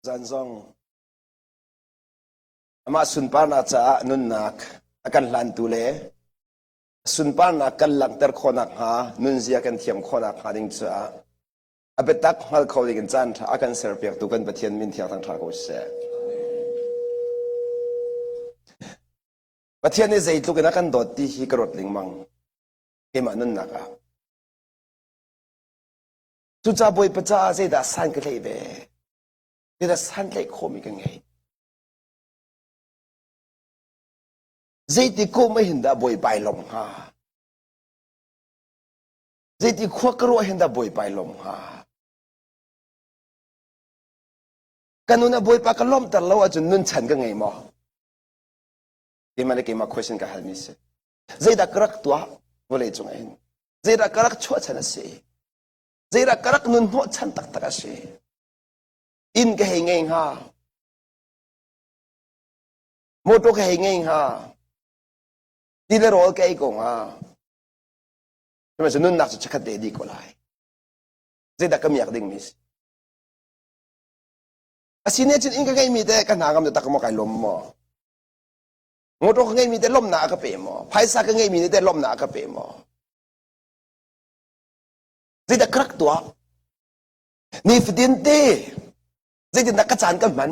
Zan zong amah sunparnak caah nunnak a kan hlantu le sunparnak kan langhter khawhnak hnga nunzia kan thiam khawhnak hnga ding caah a biatak hngal kho ding in caan ṭha a kan serpiaktu kan Pathian min thiang thangṭha ko seh. Pathian nih zeitluk in a kan dawt ti hi ka ruat lengmang keimah nunnak ah. Cucaah Bawipa caah zeidah san ka tlaih ve? Zeidah san tlaih khawhmi ka ngei? Zeiti kum ah hin dah Bawipa ai lawmh hnga? Zeiti khua ka ruah hin dah Bawipa ai lawmh hnga? Ka nun ah Bawipa ka lawmhter lo ahcun nun chan ka ngei maw? Keimah le keimah question ka halmi si. Zeidah ka rak tuah vawlei cung ah hin? Zeidah ka rak chuahchan a si? Zeidah ka rak nun hnawhchan taktak a si? Inn ka hei ngei hnga. Motor ka hei ngei hnga. Ti le rawl ka ei ko hnga. Sihmanhsehlaw nunnak cu chikkhat te dih ko lai. Zeidah ka miak dingmi si? Asine cun inn ka ngeimi te ka hna ngam tak maw kai lawm maw? Motor ka ngeimi te lawmnak a ka pe maw? Phaisa ka ngeimi nih te lawmnak a ka pe maw? Zeidah ka rak tuah? Nifatin te zeitindah ka caan ka hman?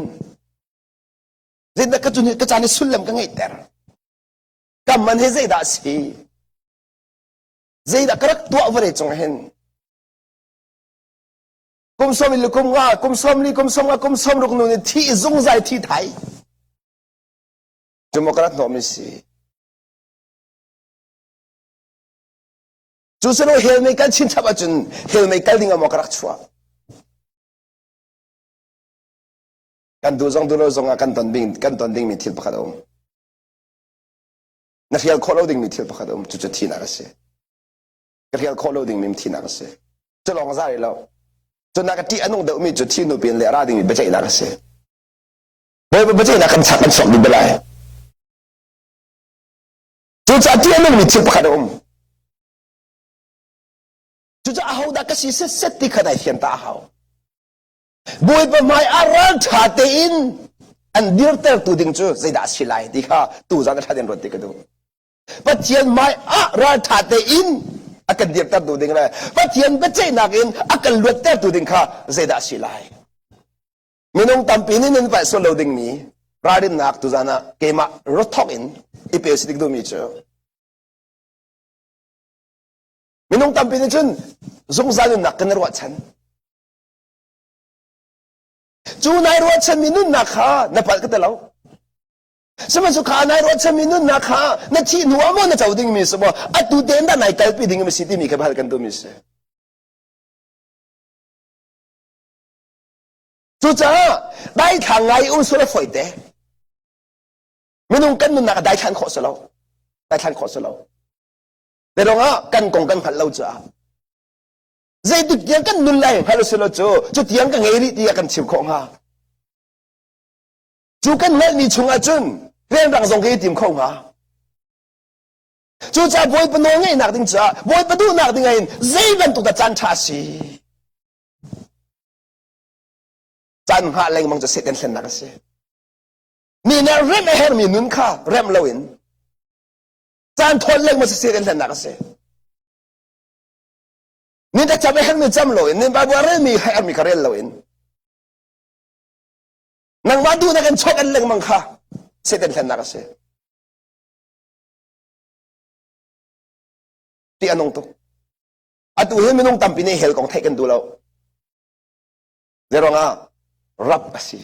Zeitindah ka cun ka caan i sullam ka ngeihter? Ka man hi zeidah a si? Zeidah ka rak tuah vawlei cung hin? Kum sawm le kum nga, kum sawm li, kum sawm nga, kum sawm ruk nu nih thi zungzal thi thai. Cu maw ka rak hnawhmi si? Cu silo hell mei kal chinchap ahcun hell mei kal ding ah maw ka rak chuah? Kan duh zong duh lo zong ah kan ton ding kan ton dingmi thil pakhat a um. Na hrial khawh lo dingmi thil pakhat a um. Cucu thinak a si. Ka hrial khawh lo dingmi thinak a si. Cu lawng za rih lo. Cu nak a ṭih a nung deuhmi cu thi hnu pin le a ra dingmi biaceihnak a si. Bawipa biaceihnak kan chak kan chuak dih belai. Cucaah ṭih a nungmi thil pakhat a um. Cucaah ahodah ka si setset ti kha nai fian ta a hau. Bawipa hmai ah ralṭha tein an dirtertu ding cu zeidah a si lai ti kha tuzan a ṭha in ruat ti ka duh. Pathian hmai ah ralṭha tein a kan dirtertu ding le Pathian biaceihnak in a kan luattertu ding kha zeidah a si lai. Minung tampi nih nan palh sual lo dingmi ralrinnak tuzan ah keimah rothok in i pe si dik duhmi cu minung tampi nih cun zungzal nunnak kan i ruahchan. Cu nai ruahchanmi nunnak kha na palh ka ti lo. Sihmanhsehlaw kha nai ruahchanmi nunnak kha na thih hnu ah maw na co dingmi si maw atu tein dah nai kalpi ding si timi kha hal kan duhmi si. Cucaah daithlang ngai um sul a foi te. Minung kan nunnak a daithlan khawh si lo. Daithlan khawh si lo. Zeiruang ah kan kong kan hngalh lo caah. Zeitik tiang kan nun lai hngal si lo cu cu tiang ka ngei rih tiah kan chim khawh hnga. Cu kan hngalhmi chungah cun rianrang zong ka i tim kho hnga. Cucaah Bawipa nawl ngeihnak ding caah Bawipa duhnak ding ah hin zei bantuk dah caan ṭha a si? Caan hngah lengmang cu Satan hlennak a si. Mi nih remh a herhmi nun kha remh loin caan thawn lengmang cu Satan hlennak a si. Ni ta cam a herhmi cam loin, ni Bible a relmi herhmi kha rel loin nangmah duhnak in chawk an lengmang kha Satan hlennak a si. Ti a nung tuk. Atu hi minung tampi nih hell kong theih kan duh lo. Zeiruangah rap a si.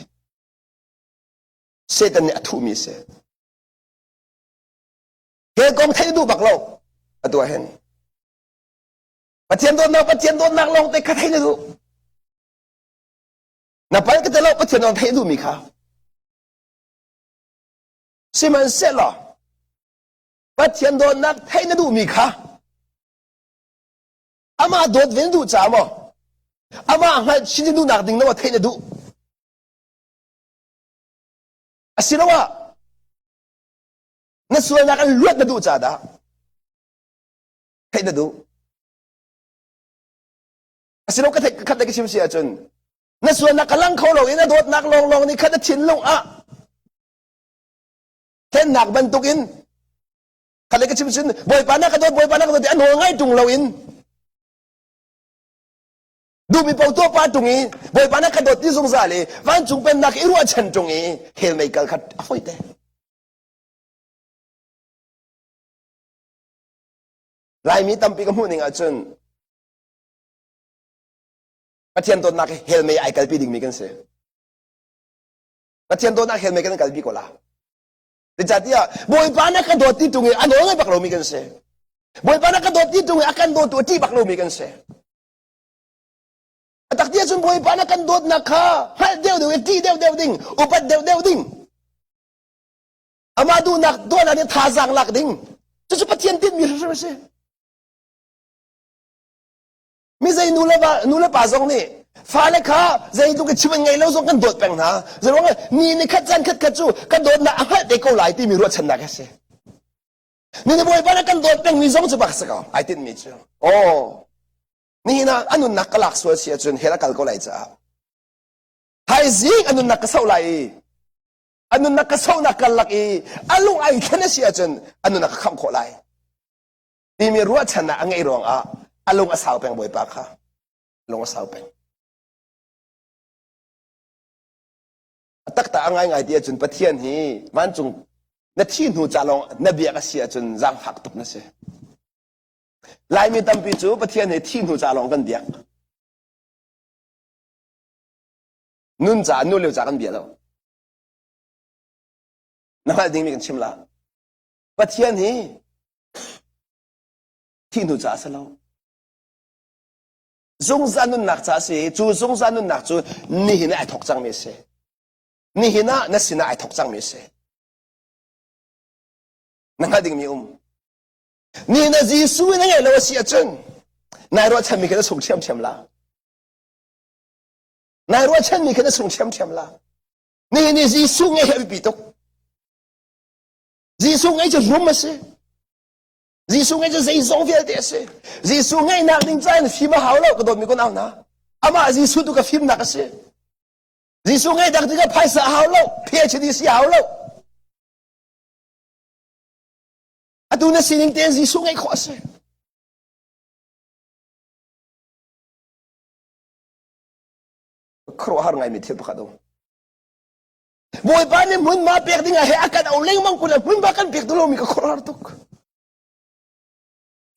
Satan nih a thuhmi a si. Hell kong theih duh bak lo. Atu ah hin. Pathian dawtnak Pathian dawtnak lawng te kha theih na duh. Na pal ka te lo Pathian lawng theih duhmi kha. Sihmanhsehlaw Pathian dawtnak theih na duhmi kha amah dawt ve na duh caah maw amah hngalh chin na duhnak ding na theih na duh asiloah na sualnak an luat na duh caah dah theih na duh asilo ka theih khat le ka chim si ahcun Na sualnak ka lang kho lo in a dawtnak lawnglawng nih khan na thinlung ah hlennak bantukin kha le ka chim cun Bawipa na ka dawt Bawipa na ka dawt ti a nawl ngai tung lo in duhmi paoh tuah pa tung i Bawipa na ka dawt ti zungzal i vancung pennak i ruahchan tung i hell mei kal kha a fawi te. Laimi tampi ka hmuh ning ahcun Pathian dawtnak hi hell mei ai kalpi dingmi kan si. Pathian dawtnak hell mei kan kalpi ko la. Zeicahtiah Bawipa na ka dawt ti tung i a nawl ngai bak lomi kan si. Bawipa na ka dawt ti tung i a kan dawtu a ṭih bak lomi kan si. A tak ti ahcun Bawipa na kan dawtnak kha hngalh deuhdeuh i ṭih deuhdeuh ding, upat deuhdeuh ding. Amah duhnak tuahnak nih thazaang lak ding. Cucu Pathian tinhmi hrimhrim a si. Mi zei nu le va nu le pa zong nih fale kha zeitluk i chim an ngei lo zong kan dawt peng hna. Zeiruang ni ni khat caan khat khat cu kan dawtnak a hngalh te ko lai timi ruahchannak a si. Ni ni Bawipa nih kan dawt pengmi zong cu bak si ko. Ai tinhmi cu. Aw. Nihin ah a nunnak ka lak sual si ahcun hell a kal ko lai caah. Thaizing a nunnak ka soh lai i a nunnak ka sohnak karlak i a lung ai thlen a si ahcun a nunnak ka khamh khawh lai. Timi ruahchannak a ngeih ruangah a lung a sau peng Bawipa kha. Lung a sau peng. A taktak a ngaingai ti ahcun Pathian hi vancung na thi hnu ca lawng na biak a si ahcun zaangfak tuk na si. Laimi tampi cu Pathian he thi hnu ca lawng kan biak. Nun ca, nu lio ca kan bia lo. Na hngalh dingmi kan chim la. Pathian hi thi hnu ca a si lo. Zungzal nunnak ca a si. Cu zungzal nunnak cu nihin ah ai thawk cangmi a si. Nihin ah na sinah ai thawk cangmi a si. Na hngalh dingmi um. Ni na Jesuh in a ngeih lo a si ahcun nai ruahchanmi kha na sung ṭhiamṭhiam la. Nai ruahchanmi kha na sung ṭhiamṭhiam la. Nihin ni Jesuh ngeih hi a biapi tuk. Jesuh ngeih cu rum a si. Jesuh ngeih cu zeizong vialte a si. Jesuh ngeihnak ding caah fim a hau lo ka dawtmi kun au na. Amah Jesuh tu ka fimnak a si. Jesuh ngeih dak tikah phaisa a hau lo, PhD si a hau lo. Atu na sining tein Jesuh ngeih khawh a si. Khuaruahhar ngaimi thil pakhat um. Bawipa nih hmunhma pek ding ah he a kan auh lengmang kun hmunhma kan pek tu lomi ka khuaruahhar tuk.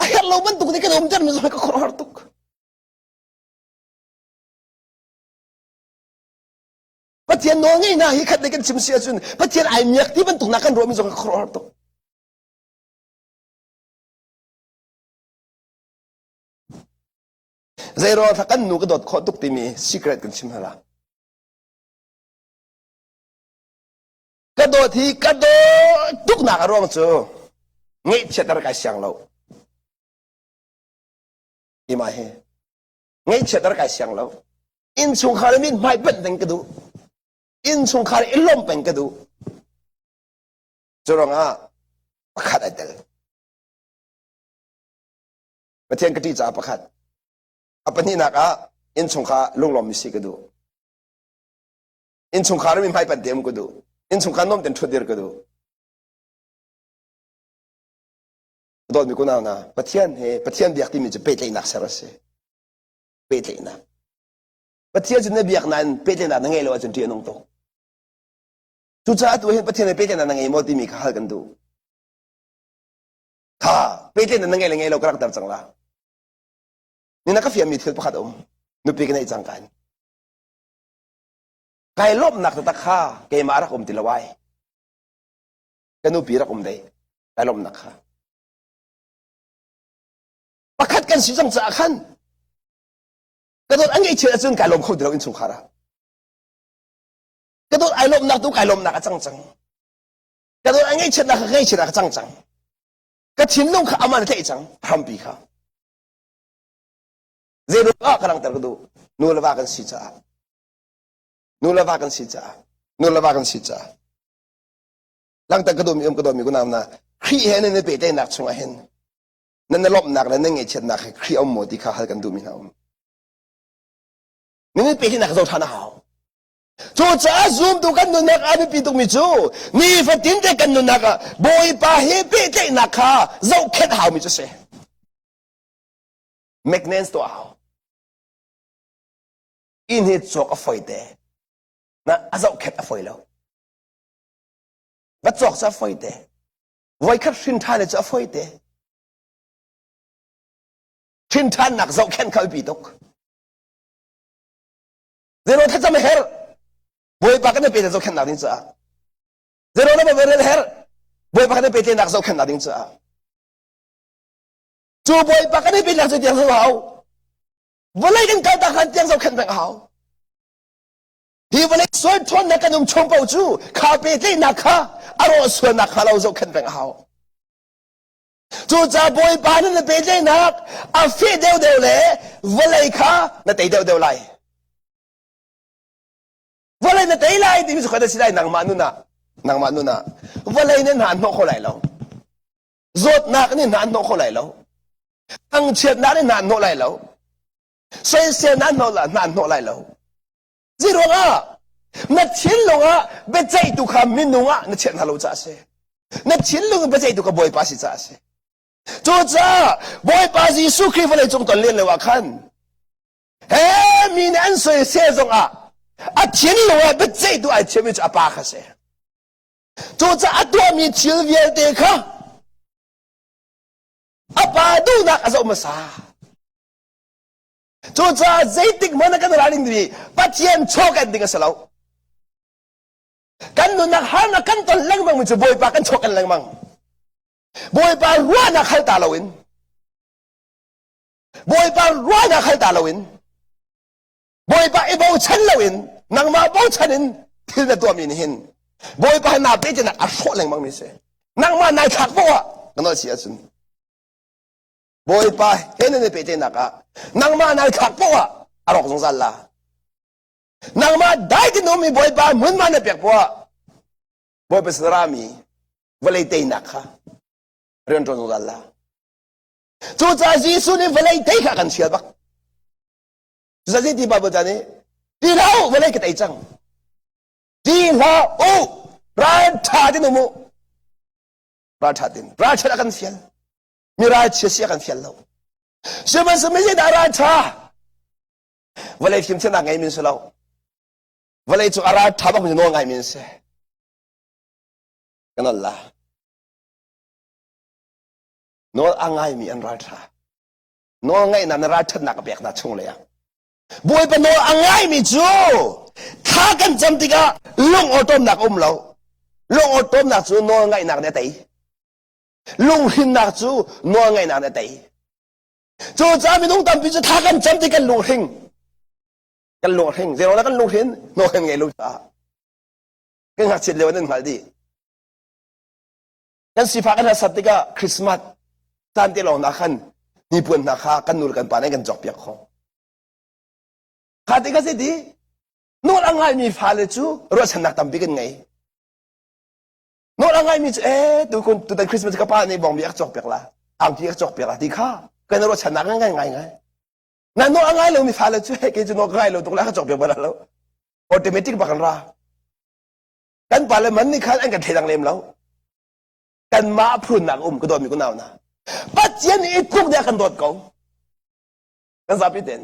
A herh lo bantuk nih kan umter mi zong ka khuaruahhar tuk. Pathian nawl ngeihnak hi khat le kan chim si ahcun Pathian ai miak ti bantuk nak kan ruahmi zong ka khuaruahhar tuk. Zeiruang thla kan nu ka dawt khawh tuk timi secret kan chim hala. Ka dawt hi ka dawt tuk nak a ruang cu ngeihchiat a rak kai siang lo. Ima hi ngeihchiat a rak kai siang lo. Innchungkhar in mithmai panh ding ka duh. Innchungkhar i lawmh peng ka duh. Cu ruangah pakhat ai tel. Pathian ka ṭih caah pakhat. A pahnihnak ah innchungkhar lunglawmmi si ka duh. Innchungkhar mi hmai panh te um ka duh. Innchungkhar nuam ten ṭhutdir ka duh. Dawtmi kunau hna, Pathian he Pathian biak timi cu pehtlaihnak ser a si. Pehtlaihnak. Pathian cu na biak nain pehtlaihnak na ngeih lo ahcun ṭih a nung tuk. Cucaah tu hin Pathian he pehtlaihnak na ngei maw timi kha hal kan duh. Kha pehtlaihnak na ngei le ngei lo ka rak ter cang la. Ni na ka fiammi thil pakhat a um. Nupi ka neih cang ka in. Kai lawmhnak taktak kha keimah rak um ti lo ai. Ka nupi rak um dei. Kai lawmhnak kha. Pakhat kan si cang caah khan ka dawt an ngeih chiat ahcun kai lawm kho ti lo innchungkhar ah. Ka dawt ai lawmhnak tu kai lawmhnak a cang cang. Ka dawt ai ngaihchiatnak kha ngaihchiatnak a cang cang. Ka thinlung kha aman a tlaih cang hrampi kha. Zeiruang ah ka langhter ka duh? Nu le va kan si caah. Nu le va kan si caah. Nu le va kan si caah. Langhter ka duhmi um ka dawtmi kunau na Khrih he nan i pehtlaihnak chungah hin nan na lawmhnak le nan ngaihchiatnak he Khrih a um maw ti kha hal kan duhmi hna um. Nan i pehtlaihnak zoh ṭhan a hau. Cucaah zumtu kan nunnak a biapi tukmi cu nifatin te kan nunnak ah Bawipa he pehtlaihnak kha zohkhenh haumi cu si. Maintenance tuah hau. Inn hi cawk a foi te. Na a zohkhenh a foi lo. Va cawk cu a foi te. Voikhat hrin ṭhan cu a foi te. Hrin ṭhannak zohkhenh kha a biapi tuk. Zero thlacam a herh. Bawipa kan i pe zohkhenhnak ding caah. Zero na va herh. Bawipa kan i pehtlaihnak zohkhenhnak ding caah. Cu Bawipa kan i pehtlaihnak cu tiang zoh hau. Vawlei kan kal tak hlan tiang zohkhenh peng a hau. Hi vawlei sual ṭhawnnak kan um chung paoh cu kha pehtlaihnak kha a rawh sualnak kha lo zohkhenh peng a hau. Cucaah Bawipa nih na pehtlaihnak a feh deuhdeuh le vawlei kha na tei deuhdeuh lai. Vawlei na tei lai timi cu kha na si lai nangmah nun ah nangmah nun ah vawlei nih hna an hnawh kho lai lo. Zawtnak nih hna an hnawh kho lai lo. Thangchiatnak nih hna an hnawh lai lo. Soiselnak hna an hnawh lai lo. Zeiruangah na thinlung ah biaceihtu kha minung ah na chiah hna lo caah a si. Na thinlung in biaceihtu kha Bawipa si caah a si. Cucaah Bawipa Jesuh Khrih vawlei cung ton len lo ah khan he mi nih an soisel zongah a thinlung ah biaceihtu ai thiammi cu a pa kha si. Cucaah a tuahmi thil vialte kha a pa duhnak a zoh hmasa. Cucaah zeitik hmanh ah kan ralring ding Pathian chaw kan ding a si lo. Kan nunnak harnak kan ton lengmang mi cu Bawipa kan chaw kan lengmang. Bawipa ruahnak hal ta loin Bawipa ruahnak hal ta loin Bawipa i bochan loin nangmah bochan in thil na tuahmi nih hin Bawipa naa pehtlaihnak a hrawh lengmang mi si. Nangmah nai thlak poah ah ka nawl si ahcun Bawipa he nan i pehtlaihnak ah nangmah nai thlak poah ah a rawk zungzal la. Nangmah dai tin ummi Bawipa hmunhma na pek poah Bawipa sin rami vawlei teinak kha rian ṭuan zungzal la. Cucaah Jesuh nih vawlei tei kha kan sial bak. Cucaah ti Bible ca nih ti hlah u vawlei ka tei cang. Ti hlah u ral ṭha tin um u. Ral ṭha tin ral ṭhat a kan fial. Mi ralchia si a kan fial lo. Sihmanhsehlaw mi zeidah ralṭha? Vawlei fimthiamnak ngei min si lo. Vawlei cu a ralṭha bak mi nawl ngai min si. Kan la. Nawl a ngaimi an ralṭha. Nawl ngaihnak na ralṭhatnak a pek hna chung lei ah. Bawipa nawl a ngaimi cu thla kan cam tikah lung awṭawmnak a um lo. Lung awṭawmnak cu nawl ngaihnak nih a tei. Lunghrinnak cu nawlngaihnak nih a tei. Cucaah minung tampi cu thla kan cam ti kan lunghring. Kan lunghring. Zeiruang dah kan lunghrin? Nawl kan ngei lo caah. Kan ngakchiat lio nan hngalh dih. Kan sifah kan harsat tikah Christmas caan te lawng hna khan hnipuan hna kha kan nu le kan pa nih kan cawkpiak khawh. Kha ti ka si ti nawl a ngaimi fale cu ruahchannak tampi kan ngei. Nawl a ngaimi cu ee tu kun tutan Christmas ka pa nih bawngbi a ka cawkpiak la angki a ka cawkpiak la ti kha kan ruahchannak ngai ngai ngai na nawl a ngai lomi fale cu he kei cu nawl ka ngai lo tuk la ka cawkpiak bal lo automatic bak an ra kan pa le man nih khan an kan thleidang lem lo kanmah phunnak um ka dawtmi ku nau na Pathian nih i tluk deh kan dawt ko kan zapi ten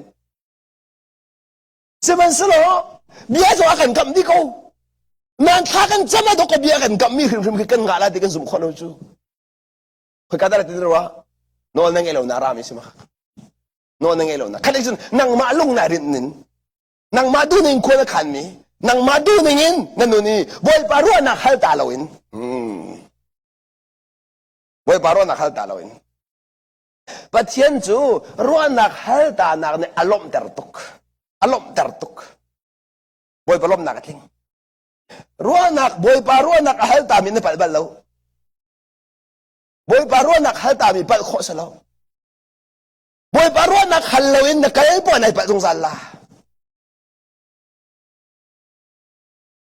Sihmanhsehlaw bia zong a kan kamh dih ko. Nan thla kan cam ah dawk bia kan kamh mi hrimhrim khi kan ngah la ti kan zumh khawh lo cu. Khoi ka dah ti rua nawl na ngei lo na rami si ma. Nawl na ngei lo na. Khat cun nangmah lung na rinh nin nangmah duh ning khua na khan mi nangmah duh ning in na nun i Bawipa ruahnak hal ta lo in. Bawipa ruahnak hal ta lo in. Pathian cu ruahnak haltanak nih a lawmhter tuk. A lawmhter tuk. Bawipa lawmhnak a tling. Ruahnak, Bawipa ruahnak a haltami na palh bal lo. Bawipa ruahnak haltami palh khawh si lo. Bawipa ruahnak hal loin na kal poah nai palh zungzal la.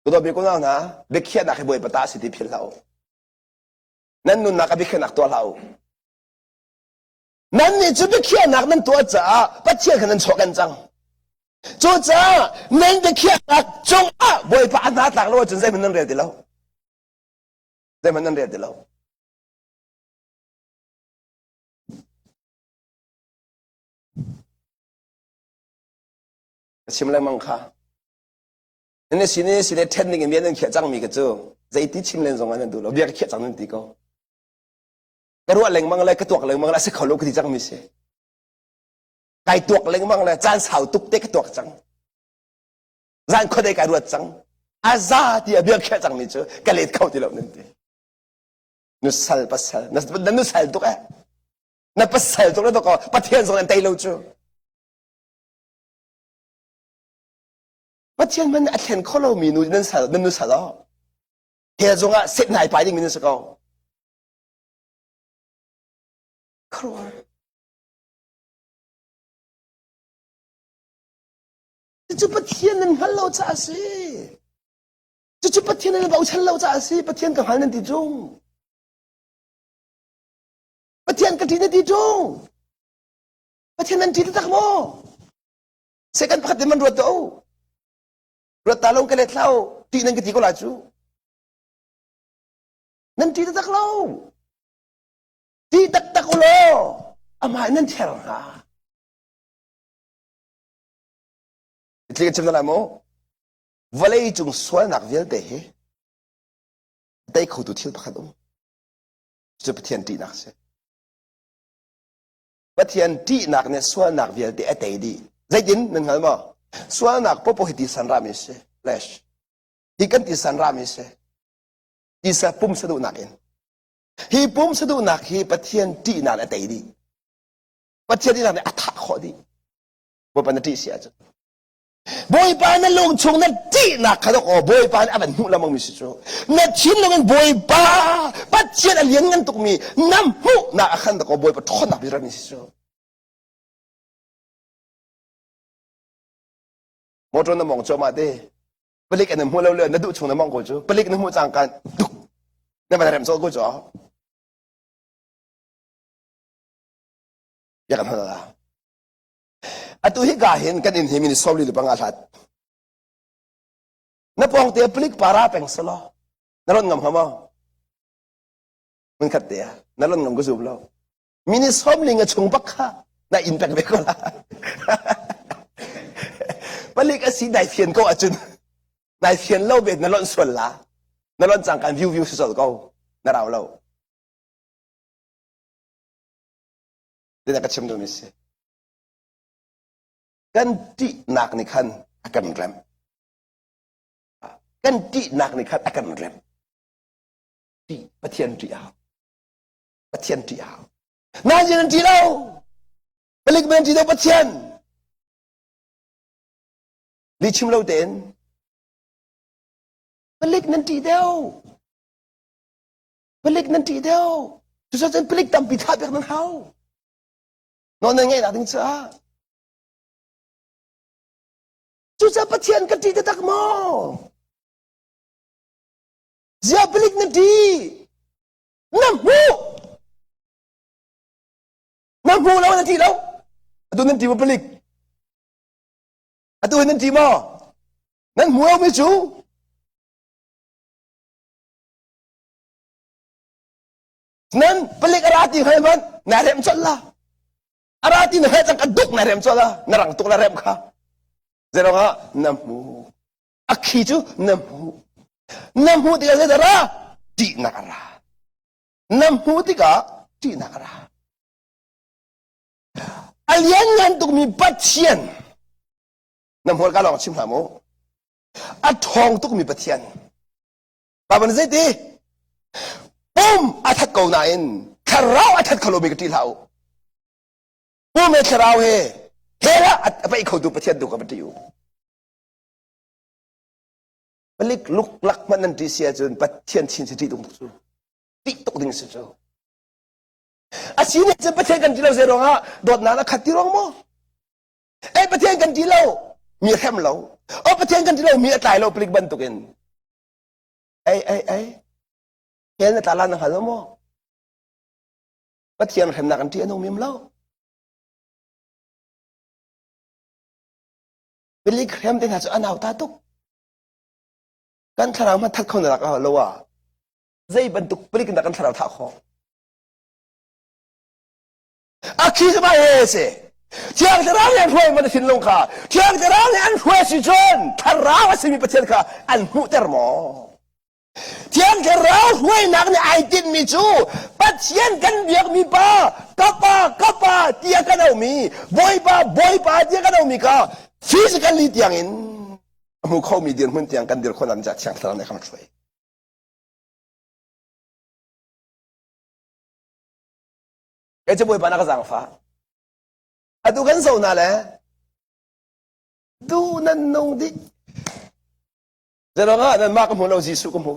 Kudawbi kunau hna, biakhiahnak hi Bawipa ta si ti philh hlah u. Nan nunnak a biakhiahnak tuah hlah u. Nannih cu biakhiahnak nan tuah caah Pathian kha nan chuah kan cang. Cucaah nan biakhiahnak cungah Bawipa a hna tlak lo ahcun zeihmanh nan rel ti lo. Zeihmanh nan rel ti lo. Ka chim lengmang kha. Nan si ne si le ṭhen ding in bia nan khiah cangmi ka cu zeiti chim len zong ah nan duh lo. Bia ka khiah cang nan ti ko. Ka ruah lengmang le ka tuak lengmang le a si kho lo ka ti cangmi si. Kai tuak lengmang le caan sau tuk te ka tuak cang. Zan khuadei kai ruat cang. A za ti a bia khiah cangmi cu ka let kho ti lo nan ti. Nusal pasal na nusal tuk eh. Na pasal tuk na tuk ko Pathian zong an tei lo cu. Pathian man a thlen kho lomi nu nan sal nan nu sal oh. Hell zongah set nai pai ding mi nan si ko. Khuaruahhar. Cucu Pathian nan hngal lo caah a si. Cucu Pathian nan bochan lo caah a si. Pathian ka hngal nan ti ṭung. Pathian ka ṭih na ti ṭung. Pathian nan ṭih taktak maw? Second pakhat in man ruat tuah u. Ruat ta lo ka let hlah u. Ṭih nan ka ti ko la cu. Nan ṭih taktak lo. Ṭih taktak u law amah nan ther hnga. Tli ka chim lai maw? Vawlei cung sualnak vialte hi tei khotu thil pakhat um. Cu Pathian ṭihnak si. Pathian ṭihnak nih sualnak vialte a tei dih. Zeitin nan hngal maw? Sualnak popo hi tisan rami si. Flesh. Hi kan tisan rami si. Tisa pum saduhnak in. Hi pum saduhnak hi Pathian ṭihnak nih a tei dih. Pathian ṭihnak nih a thah khawh dih. Bawipa na ṭih si ahcun. Bawipa na lung chung na ṭihnak kha dok aw Bawipa nih a van hmuh lengmang mi si cu. Na thinlung in Bawipa Pathian a lian ngan tukmi na hmuhnak a khan dok aw Bawipa ṭhawnnak bik rami si cu. Motor na mong cuahmah te. Palik an hmu lo le na duh chung na mong ko cu. Palik na hmuh cangka duk na van rem cawh ko cu. Ya kan hal la. Atu hi ka hin kan inn hi min sawmli le panga hlat. Na pawng te palik para peng selo. Na ron ngam hama. Mun khat te na ron ngam ko zum lo. Mini sawmli nga chung bak kha na in pek ve ko la. Palik asi dai fian ko acun. Dai fian lo bet na lon sual la. Na lon cang kan view view si sol ko. Na rau lo. Dina ka chim duhmi si. Kan ṭihnak nih khan a kan rem. Kan ṭihnak nih khan a kan rem. Ṭih, Pathian ṭih a hau. Pathian ṭih a hau. Nain nan ṭih lo. Palik men ṭih lo Pathian. Li chim lo tein. Palik nan ṭih deuh. Palik nan ṭih deuh. Cucaah palik tampi thlah piak nan hau. Nawl nan ngeihnak ding caah. Cucaah Pathian ka ṭih taktak maw? Ziah palik na ṭih? Na hmuh! Na hmuh lo na ṭih lo. Atu nan ṭih maw palik? Atu hi nan ṭih maw? Nan hmu lomi cu Nan palik a ra ti hngal hmanh na rem colh la. A ra ti na he cang ka duk na rem colh la. Na rang tuk la rem kha. Zeirong ah na hmu. A khi cu na hmu. Na hmuh tikah zeidah ra? Ṭihnak a ra. Na hmuh tikah ṭihnak a ra. A lianngan tukmi Pathian na hmual ka lawng chim hlah mu. A ṭhawng tukmi Pathian Baibal nih zeiti? Pum a that ko nain thlarau a that kho lomi ka ṭih hlah u. Pum he thlarau he hell ah a paih khotu Pathian tu ka va ṭih u. Palik luklak hmanh nan ṭih si ahcun Pathian chin si ṭih tuk cu. Ṭih tuk ding si cu. A si nih cun Pathian kan ṭih lo zei ruangah dawtnak a khat ti ruang maw? Ei Pathian kan ṭih lo mi hrem lo. O Pathian kan ṭih lo mi a tlai lo palik bantukin. Ei, ei, ei. Hell na tla la na hngal lo maw? Pathian hremnak an ṭih an um im lo. Billy Graham te hna cu an auta tuk. Kan thlarau hmanh that kho na rak lo ah zei bantuk palik in dah kan thlarau thah khawh? A khi cu he si. Thiang Thlarau nih an hruai man thinlung kha Thiang Thlarau nih an hruai si cun thlarau a simi Pathian kha an hmuhter maw? Thiang Thlarau hruainak nih ai tinhmi cu Pathian kan biakmi pa, ka pa, ka pa tiah kan aumi, Bawipa, Bawipa tiah kan aumi kha physically tiangin a hmu khomi dirhmun tiang kan dir khawh nak Thiang Thlarau nih a kan hruai. Kei cu Bawipa na ka zaangfah. Atu kan zoh na le duh nan nung dih. Zeirangah nanmah ka hmu lo Jesuh ka hmu.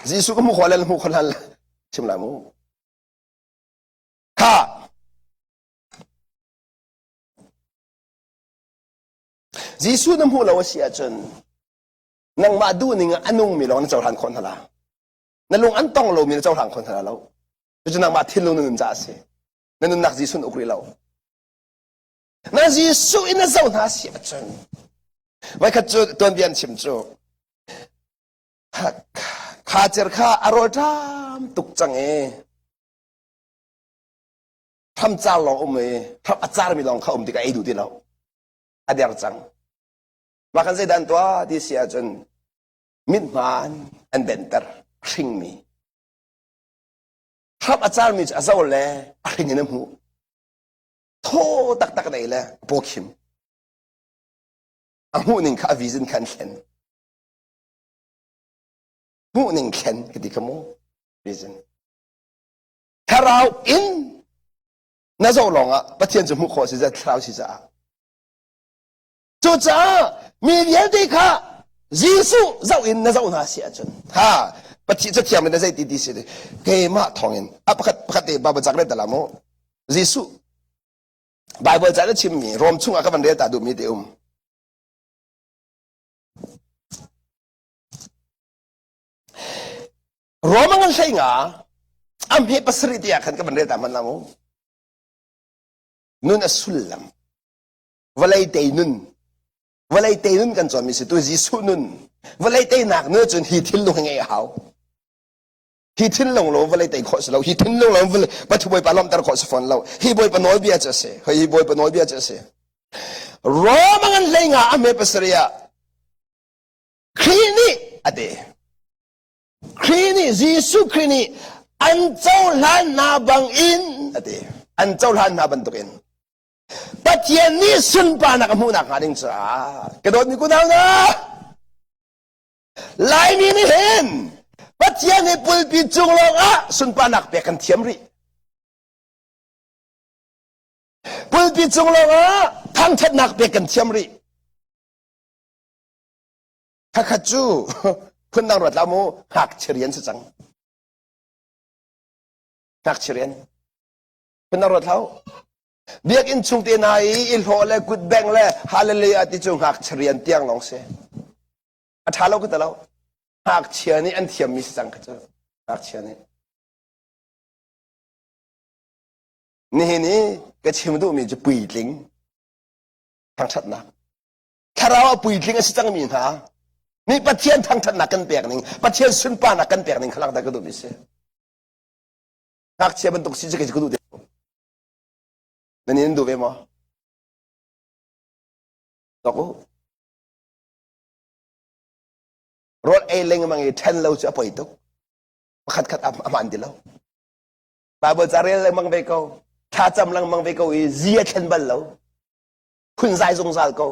Jesuh ka hmu khawh le hmu khawh hlan chim lai mu. Kha Jesuh na hmuh lo a si ahcun nangmah duhning ah a nungmi lawng na cohlan khawh hna la. Na lung an tong lomi na cohlang kho hna lo. Cucu nangmah thinlung na nun caah a si. Na nunnak Jesuh na uk rih lo. Na Jesuh in na zoh hna si ahcun voikhat cu tuanbia an chim cu kha cer kha a rawl ṭam tuk cang i hram car lawng um i hram a carmi lawng kha um tikah ei duh ti lo a der cang mah kan zeidah an tuah ti si ahcun mithmaan an benter hringmi hram a carmi cu a zo le a hring in a hmuh thaw taktak nei le pawkhim a hmuh ning kha a vision kha an thlen hmuh ning thlen ka ti kha mu vision thlarau in na zoh lawng ah Pathian cu hmuh khawh si thlarau si caah Cucaah mi vialte kha Jesuh zoh in na zoh hna si ahcun ha Pathian cathiang in na zei ti ti si keimah thawngin a pakhat pakhat te Bible cak rel ta la mu Jesuh Bible ca na chimmi Rom chungah ka van rel ta duhmi te um Rom ngan hlei nga am he pasarih te ah khan ka van rel ta hman la mu nun a sullam Vawlei tei nun vawlei tei nun kan cawnmi si tu Jesuh nun vawlei teinak nun cun hi thinlung hi ngeih a hau hi thinlung lo vawlei tei khawh si lo hi thinlung lo vawlei Pathu Bawipa lawmhter khawh si fawn lo hi Bawipa nawlbia cu a si hi Bawipa nawlbia cu a si Rome ngan hlei nga a hme pasarih ah Khrih nih a ti Khrih nih Jesuh Khrih nih an cohlan hna bang in a ti an cohlan hna bantukin Pathian nih sunparnak a hmuhnak hnga ding caah ka dawtmi kunau hna Laimi nih hin Pathian nih pulpi cung lawng ah sunparnak pek kan thiam rih. Pulpi cung lawng ah thangthatnak pek kan thiam rih. Khakhat cu phundang ruat la mu ngakchia rian si cang. Ngakchia rian. Phundang ruat hlah Biakinn chung te hna i i hlawh le kut beng le hallelujah ti cu ngakchia rian tiang lawng si. A ṭha lo ka ti lo. Ngakchia nih an thiammi si cang kha cu. Ngakchia nih. Nihin i ka chim duhmi cu puitling thangṭhatnak. Thlarau a puitling a si cangmi hna nih Pathian thangṭhatnak kan pek ning, Pathian sunparnak kan pek ning kha langhter ka duhmi si. Ngakchia bantuk si cu kei cu ka duh ti lo. Nan in duh ve maw? Tok u. Rawl ei lengmang i ṭhen lo cu a poi tuk. Pakhat khat a hmaan ti lo. Bible ca rel lengmang ve ko. Thlacam lengmang ve ko i zi a thlen bal lo. Phunzai zungzal ko.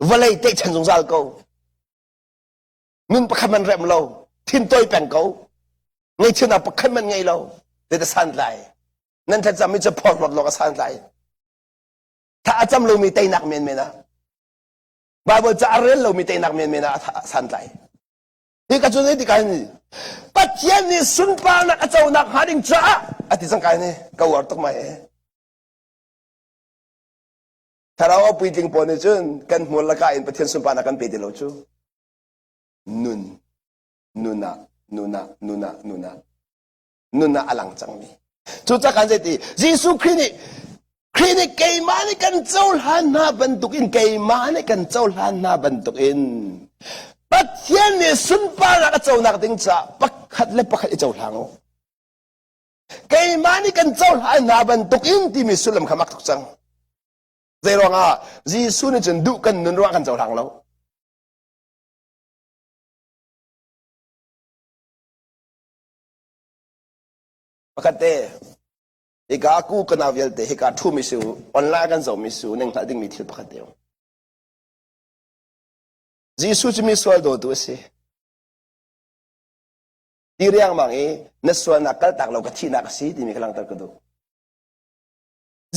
Vawlei tlaihchan zungzal ko. Nun pakhat man rem lo. Thin toi peng ko. Ngaihchiatnak pakhat man ngei lo. Zeiti santlai. Nan thlacam mi cu phorhlawt lawng a santlai. Thla a cam lomi teinak menmen ah. Bible ca a rel lomi teinak menmen ah a santlai. Hi ka cu zei ti kai ni Pathian nih sunparnak a conak hnga ding caah a ti cang kai ni ka uar tuk mai e. Thlarau a puitling pawl nih cun kan hmur laka in Pathian sunparnak kan pe ti lo cu. Nun, nun ah, nun ah, nun ah, nun ah. Nun ah a lang cangmi. Cucaah kan zei ti Jesuh Khrih nih Khrih nih keimah nih kan cohlan hna bantukin keimah nih kan cohlan hna bantukin Pathian nih sunparnak a conak ding caah pakhat le pakhat i cohlang u. Keimah nih kan cohlan hna bantukin timi sullam kha mak tuk cang. Zei ruangah Jesuh nih cun duh kan nun ruangah kan cohlang lo. Pakhat te hika ku kana vialte hika ṭhumi si u online kan zohmi si u nan hngalh dingmi thil pakhat te um. Jesuh cu mi sual dawtu a si. Ti riangmang i na sualnak kaltak lo ka thihnak a si timi ka langhter ka duh.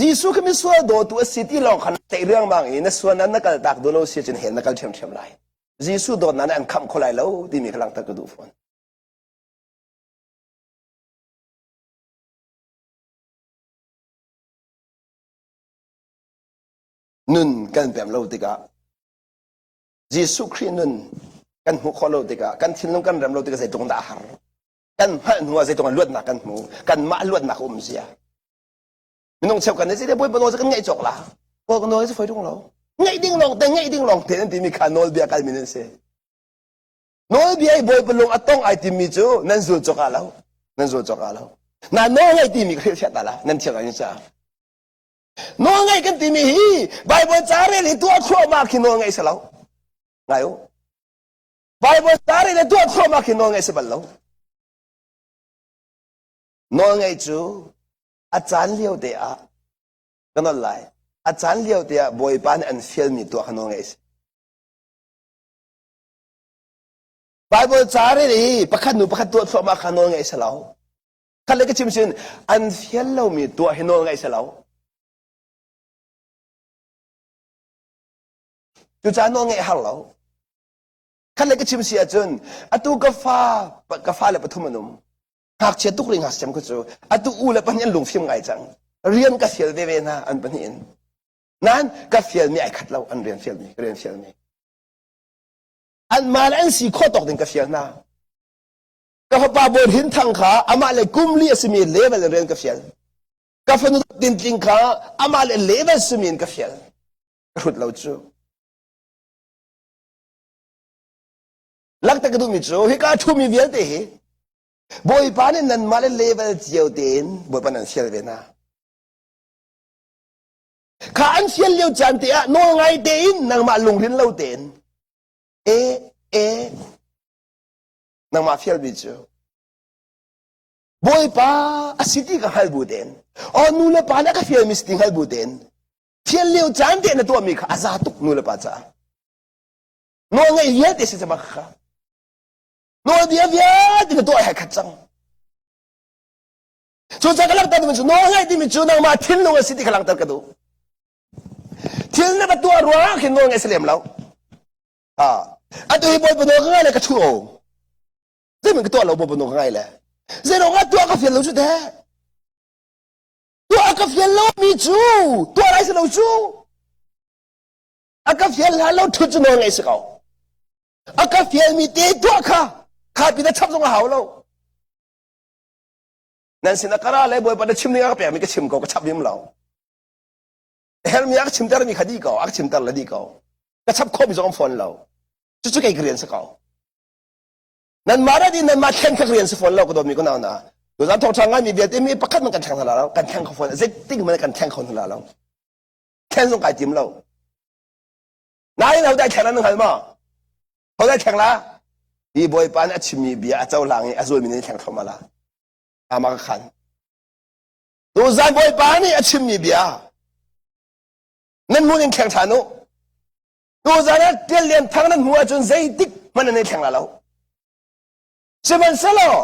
Jesuh khi misual dawtu a si ti lawng khan tei riangmang i na sualnak na kaltak duh lo si cun hell na kal ṭhiamṭhiam lai. Jesuh dawtnak nih an khamh kho lai lo timi ka langhter ka duh fawn. Nun kan pem lo tikah Jesuh Khrih nun kan hmuh khawh lo tikah kan thinlung kan rem lo tikah zeitluk dah a har. Kan hngalh hnu ah zeitluk luatnak kan hmu. Kanmah luatnak a um zia. Minung cheu kan nih bawipa nawl kan ngaih cawk la. Bawipa nawl cu foi tung lo. Ngaih ding lawng te ngaih ding lawng te nan timi kha nawlbia kalmi nan si. Nawlbia i bawipa lung a tong ai timi cu nan zul cawk ah lo. Nan zul cawk ah lo. Na nawl ngaih timi ka hrilhfiah ta la. Nan thiam ai ca. Nawl ngaih kan timi hi Bible ca rel hi tuah thluahmah khi nawl ngaih si lo. Ngai u. Bible ca rel le tuah thluahmah khi nawl ngaih si bal lo. Nawl ngaih cu a caan lio te ah ka nawl lai. A caan lio te ah Bawipa nih an fialmi tuah kha nawl ngaih si. Bible ca rel i pakhat nu pakhat tuah thluahmah kha nawl ngaih si lo. Khat le ka chim sin an fial lomi tuah hi nawl ngaih si lo. Cucaah nawl ngaih har lo. Khat le ka chim si ahcun atu ka fa ka fa le pathum an um. Ngakchia tuk ri ngakchia ku cu atu u le pahnih an lungfim ngai cang. Rian ka fial veve hna an pahnih in. Nain ka fialmi ai khat lo an rian fialmi ka rian fialmi. Anmah le an si khawh tawk ding ka fial hna. Ka fapa Bawi Hin Thang kha amah le kum li a simi level in rian ka fial. Ka fanu Tintling kha amah le level simi in ka fial. Ka hrut lo cu. Lakta ka duhmi cu hika ṭhumi vialte hi Bawipa nih nanmah le level cio tein Bawipa nan fial ve hna. Kha an fial lio caan te ah nawl ngai tein nangmah lungrin lo tein e e nangmah fialmi cu Bawipa a si ti ka hngal bu tein aw nu le pa nih a ka fialmi si ti hngal bu tein fial lio caan te na tuahmi kha a za tuk nu le pa caah nawl ngeih vialte si cama kha nawlbia vialte na tuah he khat cang Cucaah ka langhter timi cu nawl ngaih timi cu nangmah thinlung a si ti kha langhter ka duh. Thil na va tuah ruangah khin nawl ngaih si lem lo. Ah, atu hi Bawipa nawl ka ngai le ka thu o. Zeiman ka tuah lo Bawipa nawl ka ngai le. Zeiruang ah tuah ka fial lo cu teh. Tuah ka fial lo mi cu tuah lai si lo cu. A ka fial hlan lo thut cu nawl ngaih si ko. A ka fial mi te tuah kha kha pi na chap zong a hau lo. Nan sin a kara le Bawipa na chim ning a ka pekmi ka chim ko ka chap lim lo. Hermi a ka chimter mi kha dih ko, a ka chimter le dih ko. Ka chap khawhmi zong fawn lo. Cucu kei ka rian si ko. Nanmah rat in nanmah thlen kha ka rian si fawn lo ka dawtmi ka nau na. Tuzan thawngṭha ngaimi vialte mi pakhat man kan thleng hna lo, kan thleng kho fawn. Zeitik man kan thleng kho hna lo. Thlen zong kai tim lo. Nain ho dai thleng nan hngal maw? Ho dai thleng la? Hi Bawipa nih a chimmi bia a cohlang i a zulmi nih thleng thluahmah la. Ama ka khan. Tuzan Bawipa nih a chimmi bia nan hmun in thleng ṭhan u. Tuzan ah Tial Lian Thang nan hmuh ahcun zeitik hmanh nan i thleng la lo. Sihmanhsehlaw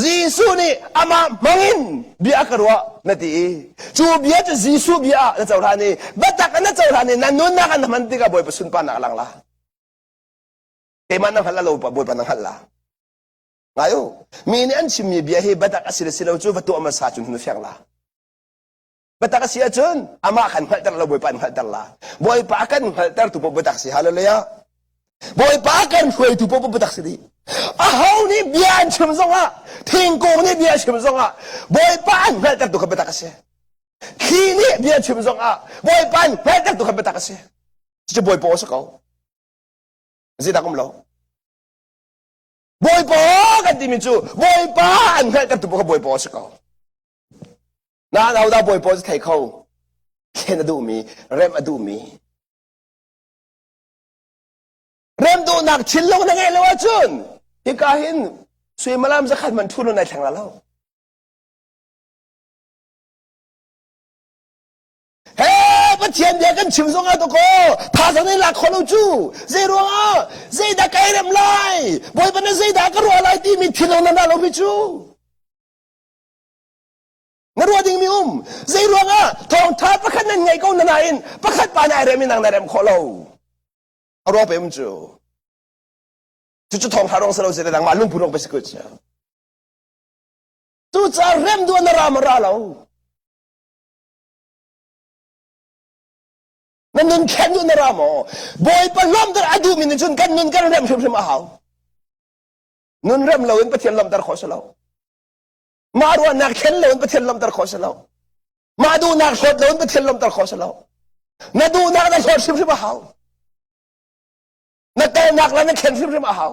Jesuh nih amah hmangin bia a ka ruah na ti i cu bia cu Jesuh bia ah na cohlan i biatak na cohlan i na nunnak an hman tikah Bawipa sunparnak a lang la. Keimah na hngalh lo Bawipa na hngalh la. Ngai u, mi nih an chimmi bia hi biatak a si le si lo cu va tuah hmasa cun hun fiang la. Biatak a si ahcun amah kan hngalhter lo Bawipa an hngalhter la. Bawipa kan hngalhtertu paoh biatak si. Hallelujah. Bawipa kan hruaitu paoh biatak si dih. Aho nih bia an chim zongah, thingkung nih bia a chim zongah, Bawipa an hngalhtertu kha biatak a si. Thli nih bia chim zong ah Bawipa in hngalhter tu kha biatak a si. Cucu Bawipa aw si ko. Zeidah um lo. Bawipa kan timi cu Bawipa an hngalhter tu kha Bawipa aw si ko. Na nau dah Bawipa cu thei kho. Thlen a duhmi, rem a duhmi. Rem duhnak thinlung na ngeih lo ahcun hika hin suimilam zakhat man ṭhu nai thleng la lo. He Pathian bia kan chim zong ah dakaw thazang in lak kho lo cu zei ruangah zeidah kai rem lai Bawipa na zeidah ka ruah lai timi thinlung na lo mi cu na ruah ding mi um zei ruangah thawngtha pakhat nan ngei ko na nain pakhat pa na rem in nang na rem khawh lo a ruang pe um cu cucu thawngtha rong si lo si le nangmah lungput rong pe si ko cu cucaah rem duh na ra ma ra lo Na nun khen duh na ra maw? Bawipa lawmter a duhmi nih cun kan nun kan rem hrimhrim a hau. Nun rem loin Pathian lawmter khawh si lo. Mah ruahnak thlen loin Pathian lawmter khawh si lo. Mah duhnak hlawt loin Pathian lawmter khawh si lo. Na duhnak na hlawt hrimhrim a hau. Na kalnak le na thlen hrimhrim a hau.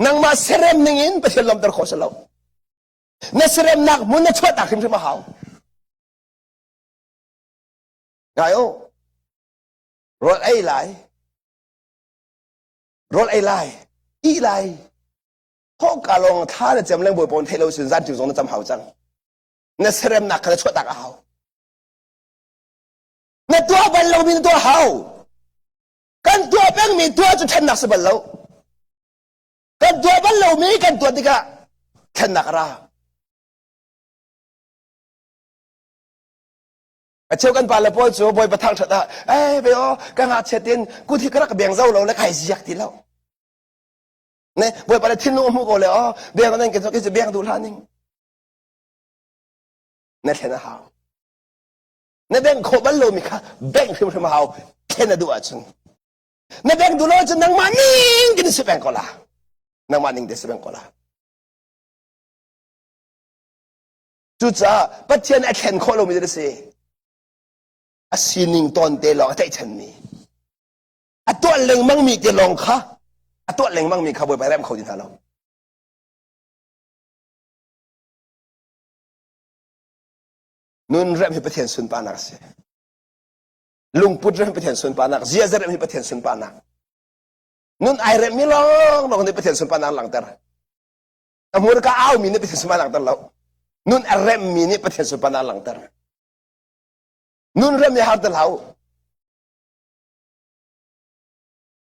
Nangmah serem ningin Pathian lawmter khawh si lo. Na seremnak hmun na chuahtak hrimhrim a hau. Ngai u, rawl ei lai, rawl ei lai, ih lai, thawhka lawng thla na cem leng bawi pawn theih lo sin zan zong na cam hau cang. Na seremnak kha na chuahtak a hau. Na tuah bal lomi na tuah hau. Kan tuah pengmi tuah cu ṭhennak si bal lo. Kan tuah bal lomi kan tuah tikah thlennak a ra. A cheu kan pale pawl cu Bawipa thangṭhat ah eh ve aw ka ngakchiat in kut hi ka rak beng zo lo le kai ziak ti lo. Ne Bawipa le thinlung a hmu ko le aw beng nan ke cu beng duh hlah ning. Na thlen a hau. Na beng khawh bal lomi kha beng hrimhrim a hau thlen a duh ahcun. Na beng duh lo ahcun nangmah ning kin si peng ko la. Nangmah ning te si peng ko la. Cucaah Pathian a thlen khawh lomi a si. A sining tawn te lawng a tlaihchanmi. A tuah lengmangmi te lawng kha a tuah lengmangmi kha Bawipa rem kho ti hna lo. Nun rem hi Pathian sunparnak a si. Lungput rem hi Pathian sunparnak, ziaza rem hi Pathian sunparnak. Nun ai remmi lawng lawng nih Pathian sunparnak langhter. A hmurka aumi nih Pathian sunparnak langhter lo. Nun a remmi nih Pathian sunparnak langhter. Nun rem hi har ti hlah u.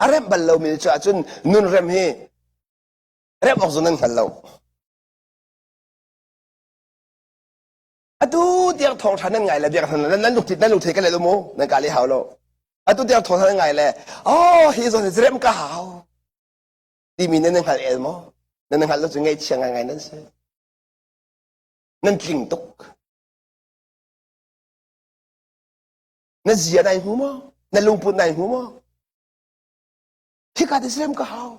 A remh bal lomi cu ahcun nun rem hi remh awk zong nan hngal lo. Atu tiang thawngṭha nan ngai le biak nan nan lungthin nan lungthin ka let mu nan ka le hau lo. Atu tiang thawngṭha nan ngai le oh hi zawn hi rem ka hau timi nan hngal el maw? Nan hngal lo cu ngaihchia ngaingai nan si. Nan tling tuk. Na zia nai hmu maw? Na lungput nai hmu maw? Hika te rem ka hau.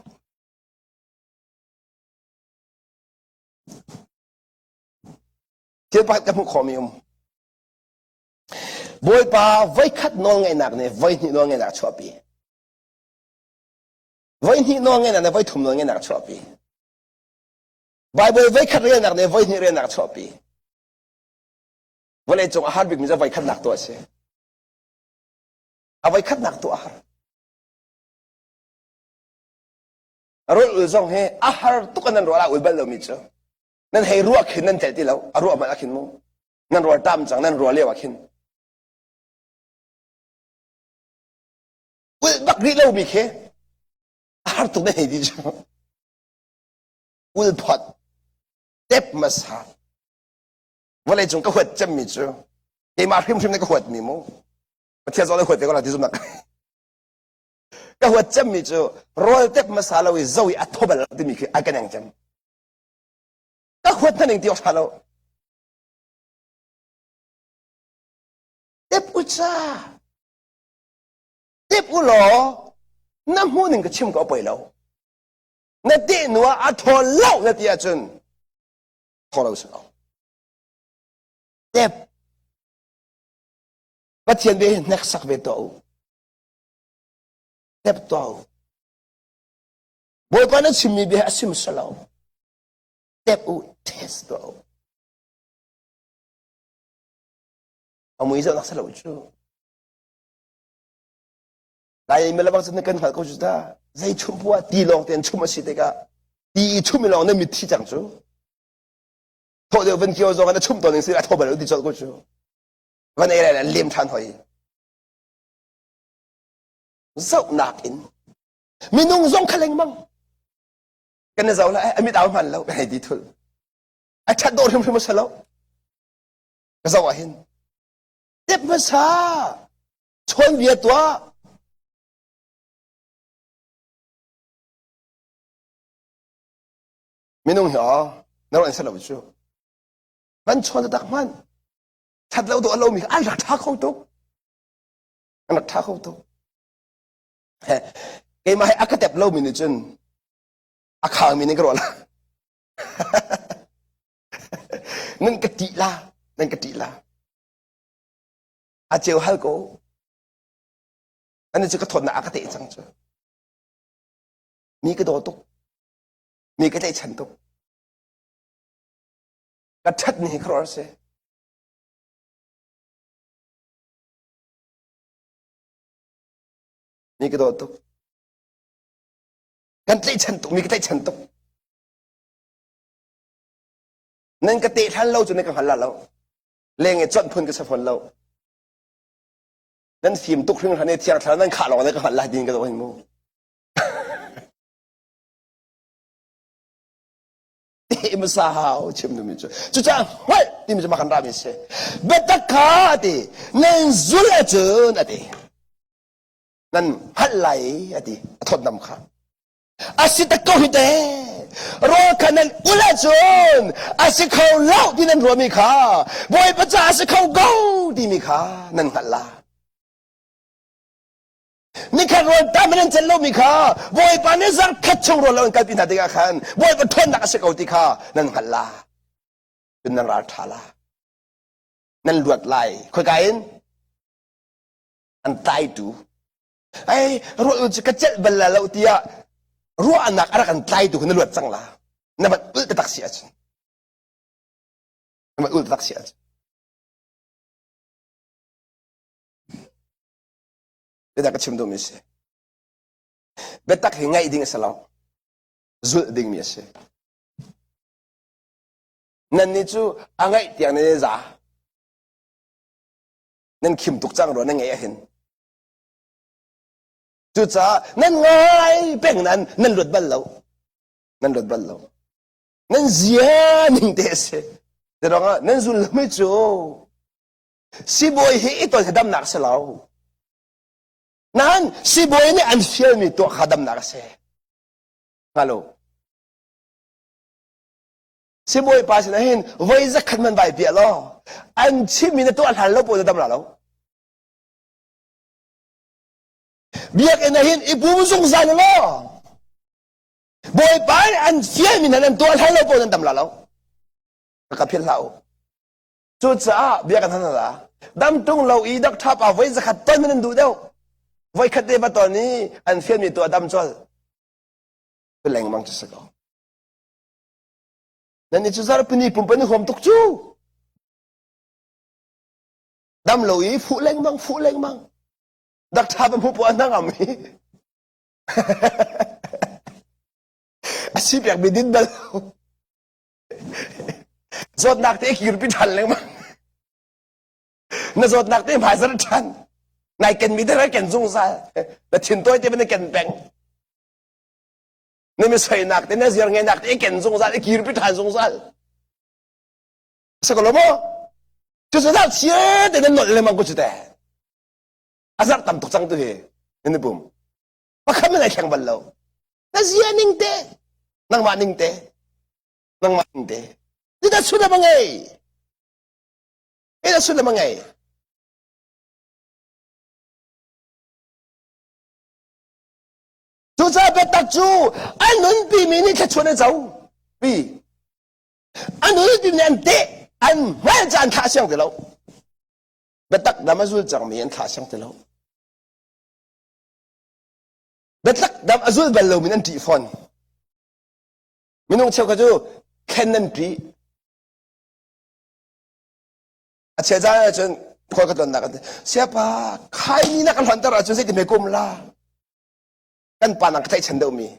Thil pakhat ka hmuh khawhmi um. Bawipa voikhat nawlngaihnak nih voihnih nawlngaihnak a chuahpi. Voihnih nawlngaihnak nih voithum nawlngaihnak a chuahpi. Bible voikhat relnak nih voihnih relnak a chuahpi. Vawlei cung a har bikmi cu voikhatnak tuah a si. A voikhatnak tuah a har. Rawl ul zong hi a har tuk an nan ruah ul bal lomi cu. Nan hei ruah khin nan tel ti lo a ruah hmanh ah khin mu nan rual tam cang nan rual lio ah khin ulh bak rih lomi khi a har tuk na hei ti cu ul phot tep hmasa vawlei cung ka huat cemmi cu keimah hrimhrim nih ka huatmi mu Pathian zong nih huat ve ko la ti zumnak ka huat cemmi cu rawl tep hmasa lo i zo i a thaw bal timi khi ai ka neng cem Ka huat hna ning ti awk ṭha lo. Tep u ca. Tep u law na hmuh ning ka chim ko poi lo. Na teh nu ah a thaw lo na ti ahcun. Tho lo si ko. Tep. Pathian bia hi hneksak ve tuah u. Tep tuah u. Bawipa na chimmi bia hi a sim salo. Tep u, test tuah u. A mui zoh nak salo cu. Lai mi lebang cun kan hngalh ko cu ta. Zei chum puah ti lawng tein chum a si tikah ti i chum i lawng na mitthi cang cu. Thawh deuh van kio zong na chum tawn ning si a tho bal ti colh ko cu. Van ei lai lem ṭhan hoi. Zohnak in minung zong kha lengmang kan i zoh la a mit au hman lo kan hei ti thul. A ṭhat dawh hrimhrim a si lo. Ka zoh ah hin. Tep hmasa chawnbia tuah. Minung hi aw na ruah in si lo cu. Van chawn tak hmanh. That lo dawh a lomi an rak ṭha kho tuk. An rak ṭha kho tuk. Keimah hi a ka tep lomi nih cun a khangmi nih ka ruah la. Nan ka ṭih la. Nan ka ṭih la. A ceu hal ko. Ani cu ka thawtnak a ka teh cang cu. Mi ka daw tuk. Mi ka tlaihchan tuk. Ka ṭhat ni hi khuaruahhar si. Mi ka daw tuk. Kan tlaihchan tuk, mi ka tlaihchan tuk. Nan ka teh hlan lo cu nan ka hngal la lo. Leng i conh phun ka si fawn lo. Nan fim tuk hringhran i thiang thlarau nan khah lawng nan ka hngalh lai tiin ka daw hin mu. Hmasa hau chim duhmi cu cucaah hngalh timi cu mah kan rami si biatak kha a ti nan zul ahcun a ti nan hngalh lai a ti a thawtnam kha a si tak ko hi te rawl kha nan ul ahcun a si kho lo ti nan ruahmi kha Bawipa ca a si kho ko timi kha nan hngalh la Nikhat rawl tam in an celh lomi kha Bawipa nih zarhkhat chung rawl lo in kalpi hna tikah khan Bawipa ṭhawnnak a si ko ti kha nan hngalh la. Cun nan ral ṭha la. Nan luat lai. Khoika in? An tlaitu. Ei, ruah cu ka celh bal la lo tiah ruahnak a rak an tlaitu kha na luat cang la. Na van ulh taktak si ahcun. Na van ulh taktak si ahcun. Biatak ka chim duhmi a si. Biatak hi ngaih ding a si lo. Zulh dingmi a si. Nannih cu a ngaih tiang nan i za. Nan khim tuk cang rua nan ngaih ahhin. Cucaah nan ngai peng nan nan luat bal lo. Nan luat bal lo. Nan zia ning te a si. Zeiruangah nan zul lomi cu Sibawi hi i ton hi damnak a si lo. Nain sibawi nih an fialmi tuah kha damnak a si. Hngal u. Sibawi pa sinah hin voi zakhat man vai piah law an chimmi na tuah hlan lo paoh na dam la lo. Biakinn ah hin i pum zungzal law Bawipa nih an fialmi hna nan tuah hlan lo paoh nan dam la lo. Ka philh hlah u. Cucaah bia kan hal hna. Dam tung lo i dak ṭha pa voi zakhat ton nan duh deuh. Voi khat te va ton i an fialmi tu a dam col. Tu lengmang cu si ko. Nan i cu zarpini pumpa ni huam tuk cu. Dam lo i fuh lengmang fuh lengmang. Dak ṭha pa hmu pu a hnangam i. A si pek mi din bal. Zawtnak te kirpi ṭhan lengmang. Na zawtnak te hmaizar ṭhan. Nai ken mi te rak ken zungzal. Na thintawi te na ken peng. Na mi soinak te na ziar ngenak te ken zungzal, i kirpi ṭhan zungzal. Sakolo mo? Cu cu zar chia te nan nolh lengmang ko cu te. A zar tam tuk cang tu hi. Nan pum. Pakhat man ai thleng bal lo. Na zia ning te. Nangmah ning te. Nangmah ning te. Ita sullam a ngei. Ita sullam a ngei. Cucaah biatak cu an nunpi mi nih thluachuah an co. Pi. An ulpi nih an teh, an hngal ca an thlah siang ti lo. Biatak dam a zul cangmi an thlah siang ti lo. Biatak dam a zul bal lomi an ṭih fawn. Minung cheukhat cu khen nan ṭih. A chia caan ahcun khual ka tlonnak an ti. Siapa khaini na ka hlonter ahcun zeiti hme kum la? Kan pa nang ka tlaihchan deuhmi.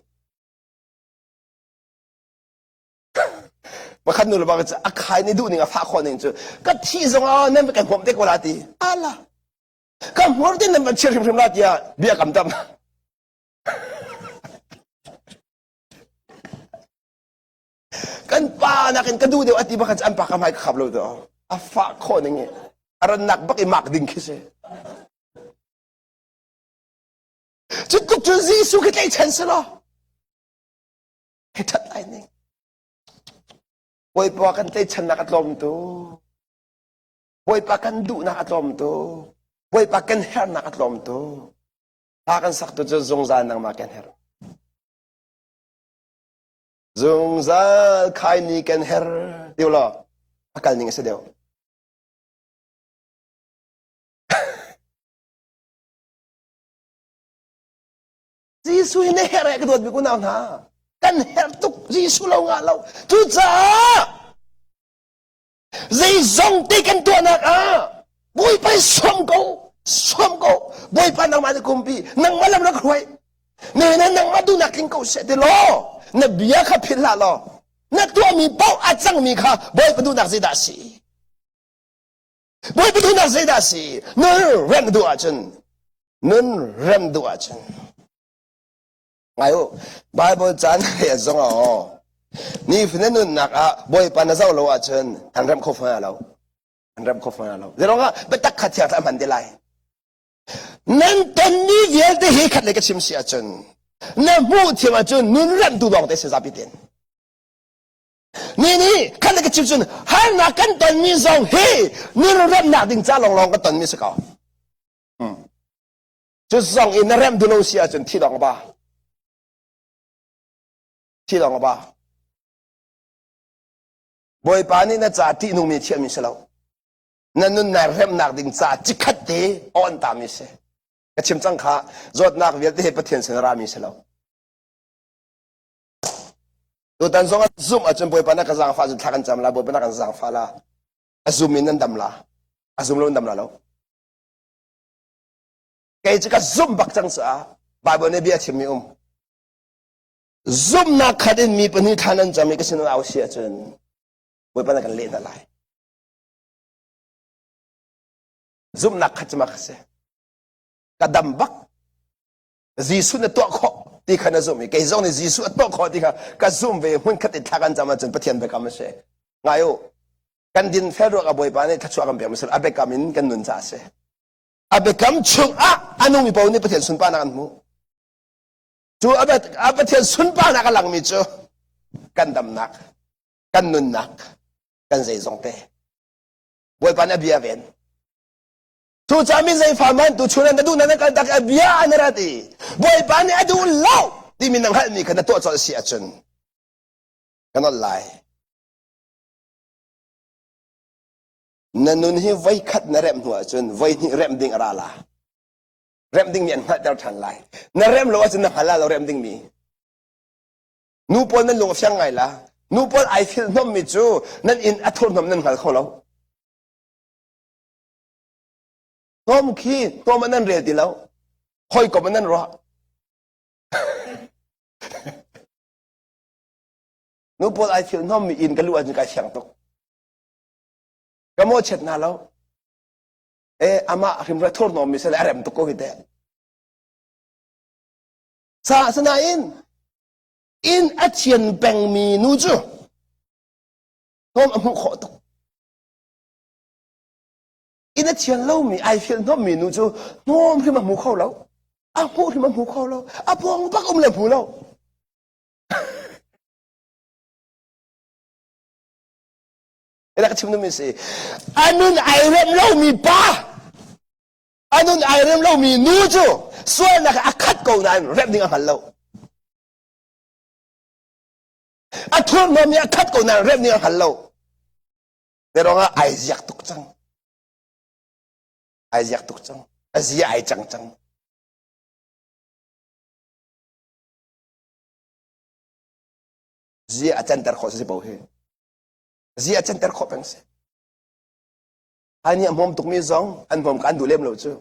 Pakhat nu le pa cu a khai ni duh ning a fah khawh ning cu ka thi zong ah nan kan hmuam te ko la ti. Ala. Ka hmur tin nan van chir hrimhrim la tiah bia kam tam. Kan pa nakin ka duh deuh ati bakhan an pa ka hmai ka khap lo to. A fah khawh ning i a rannak bak i mak ding khi si. Cu tluk cun Jesuh khi tlaihchan si law hi ṭhat lai ning. Bawipa kan tlaihchannak a tlawm tu. Bawipa kan duhnak a tlawm tu. Bawipa kan herhnak a tlawm tu. Hla kan sak tu cu zungzal nangmah kan herh. Zungzal khaini kan her ti law a kal ning a si deuh. Jesuh hi na herh eh ka dawt bik unau hna. Kan herh tuk Jesuh lo ngah lo. Cucaah zeizong te kan tuahnak ah Bawipa i sawm ko, sawm ko. Bawipa nangmah na kumpi, nangmah lam rak hruai. Ne na nangmah duhnak tling ko seh ti law na bia kha philh hlah law na tuahmi paoh a cangmi kha Bawipa duhnak zeidah a si? Bawipa duhnak zeidah a si? Nun rem duh ahcun, nun rem duh ahcun. Ngai u, Bible caan rel zong ah aw, nifa na nunnak ah Bawipa na zoh lo ahcun an rem kho fawn lo. An rem kho fawn lo. Zeiruangah biatak kha thiang a hman te lai. Nan tonmi vialte hi khat le ka chim si ahcun, na hmuh thiam ahcun nun remtu lawng te si zapi ten. Ni nih khan ka chim cun harnak kan tonmi zong hi nun remnak ding ca lawnglawng kan tonmi si ko. Hmm. Cu zong in na rem duh lo si ahcun thi dong ba. Thi dong ba. Bawipa nih na ca ṭihnungmi chiahmi si lo. Na nunnak remnak ding ca cikhat te on tami si. Ka chim cang kha zawtnak vialte he Pathian sin rami si lo. Tutan zong ah zumh ahcun Bawipa na ka zaangfah cun thla kan cam la, Bawipa na kan zaangfah la. A zum in nan dam la. A zum lo in dam la lo. Kei cu ka zumh bak cang caah Bible nih bia chimmi um. Zumhnak khat in mi pahnih thla nan cam i ka sin au si ahcun Bawipa na kan leh hna lai. Zumhnak khat cu ma ka si. Ka dam bak. Jesuh na tuah khawh ti kha na zumh i kei zong nih Jesuh a tuah khawh ti kha ka zumh ve hmun khat in thla kan cam ahcun Pathian biakam a si. Ngai u, kan din fel ruak a Bawipa nih thluachuah kan pek misal a biakam in kan nun ca a si. A biakam chungah a nungmi paoh nih Pathian sunparnak an hmuh. Cu a Pathian sunparnak a langmi cu kan damnak, kan nunnak, kan zeizong te. Bawipa nih a bia ven. Cucaah mi zeifa man tu chun na duh na kal tak a bia an rat i Bawipa nih a duh lo timi na hngalhmi kha na tuah colh si ahcun ka nolh lai. Na nun hi voikhat na remh hnu ahcun voihnih remh ding a ra la. Remh dingmi an hngalhter ṭhan lai. Na remh lo ahcun na hngal la lo remh dingmi. Nu pawl nan lung a fiang ngai la. Nu pawl ai filhhnawmmi cu nan inn a thurhnawm nan hngal kho lo. Hnawm khi hnawm ah nan rel ti lo. Hawikom ah nan ruah. Nu pawl ai thil hnawm mi inn ka luh ahcun kai fiang tuk. Ka mawhchiat hna lo. E amah hrim ra thur hnawm mi sale a rem tuk ko hi teh. Sa asinain inn a thian pengmi nu cu hnawm a hmuh khawh tuk. Inn a thian lomi ai fial hnawmmi nu cu hnawm hrim a hmu kho lo. A hmuh hrim a hmu kho lo. A pawng bak um le hmu lo. Ila ka chim numi si. A nun ai rem lomi pa a nun ai rem lomi nu cu sualnak a khat ko nain rem ding a hngal lo. A thurhnawm i a khat ko nain remh ning a hngal lo. Te ruangah ai ziak tuk cang. Ai ziak tuk cang. A zia ai cang cang. Zia a canter khawh si po hi. Zia a canter khawh peng si. Hai nih a hmawm tukmi zong an hmawm ka an duh lem lo cu.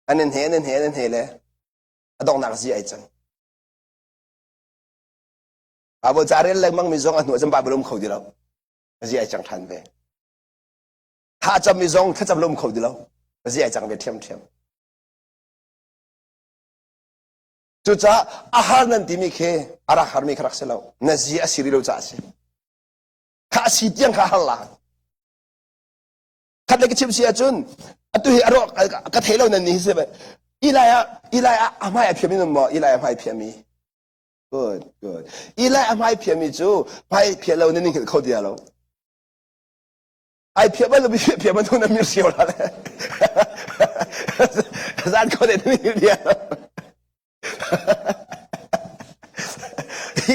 An in he an in he an in he le a donghnak zia ai cang. Bible ca rel lengmang mi zong a hnu ah cun Bible um kho ti lo. Zia ai cang ṭhan ve. Tha cam mi zong thlacam lo um kho ti lo. Zia ai cang ve ṭhiamṭhiam. Cucaah a har nan timi khi a rak harmi kha rak si lo. Na zia a si rih lo caah a si. Kha a si tiang kha har la. Khat le ka chim si ahcun atu hi a rawk ka thei lo nan ni hi si. Eli ah Eli ah a hmai a phiami nan maw? Eli a hmai phiami. Good, good. Eli a hmai phiami cu hmai phiah lo nan hngilh kho dia lo. Ai phiah bal lo phiah bal na mir sio la le. Zan ko de nan hngilh dia lo.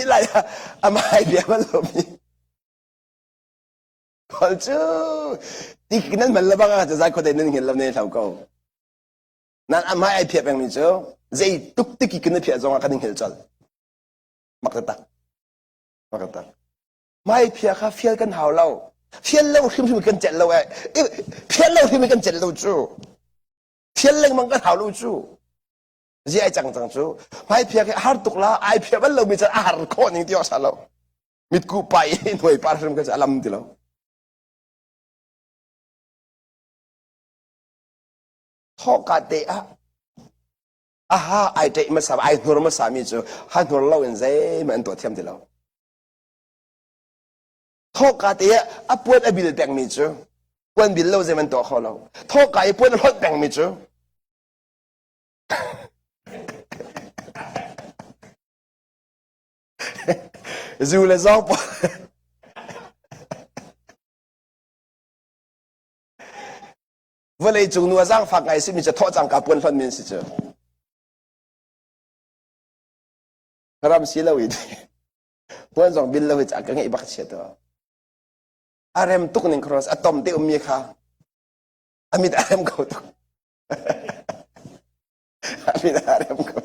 Eli a hmai phiah bal lo mi. Paul cu tik nan man lebang ah zai khuate nan hngil lo ne hlau ko. Nan a hmai ai phiah pengmi cu zei tuk tiki kan phiah zong ah kan hngil colh. Mak tak. Mak tak. Hmai phiah kha fial kan hau lo. Fial lo hrimhrim kan celh lo eh. Fial lo hrimhrim kan celh lo cu. Fial lengmang kan hau lo cu. Zi ai cang cang cu. Hmai phiah khi har tuk la ai phiah bal lomi can a har khawh ning ti awk sa lo. Mitkuh pa i hnuai par hrim ka a lam ti lo. Thawhka te ah aha ai ṭeih hmasa ai hnur hmasa mi cu ha hnur lo in zeihmanh an tuah thiam ti lo. Thawhka te ah a puan a bil pengmi cu puan bil lo zeihmanh tuah kho lo. Thawhka i puan a hlonh pengmi cu Zu le zawng pawl. Vawlei cung nu a zaangfak ngai simi cu thawh cangka puan hlonh min si cu. Ram si lo i puan zong bil lo hi ca ka ngeih bak chia to. A rem tuk ning cross a tom te ummi kha a mit a rem ko tuk. A mit a rem ko.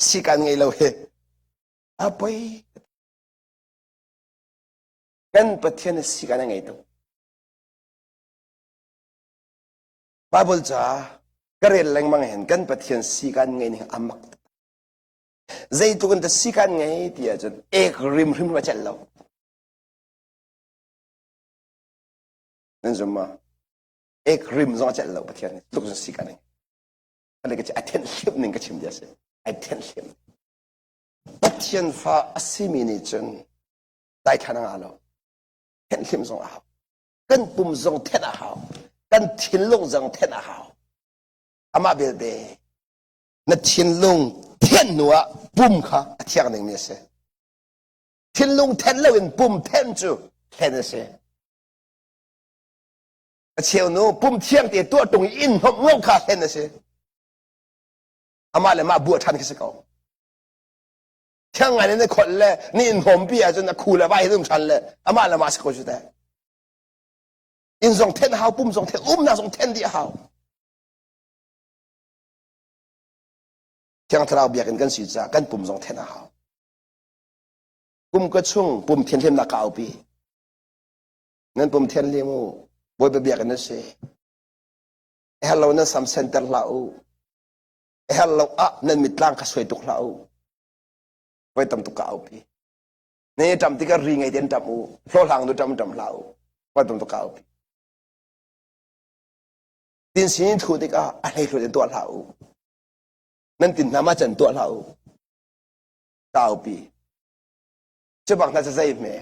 Sikan ngei lo hi a poi. Kan Pathian sikan a ngei tuk. Bible ca ka rel lengmang hin kan Pathian sikan ngei ning a mak. Zeitluk in ta sikan ngei ti ahcun ek rim hrim a celh lo. Nan zum ma? Ek rim zong a celh lo Pathian nih tluk cun sikan ngei. A thenh hliam ning ka chim dia si. Ai thenh hliam. Pathian fa a simi nih cun daithlan a ngah lo. Thenh hliam zong a hau. Kan pum zong thenh a hau. Kan thinlung zong thenh a hau. Amah belte na thinlung thianh hnu ah pum kha a thiang dingmi a si. Thinlung thenh loin pum thenh cu hlen a si. A cheu nu pum thiang te tuah tung i inn hnomh ngo kha hlen a si. Amah le mah buah ṭhan khi si ko. Thiang ngai in na kholh le ni inn hnawm pi ahcun a khu le vai hi um ṭhan le amah le mah si ko cu teh. Inn zong then hau, pum zong then, umnak zong then dih a hau. Thiang Thlarau biakinn kan si caah kan pum zong then a hau. Kum ka chung pum thianhlimnak ka aupi. Nan pum thianhlim u. Bawipa biakinn a si. Herh lo nan sam senter hlah u. Herh lo ah nan mittlang kha suai tuk hlah u. Voi tam tuk ka aupi. Ne ṭam tikah ri ngei tein ṭam u. Hlawhhlang nu ṭam ṭam hlah u. Voi tam tuk ka aupi. Tin sin thu tikah a hleihluat in tuah hlah u. Nan tin hna ma can tuah hlah u. Ka aupi. Cu bang hna cu zei hme?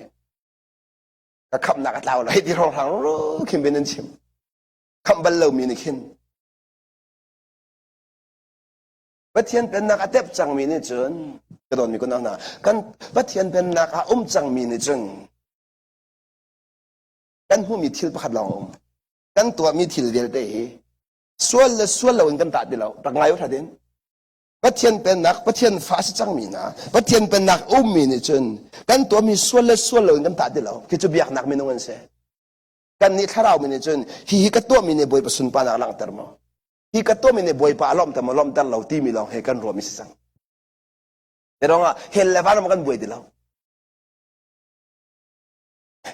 Ka khamnak a tlau lai ti hrawnghrang ru khin bin an chim. Khamh bal lomi nih khin Pathian pennak a tep cangmi nih cun ka dawtmi kun hna kan Pathian pennak ah um cangmi nih cun kan hmuhmi thil pakhat lawng a um kan tuahmi thil vialte hi sual le sual loin kan tah ti lo rak ngai u hrat in. Pathian pennak, Pathian fa si cangmi hna, Pathian pennak ummi nih cun kan tuahmi sual le sual loin kan tah ti lo. Khi cu biaknak minung an si. Kan nih thlarau mi nih cun hihi ka tuahmi nih Bawipa sunparnak langhter maw? Hi ka tuahmi nih Bawipa a lawmhter maw, lawmhter lo timi lawng he kan ruahmi si cang. Ruangah hell le vanram kan buai ti lo.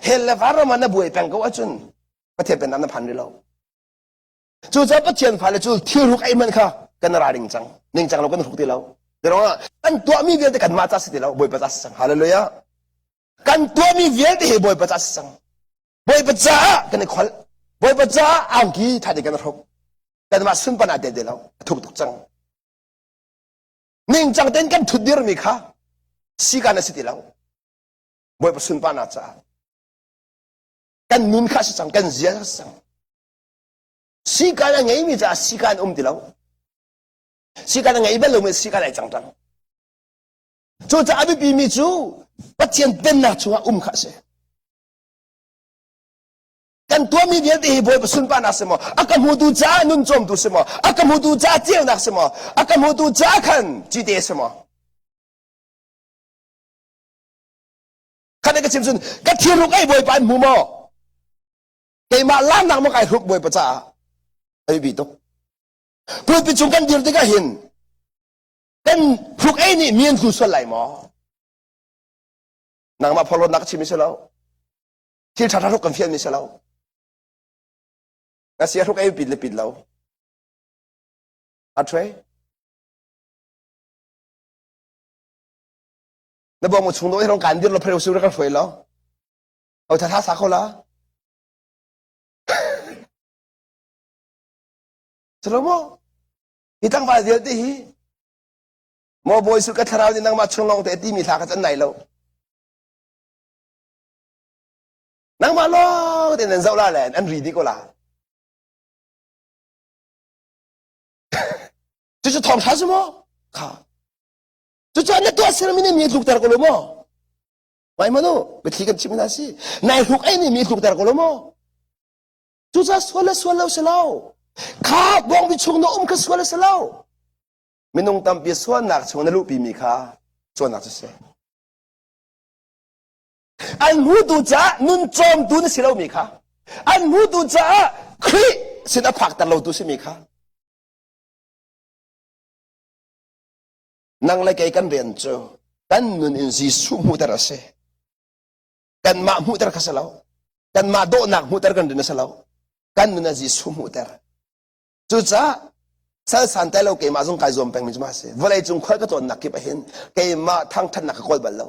Hell le vanram ah na buai peng ko ahcun Pathian pennak na phan rih lo. Cucaah Pathian fale cu thilhruk ei hmanh kha kan ra ding cang. Ningcang lo kan hruk ti lo. Ruangah kan tuahmi vialte kanmah ca si ti lo, Bawipa ca si cang. Hallelujah. Kan tuahmi vialte hi Bawipa ca si cang. Bawipa caah kan i kholh. Bawipa caah angki ṭha tein kan hruk. Kanmah sunpan ah tel ti lo. A thuk tuk cang. Ningcang tein kan ṭhut dirmi kha sikan a si ti lo. Bawipa sunparnak caah. Kan nun kha si cang, kan zia kha si cang. Sikan a ngeimi caah sikan um ti lo. Sikan a ngei bal lomi sikan ai cang cang. Cucaah a biapimi cu Pathian pennak chungah um kha a si. Kan tuahmi vialte hi Bawipa sunparnak si maw? A ka hmutu caah nun cawmtu si maw? A ka hmutu caah ceunak si maw? A ka hmutu caah khan cite si maw? Khan ka chim cun ka thilruk ei Bawipa an hmu maw? Keimah lannak maw kai hruk Bawipa caah? Ai bi tuk. Pulpit cung kan dir tikah hin kan hruk ei nih mi an tlu sual lai maw? Nangmah phorhlawtnak ka chim si lo. Thil ṭha ṭha hruk kan fial mi si lo. Ka sia hruk ei pit le pit lo. A ṭhuai. Na bawng chung do hi kan dir lo pheu su kan hruai lo. O tha tha sa kho la. Salomo, hi tlangval vialte hi maw bawi su ka thlarau nih nangmah chung lawng te timi hla kha can nai lo. Nangmah lawng te nan zoh la le an ri dih ko la. Cucu thawng ṭha su maw? Kha. Cucu na tuah sermi nih mi tlukter ko lo maw? Ngai manu, biathli kan chim hna si. Nai hruk ei nih mi tlukter ko lo maw? Cucaah sual le sual lo si lo. Kha bawngbi chung na um kha sual a si lo. Minung tampi sualnak chung na luhpi mi kha sualnak cu si. An hmutu caah nun cawmtu na si lomi kha an hmutu caah Khrih sin a phakter lotu simi kha nang le kei kan rian cu kan nun in Jesuh hmuhter a si. Kanmah hmuhter kha si lo. Kanmah dawhnak hmuhter kan rian a si lo. Kan nun ah Jesuh hmuhter. Cucaah sal santai lo keimah zong kai zuam pengmi cu ma si. Vawlei cung khual ka tlawnnak kip ahhin keimah thangthatnak ka kawl bal lo.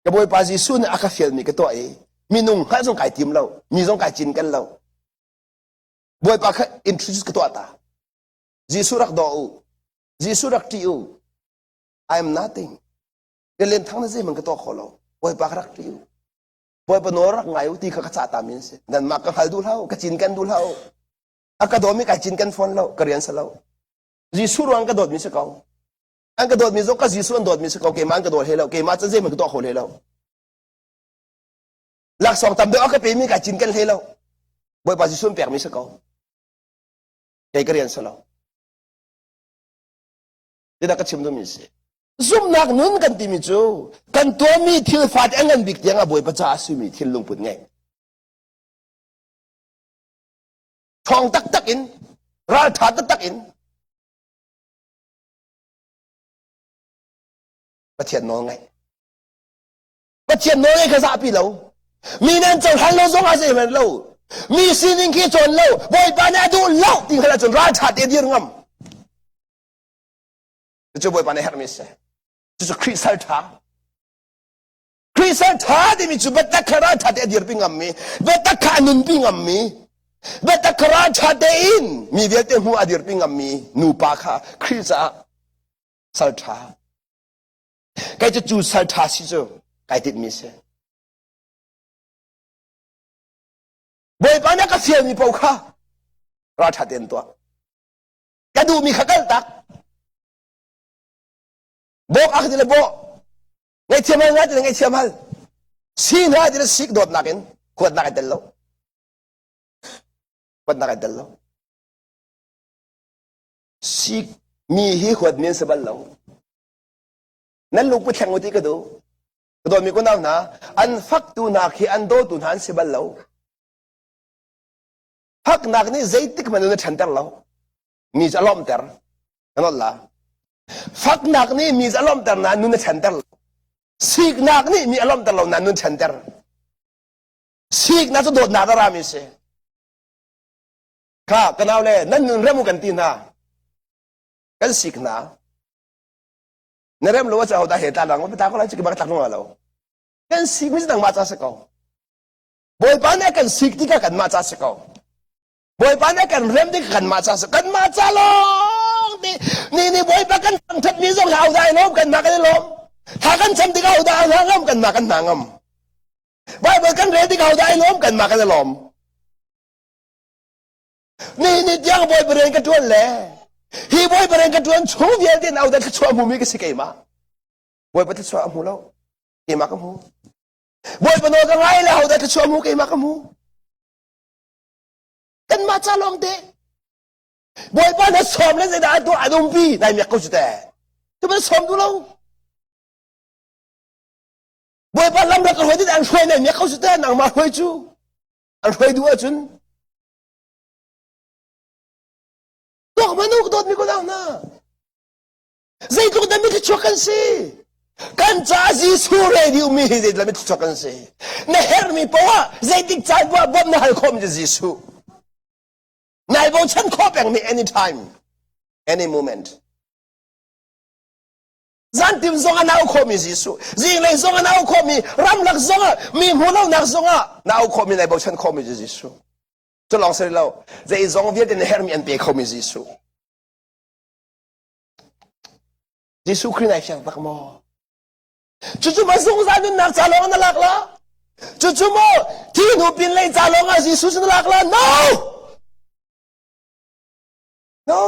Ka Bawipa Jesuh nih a ka fialmi ka tuah i minung hngalh zong kai tim lo, mi zong kai cinken lo. Bawipa kha introduce ka tuah ta. Jesuh rak daw u. Jesuh rak ṭih u. I am nothing. Ka len thang na zeihmanh ka tuah kho lo. Bawipa ka rak ṭih u. Bawipa nawl rak ngai u ti kha ka cah ta mi an si. Nanmah ka hngal duh hlah u, ka cinken duh hlah u. A ka dawmi kai cinken fawn lo, ka rian si lo. Jesuh ruang ka dawtmi si ko. An ka dawtmi zong ka Jesuh an dawtmi si ko. Keimah an ka dawt hlei lo. Keimah cun zeihmanh ka tuah kho hlei lo. Laksawng tam deuh a ka pemi kai cinken hlei lo. Bawipa Jesuh an pekmi si ko. Kei ka rian si lo. Tidah ka chim duhmi si. Zumhnak nun kan timi cu kan tuahmi thil fate a ngan bik tiang ah Bawipa caah a simi thil lungput ngeih. Ṭhawng taktak in, ralṭha taktak in Pathian nawl ngaih. Pathian nawl ngaih kha zahpi lo. Mi nih an cohlan lo zong ah zeihmanh lo. Mi sining khi cawn lo. Bawipa nih a duh lo ti hngalh ahcun ralṭha te dir ngam. Cucu Bawipa nih herhmi a si. Cucu Khrih sal ṭha. Khrih sal ṭha timi cu biatak kha ralṭha te a dirpi ngammi, biatak kha a nunpi ngammi, biatak kha ralṭha tein mi vialte hmuh a dirpi ngammi nupa kha Khrih caah sal ṭha. Kei cu cu sal ṭha si cu kai tinhmi si. Bawipa nih a ka fialmi paoh kha ralṭha tein tuah. Ka duhmi kha kal tak. Bawk a ka ti le bawh. Ngaihthiam hal nga ti le ngaihthiam hal. Si hna ti le sik dawtnak in huatnak ai tel lo. Huatnak ai tel lo. Sik. Mi hi huat mi an si bal lo. Nan lungput thleng u ti ka duh. Ka dawtmi kunau hna, an faktu hna khi an dawtu hna an si bal lo. Faknak nih zeitik hmanh na ṭhanter lo. Mi cu a lawmhter. Ka nolh la. Faknak nih mi cu a lawmhter nain nun a ṭhanter lo. Siknak nih mi a lawmhter lo nain nun ṭhanter. Siknak cu dawtnak a rami si. Kha ka nau le nan nun rem u kan ti hna. Kan sik hna. Na rem lo a hodah he tla lang ma ta ko lai chu ki bak tlak lo. Kan sik mi nangmah ca si ko. Bawipa nih a kan sik tikah kanmah ca si ko. Bawipa nih a kan rem tikah kanmah ca si kanmah ca lawng ti ni ni Bawipa kan thangthat mi zong hi hodah i lawm kanmah kan i lawm. Thla kan cam tikah hodah a hna ngam kanmah kan hna ngam. Bible kan rel tikah hodah i lawm kanmah kan i lawm. Ni ni tiang Bawipa rian ka ṭuan le hi Bawipa rian ka ṭuan chung vialte in hodah thluachuah a hmumi ka si keimah. Bawipa thluachuah a hmu lo. Keimah ka hmu. Bawipa nawl ka ngai le hodah thluachuah hmu keimah ka hmu. Kanmah ca lawng te. Bawipa na sawm le zeidah a tuah an umpi nai miak ko cu te. Tu ban sawm duh lo. Bawipa lam rak ka hruai dit an hruai nai miak ko cu te nangmah hruai cu. An hruai duh ahcun tuak manu ka dawtmi ko hna. Zeitluk dah mitthluachuak kan si? Kan caah Jesuh ready ummi hi zeitluk mitthluachuak kan si? Na herhmi poah zeitik caan poah bawmh na hal khawhmi cu Jesuh. Nai bochan khawh pengmi anytime, any moment. Zantim zong ah na au khawhmi Jesuh. Zinglei zong ah na au khawhmi, ramlak zong ah, mi hmu lonak zong ah na au khawhmi, nai bochan khawhmi cu Jesuh. Cu lawng si lo, zeizong vialte na herhmi an pe khomi Jesuh. Jesuh Khrih nai fiang tak maw? Cucu ma zungzal nunnak ca lawng na lak la? Cucu maw thi hnu pin lei ca lawng ah Jesuh na lak la? No! No!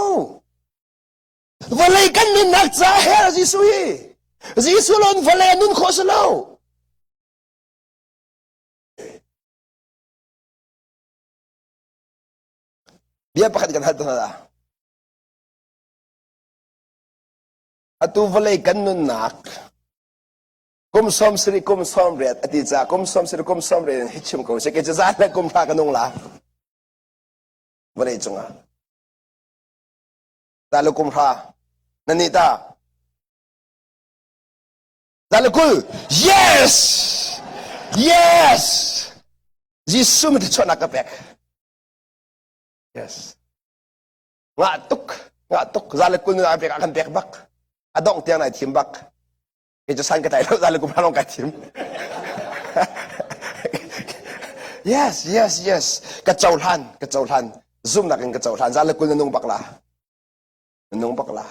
Vawlei kan nunnak ca her Jesuh hi. Jesuh lon vawlei a nun khawh si lo. Bia pakhat kan hal hna. Atu vawlei kan nunnak kum 70 kum 80 a ti ca kum 70 kum 80 in hi chim ko seh ke cu zan le kum hra ka nung la vawlei cungah ta le kum hra na nih ta ta le kul yes yes Jesuh mi chuahnak ka pek yes Ngah tuk, ngah tuk. Za le kul na pek a kan pek bak. A dongh tiang nai thim bak. Kei cu san ka tlai lo, za le kum long kai thim. yes, yes, yes. Ka cohlan, ka cohlan. Zumnak in ka cohlan. Za le kul na nung bak la. Na nung bak la.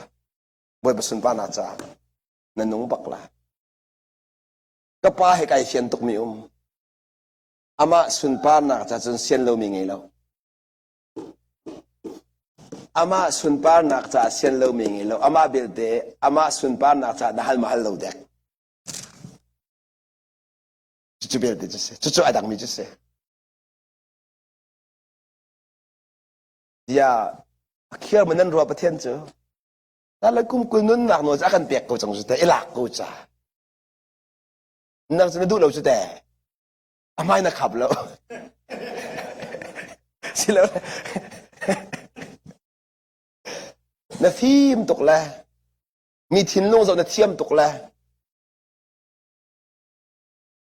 Bawipa sunpa na ca. Na nung bak la. Ka pa he kai fian tuk mi um. Amah sunparnak ca cun sian lomi ngei lo. Amah sunparnak caah sian lomi ngei lo. Amah belte amah sunparnak caah na hal ma hal lo dek. Cucu belte cu si. Cucu a dangmi cu si. Bia a khiar man nan ruah Pathian cu. Tala kum kul nunnak nawl cu a kan pek ko cang cu te i lak ko ca. Nang cu na duh lo cu te. A hmai na khap lo. Silo. Na fim tuk le mi thinlung zoh na thiam tuk le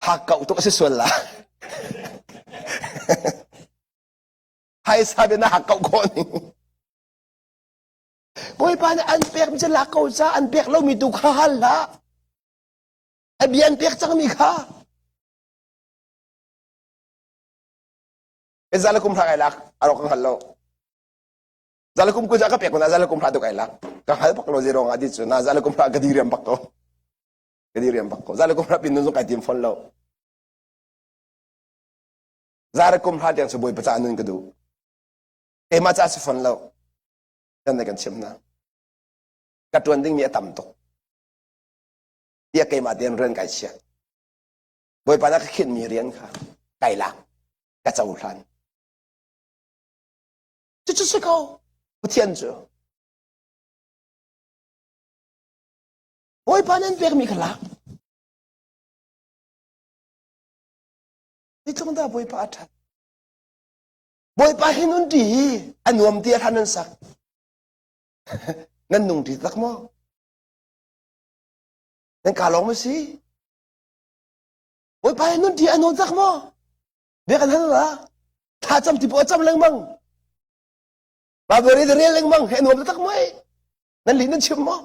hakkauh tuk a si sual la. Phaisa bia na hakkauh khawh ning. Bawipa nih an pek mi cu lak ko ca an pek lomi tu kha hal hlah. A bia an pek cangmi kha. Zala kum hra kai lak arok ka hngal lo. Zala kum ku ka pek na zala kum hra tu kai lak. Ka hngal bak lo zero nga di cu na zala kum hra ka diriam bak ko. Ka diriam bak ko. Zala kum hra pin nun zong kai tim fon lo. Zara kum hra tiang cu bawi paca nun ka duh. Keimah ca si fon lo. Kan kan chim na. Ka tuan ding mi a tam tuk. Tiah keimah tein rian kai chiah. Bawipa na ka khinhmi rian kha kai lak, ka cohlan. Cucu si ko, Pathian cu. Bawipa nan pekmi kha lak. Zeitluk dah Bawipa a ṭhat. Bawipa hi nun ṭi hi a nuam ti a hlan nan sak. Nan nung ṭi tak maw? Nan ka lawng ma si? Bawipa hi nun ṭi a nuam tak maw? Bia kan hal la. Thla cam ti a cam lengmang. Bible rel rel lengmang he nuam tak maw? Nan lih nan chim maw?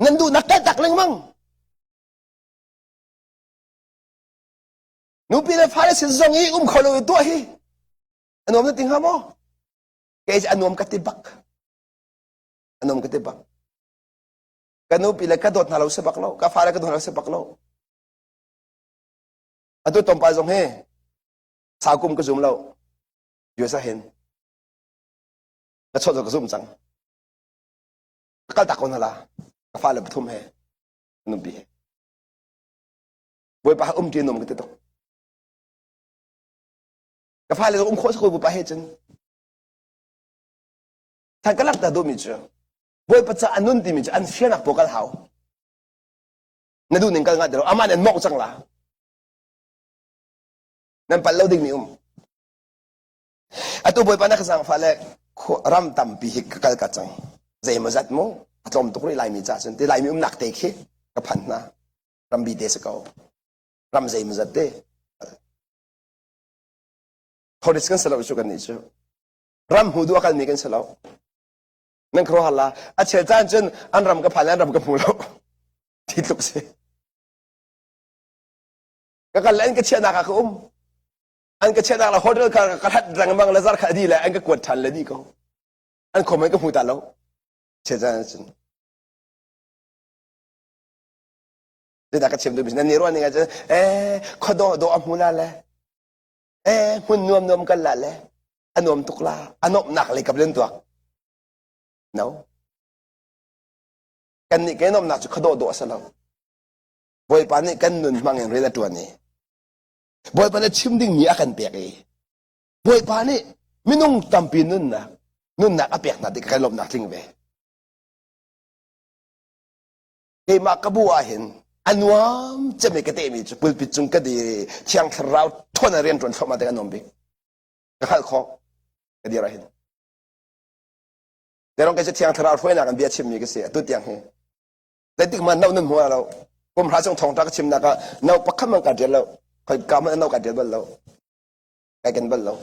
Nan duhnak kan tak lengmang. Nupi le fale sin zong i um kho lo i tuah hi a nuam na ti hnga maw? Kei cu a nuam ka ti bak. A nuam ka ti bak. Ka nupi le ka dawt hna lo si bak lo. Ka fale ka dawt hna lo si bak lo. Atu tlawmpal zong hi sau kum ka zum lo. US ah hin ka chawt ka zum cang. Ka kal tak ko hna la. Ka fale pathum he nupi he. Bawipa um ti nuam ka ti tuk. Ka fale zong um khawh si ko Bawipa he cun. Than ka langhter duhmi cu Bawipa ca a nun timi cu an fianak pawl kal hau. Na duh ning kal nga ti lo. Amah nih an mawngh cang la. Nan palh lo dingmi um. Atu Bawipa na ka zaangfah le ram tampi hi ka kal ka cang. Zeimawzat mu a tlawm tuk rih Laimi ca cun ti Laimi umnak te khi ka phan hna. Rambi te si ko. Ram zeimawzat te. Tourist kan si lo cu kan nih cu. Ram hmu duh a kalmi kan si lo. Nan khuaruahhar la. A chel caan cun an ram ka phan an ram ka hmu lo. Ti tluk si. Ka kal le an ka chiahnak ah ka um. An ka chiahnak le hotel ka ka hlat lengmang le zar kha di le an ka kuat ṭhan le di ko. An khom an ka hmu ta lo. Chel caan cun. Zeidah ka chim duhmi nan nih ruah ning ahcun eh khuadawh dawh a hmu la le eh hmun nuam nuam kal la le a nuam tuk la a nuamhnak lei kap len tuak no kan nih ke nuamhnak cu khuadawh dawh a si lo Bawipa nih kan nun hmang in rian a ṭuan i Bawipa nih chim dingmi a kan pek i Bawipa nih minung tampi nunnak nunnak a pek hna tik kan lawmhnak tling ve keimah ka bu ah hin a nuam cem i ka tehmi cu pulpit cung ka dir i thiang thlarau ṭhawn in rian ṭuan thluahmah tik a nuam bik ka hngalh khawh ka dir ah hin Terong kei cu thiang thlarau hruainak in bia chimmi ka si atu tiang hi zeitik man no nan hmu lo kum hra chung thawngṭha ka chimnak ah no pakhat man ka ṭial lo khoi ka man no ka ṭial bal lo kai ken bal lo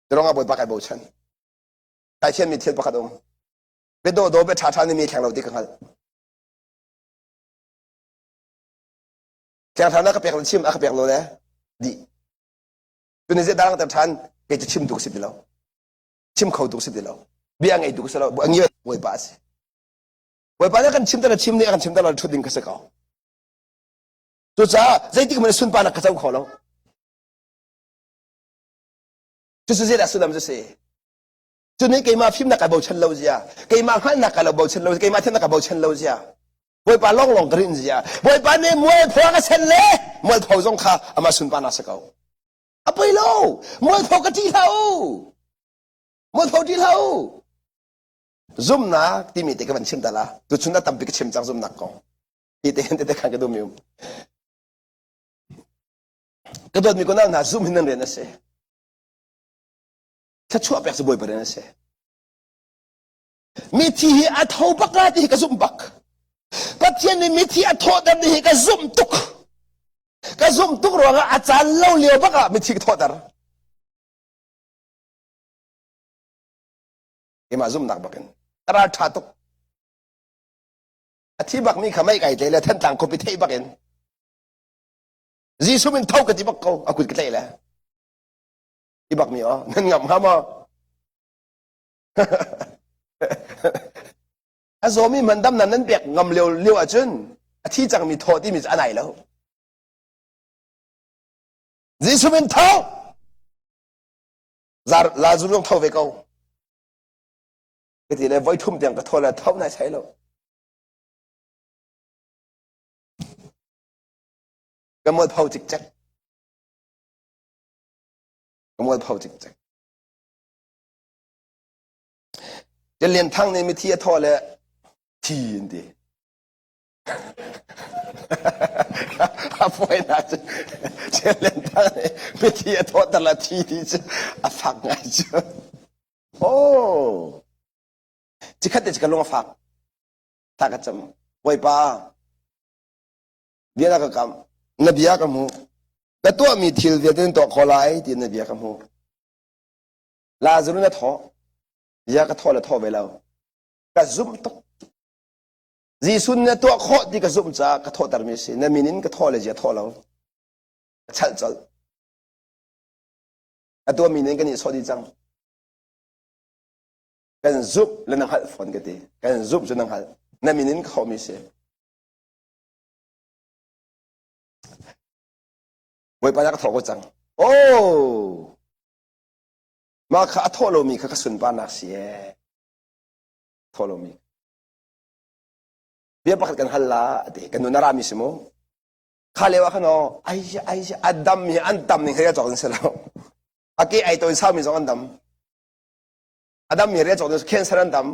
terong ah bawipa kai bochan kai thianmi thil pakhat um bia dawh dawh bia ṭha ṭha nih mi thleng lo ti ka hngalh Thiang Thlarau na ka pek lo chim a ka pek lo le dih. Tuni zei dang ter ṭhan kei cu chim tu ka si ti lo. Chim kho tu ka si ti lo. Bia ngei tu ka si lo. A ngiat Bawipa a si. Bawipa nih kan chim ter chim nih a kan chim ter lo ṭhut ding ka si ko. Cucaah zeitik hmanh sunparnak ka co kho lo. Cucu zeidah sullam cu si? Cu nih keimah fimnak kai bochan lo zia, keimah hngalhnak kai lo bochan lo, keimah thiamnak kai bochan lo zia. Bawipa lawnglawng ka rinh zia. Bawipa nih mualpho a ka sen le mualpho zong kha amah sunparnak si ko. A poi lo. Mualpho ka ṭih hlah u. Mualpho ṭih hlah u. Zumnak timi te ka van chim ta la. Tuchun a tampi ka chim cang zumnak kong. Ti te hin te khan ka duhmi um. Ka dawtmi ko hna zum hin nan rian a si. Thluachuah pek cu Bawipa rian a si. Mithi hi a tho bak la ti hi ka zumh bak. Pathian nih mithi a thawhter ti hi ka zumh tuk. Ka zumh tuk ruangah a caan lo lio bak ah mithi ka thawhter. Keimah zumhnak bak in. Ka ral ṭha tuk. A thi bak mi kha mei kai tlei le Thantlang khuapi theih bak in. Jesuh min tho ka ti bak ko a kut ka tlaih le. Ti bak mi aw nan ngam hnga maw? A zawmi man dam nan nan pek ngam lio lio ahcun a thi cangmi thaw timi cu a nai lo. Jesuh min tho! Lazarus zong tho ve ko. Ka ti le voi thum tiang ka thaw le tho nai sai lo. Ka mualpho cikcek. Ka mualpho cikcek. Lian Thang nih mithi a thawh le Thi an ti. A fawinak cu Len Thang nih mithi a thawhter la thi ti cu a fak ngai cu. Oh! Cikhat te ka lung a fak. Thla ka cam. Bawipa, bia na ka kam. Na bia ka hmu. Ka tuahmi thil vialte na tuah khawh lai ti na bia ka hmu. Lazarus na thawh. Bia ka thawh le thawh ve lo. Ka zumh tuk. Jesuh na tuah khawh ti ka zumh caah ka thawhtermi a si. Na min in ka thawh le zia thawh lo. Ka chalh colh. A tuahmi nih kan i sawh dih cang. Kan zumh le na hngalh fawn ka ti. Kan zumh cu na hngalh. Na min in ka thawhmi si. Bawipa na ka thawh ko cang. Oh! Mah kha a thawh lomi kha ka sunparnak si ee. Thawh lomi. Bia pakhat kan hal la ati. Kan nun a rami si mu. Kha lio ah khan aw ai ai a dam hi an tam ning hei a cawk in si lo. A ke ai to in saumi zong an dam. A dam mi re cawk in cancer an dam.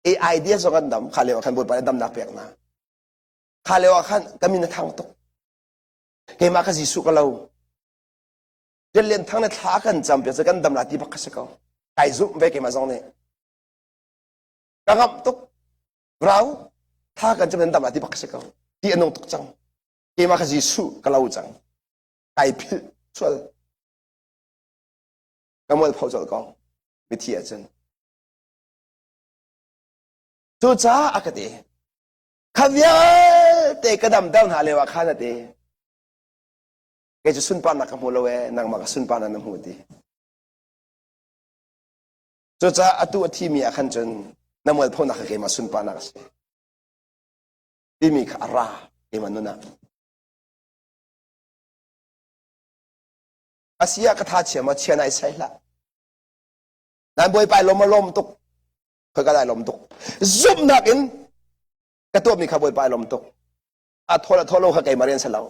AIDS zong an dam. Kha lio ah khan Bawipa nih damnak pek na. Kha lio ah khan ka min a thang tuk. Keimah ka Jesuh ka lo. Rian lian thang le thla kan cam piak kan dam la ti bak ka si ko. Kai zumh ve keimah zong nih. Ka ngamh tuk. Rau thla kan cam nan dam la ti bak ka si ko. Ti a nung tuk cang. Keimah ka Jesuh ka lo cang. Kai philh sual. Ka mual pho colh ko. Mithi ahcun. Cucaah a ka ti. Kha vialte ka damter hna lio ah khan a ti. Kei cu sunparnak ka hmu lo ee, nangmah ka sunparnak na hmu ti. Cucaah atu a thimi ah khan cun na mualphonak kha keimah sunparnak a si. Timi kha a ra keimah nun ah. Asi ah ka tha chia maw chia nai sai hlah. Nan bawipa i lawm a lawm tuk. Khoi ka dai lawm tuk. Zumhnak in ka tuahmi kha bawipa i lawm tuk. A thawl a thawl lo kha keimah rian si lo.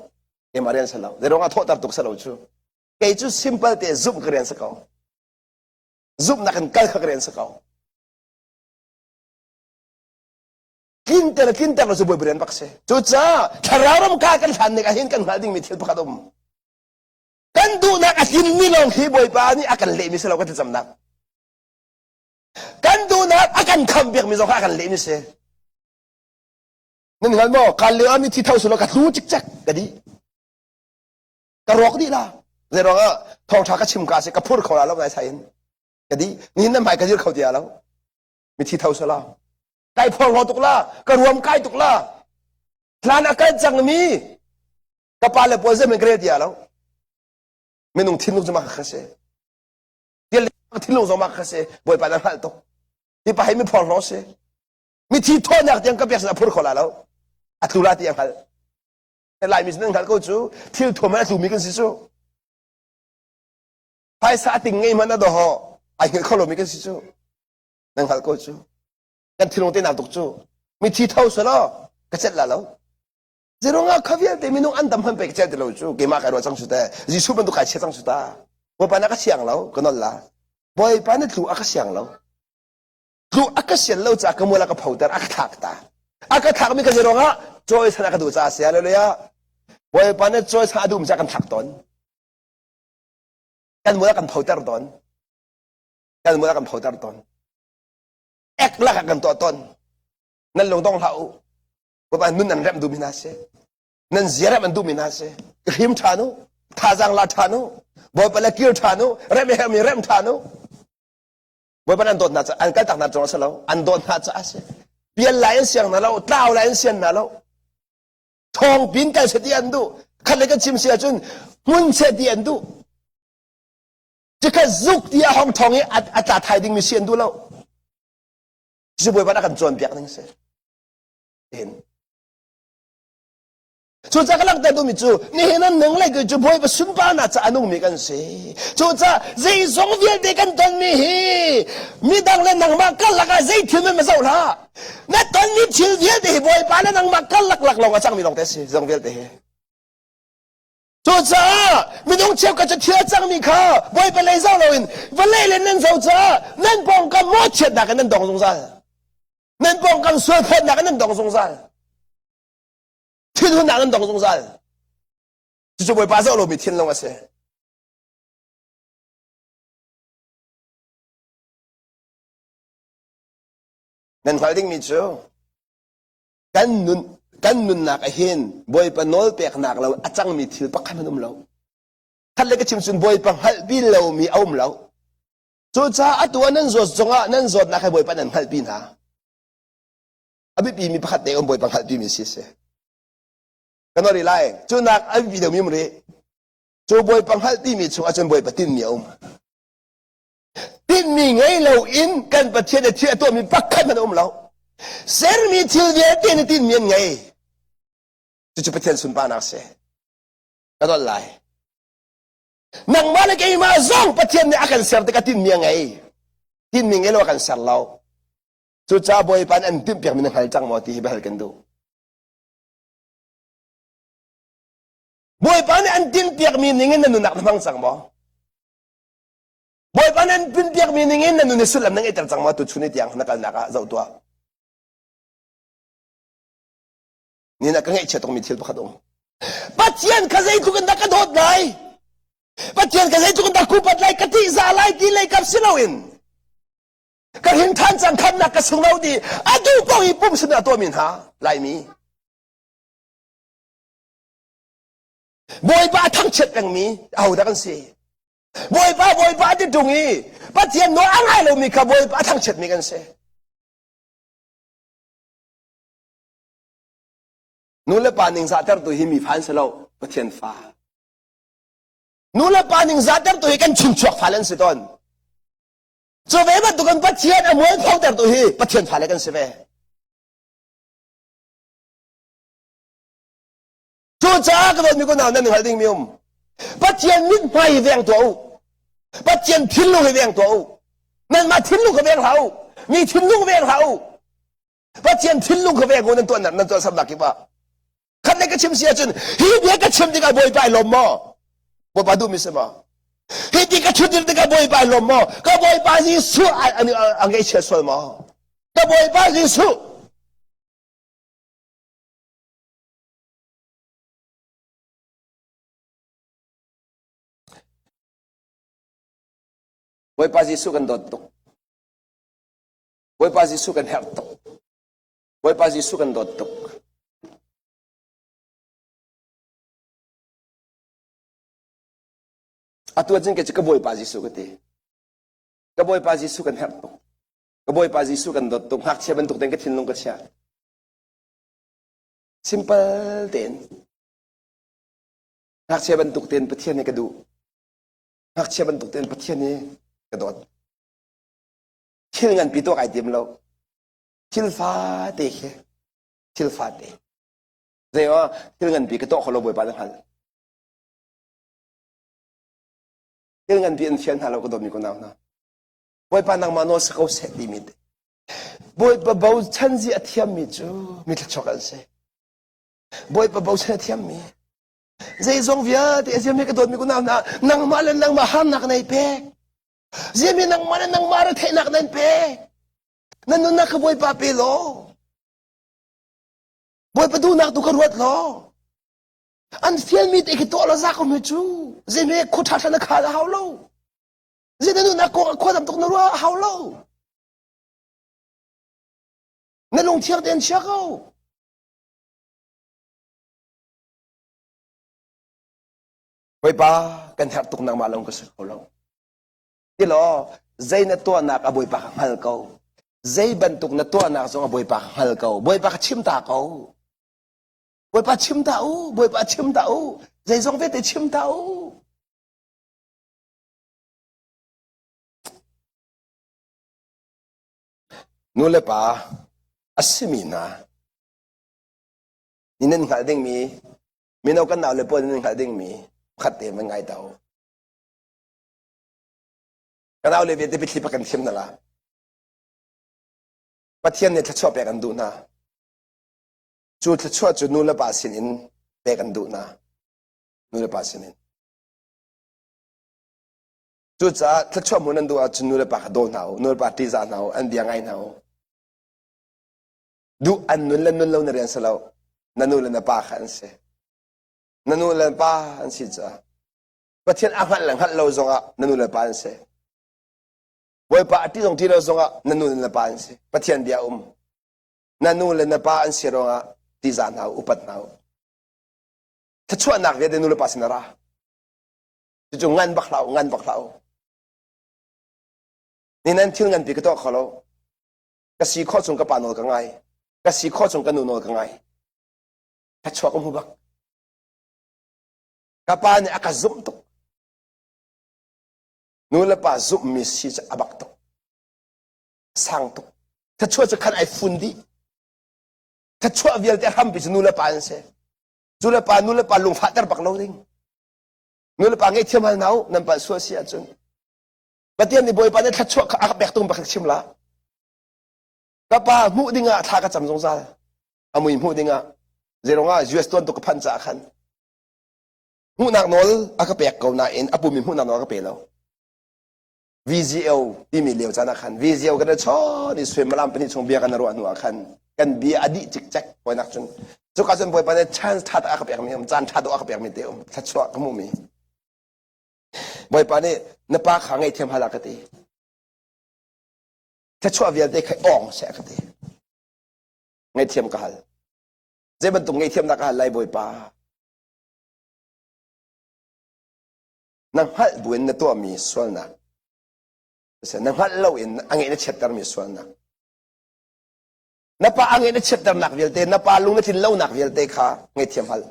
Keimah rian si lo. Zeiruang a thawhter tuk si lo cu. Kei cu simple te zumh ka rian si ko. Zumhnak in kal kha ka rian si ko. Tlinter tlinter lo cu bawipa rian bak si. Cucaah thlarau ram ka kan hlan ning ahhin kan hngalh dingmi thil pakhat um. Kan duhnak a tlinmi lawng hi Bawipa nih a kan lehmi si lo kan thlacamnak. Kan duhnak a kan kham piakmi zong kha a kan lehmi si. Nan hngal maw? Kan lio ah mi thi tho sulaw ka tlu cikcek ka dih. Ka rawk dih la. Zei ruangah thawngṭha ka chim ka si ka phur kho la lo ngai sai in. Ka dih. Nihin nan hmai ka dir kho ti lo. Mithi tho sulaw. Kai phorhlaw tuk la. Ka ruam kai tuk la. Hlan a kal cangmi ka pa le pawl zeihmanh ka rel ti lo. Minung thinlung cu mah kha si. Thinlung zong mah kha si. Bawipa na hngalh tuk. Hi pa hi mi phorhlaw si. Mithi thawhnak tiang ka pek a phur kho la lo. A tlu la ti a hngalh. Laimi sin an hngalh ko cu thil thuam a tlumi kan si cu. Phaisa a ting ngei hmanh a doho ai hngilh kho lomi kan si cu. Nan hngalh ko cu. Kan thinlung te nak tuk cu. Mithi tho selaw ka celh la lo. Zerong ah kha vialte minung an dam hman pe ka celh ti lo cu. Keimah kai ruah cang su te. Jesuh bantuk kai chia cang su ta. Bawipa na ka siang lo ka nol la. Bawipa na tlu a ka siang lo. Tlu a ka sian lo caah ka mual a ka photer a ka thlak ta. A ka thlakmi ka zerong ah cawisan a ka duh caah si. Hallelujah. Bawipa nih cawisan a duhmi caah kan thlak tawn. Kan mual a kan photer tawn. Kan mual a kan photer tawn. Ek lak a kan tuah tawn. Nan lung dong hlah u. Bawipa nun an remh duhmi hna si. Nan zia remh an duhmi hna si. Ka hrim ṭhan u. Thazaang la ṭhan u. Bawipa le kir ṭhan u. Remh a herhmi remh ṭhan u. Bawipa an dawt hna caah an kaltak hna cungah a si lo. An dawt hna caah a si. Pial lai an siang hna lo. Tlau lai an sian hna lo. Thawng pin kal seh ti an duh. Khat le kan chim si ahcun hmun seh ti an duh. Cikhat zuk ti a hong thawng i a tla thai dingmi si an duh lo. Cucu Bawipa nih a kan cawnpiak ning si. Cucaah ka langhter duhmi cu nihin an nung le cu Bawipa sunparnak ca a nungmi kan si. Cucaah zeizong vialte kan tonmi hi midang le nangmah karlak ah zei thil men ma zoh hlah. Na tonmi thil vialte hi Bawipa le nangmah karlak lak lawng a cangmi lawng te si zong vialte hi. Cucaah minung cheukhat cu thil a cangmi kha Bawipa lei zoh loin vawlei le nan zoh caah nan pawngkam mawhchiatnak in nan dong zungzal. Nan pawngkam sualphawtnak in nan dong zungzal. Thinhunnak nan dong zungzal. Cucu Bawipa zoh lomi thinlung a si. Nan hngalh dingmi cu kan nun kan nunnak ah hin Bawipa nawl peknak lo a cangmi thil pakhat hmanh um lo. Khat le ka chim cun Bawipa hngalhpi lomi a um lo. Cucaah atu ah nan zawt zongah nan zawtnak he Bawipa nan hngalhpi hna. A biapi mi pakhat te um Bawipa hngalhpi mi si si. Kan ori lai. Cu nak a biapi deuhmi um rih. Cu Bawipa hngalhpi mi chung ahcun Bawipa tinhmi a um. Tinhmi ngei lo in kan Pathian nih thil a tuahmi pakhat hmanh a um lo. Sermi thil vialte nih tinhmi an ngei. Cucu Pathian sunparnak a si. Ka dolh lai. Nangmah le keimah zong Pathian nih a kan ser tikah tinhmi a ngei. Tinhmi ngei lo a kan ser lo. Cucaah Bawipa nih an timhpiakmi na hngal cang maw ti hi biahal kan duh. Bawipa nih an tinhpiakmi ning in na nunnak na hmang cang maw? Bawipa nih an tinhpiakmi ning in na nun i sullam na ngeihter cang maw tuchun ni tiang na kalnak ah zoh tuah. Ni na ka ngaihchia tukmi thil pakhat um. Pathian kha zeitluk in dah ka dawt lai? Pathian kha zeitluk in dah kupat lai ka tihzah lai ti lei kap si loin ka hin than cang khamnak ka sung lo ti a duh paoh i pum sin ah tuahmi hna Laimi. Bawipa a thangchiat pengmi ahodah kan si? Bawipa Bawipa ti ṭung i Pathian nawl a ngai lomi kha Bawipa a thangchiatmi kan si. Nu le pa ningzahtertu hi mi fa an si lo, Pathian fa. Nu le pa ningzahtertu hi kan chungchuak fale an si tawn. Cu ve bantukin Pathian a mualphotertu hi Pathian fale kan si ve. Cucaah ka dawtmi kunau nan hngalh dingmi um. Pathian mithmai hi veng tuah u. Pathian thinlung hi veng tuah u. Nanmah thinlung kha veng hlah u. Mi thinlung veng hlah u. Pathian thinlung kha veng u nan tuah nan tuah samnak kip ah. Khat le ka chim si ahcun hi bia ka chim tikah Bawipa ai lawm maw? Bawipa duhmi si maw? Hi ti ka ṭhut tikah Bawipa ai lawm maw? Ka Bawipa Jesuh a ngaihchia sual maw? Ka Bawipa Jesuh Bawipa Jesuh kan dawt tuk. Bawipa Jesuh kan herh tuk. Bawipa Jesuh kan dawt tuk. Atu ahcun kei cu ka Bawipa Jesuh ka ti. Ka Bawipa Jesuh kan herh tuk. Ka Bawipa Jesuh kan dawt tuk. Ngakchia bantuk tein ka thinlung ka chia. Simple tein. Ngakchia bantuk tein Pathian hi ka duh. Ngakchia bantuk tein Pathian hi ka dawt. Thil nganpi tuah kai tim lo. Thil fate khi. Thil fate. Zei aw thil nganpi ka tuah kho lo Bawipa na hngalh. Thil nganpi an fial hna lo ka dawtmi ko nau hna. Bawipa nangmah nawl si ko seh timi te. Bawipa bochan zi a thiammi cu mi thluachuak an si. Bawipa bochan a thiammi. Zeizong vialte a ziami ka dawtmi kunau hna, nangmah le nangmah harnak nei pek. Ziami nangmah le nangmah retheihnak nan pek. Na nunnak kha Bawipa pe law. Bawipa duhnak tu kha ruat law. An fialmi te khi tuah law za ko mi cu. Zeimi khua ṭha na khal a hau lo. Zei na nunnak kong ah khua tam tuk na ruah a hau lo. Na lungthiang tein chia ko. Bawipa kan herh tuk nangmah lawng ka si kho lo. Ti law zei na tuahnak a Bawipa ka hngal ko. Zei bantuk na tuahnak zong a Bawipa ka hngal ko. Bawipa ka chim ta ko. Bawipa chim ta u. Bawipa chim ta u. Zeizong vialte chim ta u. Nu le pa a simi hna ni nan hngalh dingmi mino kan nau le pawl nan hngalh dingmi pakhat te van ngai ta u. Ka nau le vialte biathli pak kan thiam na la. Pathian nih thluachuah pek an duh hna. Cu thluachuah cu nu le pa sin in pek an duh hna. Nu le pa sin in. Cucaah thluachuah hmuh nan duh ahcun nu le pa kha daw hna u, nu le pa ṭihzah hna u, an bia ngai hna u. Duh an nun le nun lo na rian si lo. Na nu le na pa kha an si. Na nu le pa an si caah Pathian a hngalh le hngalh lo zongah na nu le pa an si. Bawipa a ṭih zong ṭih lo zongah na nu le na pa an si. Pathian bia um. Na nu le na pa an si ruangah ṭihzah hna u, upat hna u. Thluachuahnak vialte nu le pa sin a ra. Cucu ngan bak hlah u, ngan bak hlah u. Ni nan thil nganpi ka tuah kho lo. Ka si khawh chung ka pa nawl ka ngai. Ka si khawh chung ka nu nawl ka ngai. Thluachuah ka hmu bak. Ka pa nih a ka zumh tuk. Nu le pa zumhmi si cu a bak tuk. Sang tuk. Thluachuah cu khan ai fun dih. Thluachuah vialte hrampi cu nu le pa an si. Cu le pa nu le pa lungfahter bak lo ding. Nu le pa ngaihthiam hal hna u, nan palh sual si ahcun. Pathian nih Bawipa nih thluachuah kha a ka pek tung bak chim la. Ka pa hmuh dingah thla ka cam zungzal. A mui hmuh dingah. Zeirong ah US tuan tuk ka phanh caah khan. Hmuhnak nawl a ka pek ko nain a pumi hmuhnak nawl a ka pe lo. VGO timi lio caan ah khan VGO kan i chawn i suimilam pahnih chung bia kan ruah hnu ah khan kan bia a dih cikcek hawinak cun cuka cun Bawipa nih chance ṭha a ka pekmi um caan ṭha dawh a ka pekmi te um thluachuah ka hmuhmi Bawipa nih na pa kha ngaihthiam hal a ka ti. Thluachuah vialte kha awng seh a ka ti. Ngaihthiam ka hal. Zei bantuk ngaihthiamnak ka hal lai Bawipa? Na hngalh buin na tuahmi sualnak. Na hngalh loin a ngeih na chiattermi sualnak. Na pa a ngeih na chiatternak vialte, na pa lung na tlin lonak vialte kha ngaihthiam hal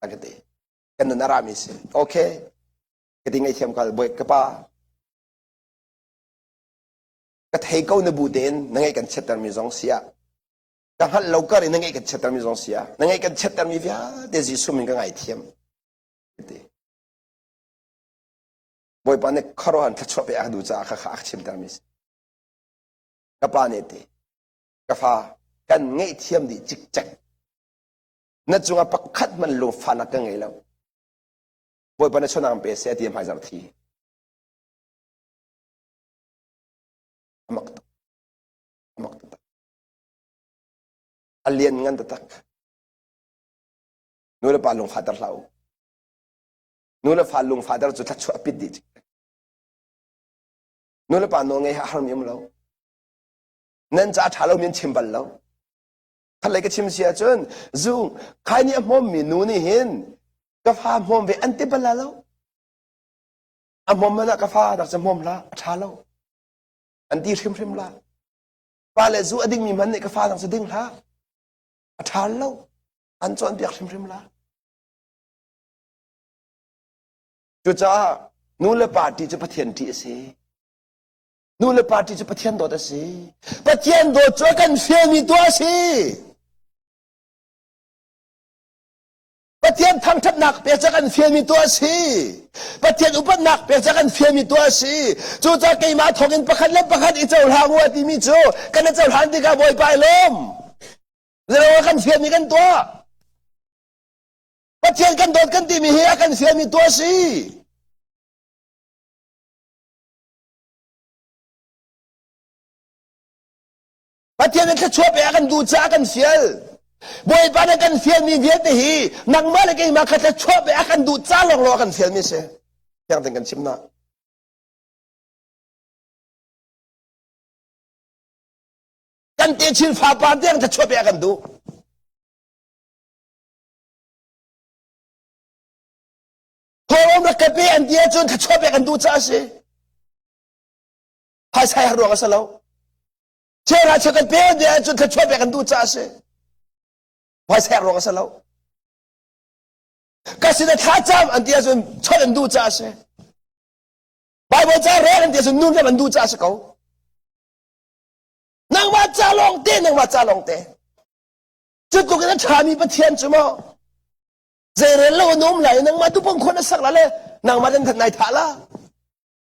a ka ti. Kan nun a rami si. Okay. Ka ti ngaihthiam kal bawi ka pa. Ka thei ko na bu tein na ngaih kan chiattermi zong si ah ka hngalh lo kar in na ngaih kan chiattermi zong si ah na ngaih kan chiattermi vialte Jesuh min ka ngaithiam. Ti. Bawipa nih khuaruahhan thluachuah pe a ka duh caah kha kha a ka chimtermi si. Ka pa nih ti. Ka fa kan ngaihthiam dih cikcek. Na cungah pakhat hmanh lungfahnak ka ngei lo. Bawipa na chonang pe seh ti hmaizarh thi. Amak tuk. Amak tuk. A lian ngan taktak. Nu le pa lungfahter hlah u. Nu le fa lungfahter cu thluachuah pit dih. Nu le pa nawl ngei ha harmi um lo. Nan ca ṭha lo mi an chim bal lo. Khatlei ka chim si ahcun zu khai nih a hmawmmi nu nih hin ka fa hmawm ve an ti bal la lo. A hmawm man ah ka fa rak ca hmawm hlah a ṭha lo. An ti hrimhrim la. Pa le zu a dingmi hmanh nih ka fa nang cu ding hlah. A ṭha lo. An cawnpiak hrimhrim la. Cucaah nu le pa ṭih cu Pathian ṭih a si. Nu le pa ṭih cu Pathian dawt a si. Pathian dawt cu a kan fialmi tuah a si. Pathian thangṭhatnak pek cu a kan fialmi tuah a si. Pathian upatnak pek cu a kan fialmi tuah a si. Cucaah keimah thawngin pakhat le pakhat i cohlang u a timi cu kan i cohlan tikah Bawipa i lawm. Zero a kan fialmi kan tuah. Pathian kan dawt kan timi hi a kan fialmi tuah a si. Pathian nih thluachuah pe a kan duh caah a kan fial. Bawipa nih kan fialmi vialte hi nangmah le keimah kha thluachuah pe a kan duh ca lawnglawng a kan fialmi a si. Fiang tein kan chim na. Kan techin fapar tiang thluachuah pe a kan duh. Thawngawm rak ka pe an ti ahcun thluachuah pek an duh caah a si. Phaisa har ruang a si lo. Chera chia kan pe an ti ahcun thluachuah pek an duh caah a si. Phaisa har ruang a si lo. Ka sin a thla cam an ti ahcun chawnh an duh caah a si. Bible ca rel an ti ahcun nun ram an duh caah a si ko. Nangmah ca lawng te, nangmah ca lawng te. Cu tluk in a ṭhami Pathian cu maw Zeirel lo an um lai nangmah tu pong khon a sak la le nangmah nan nai thah la.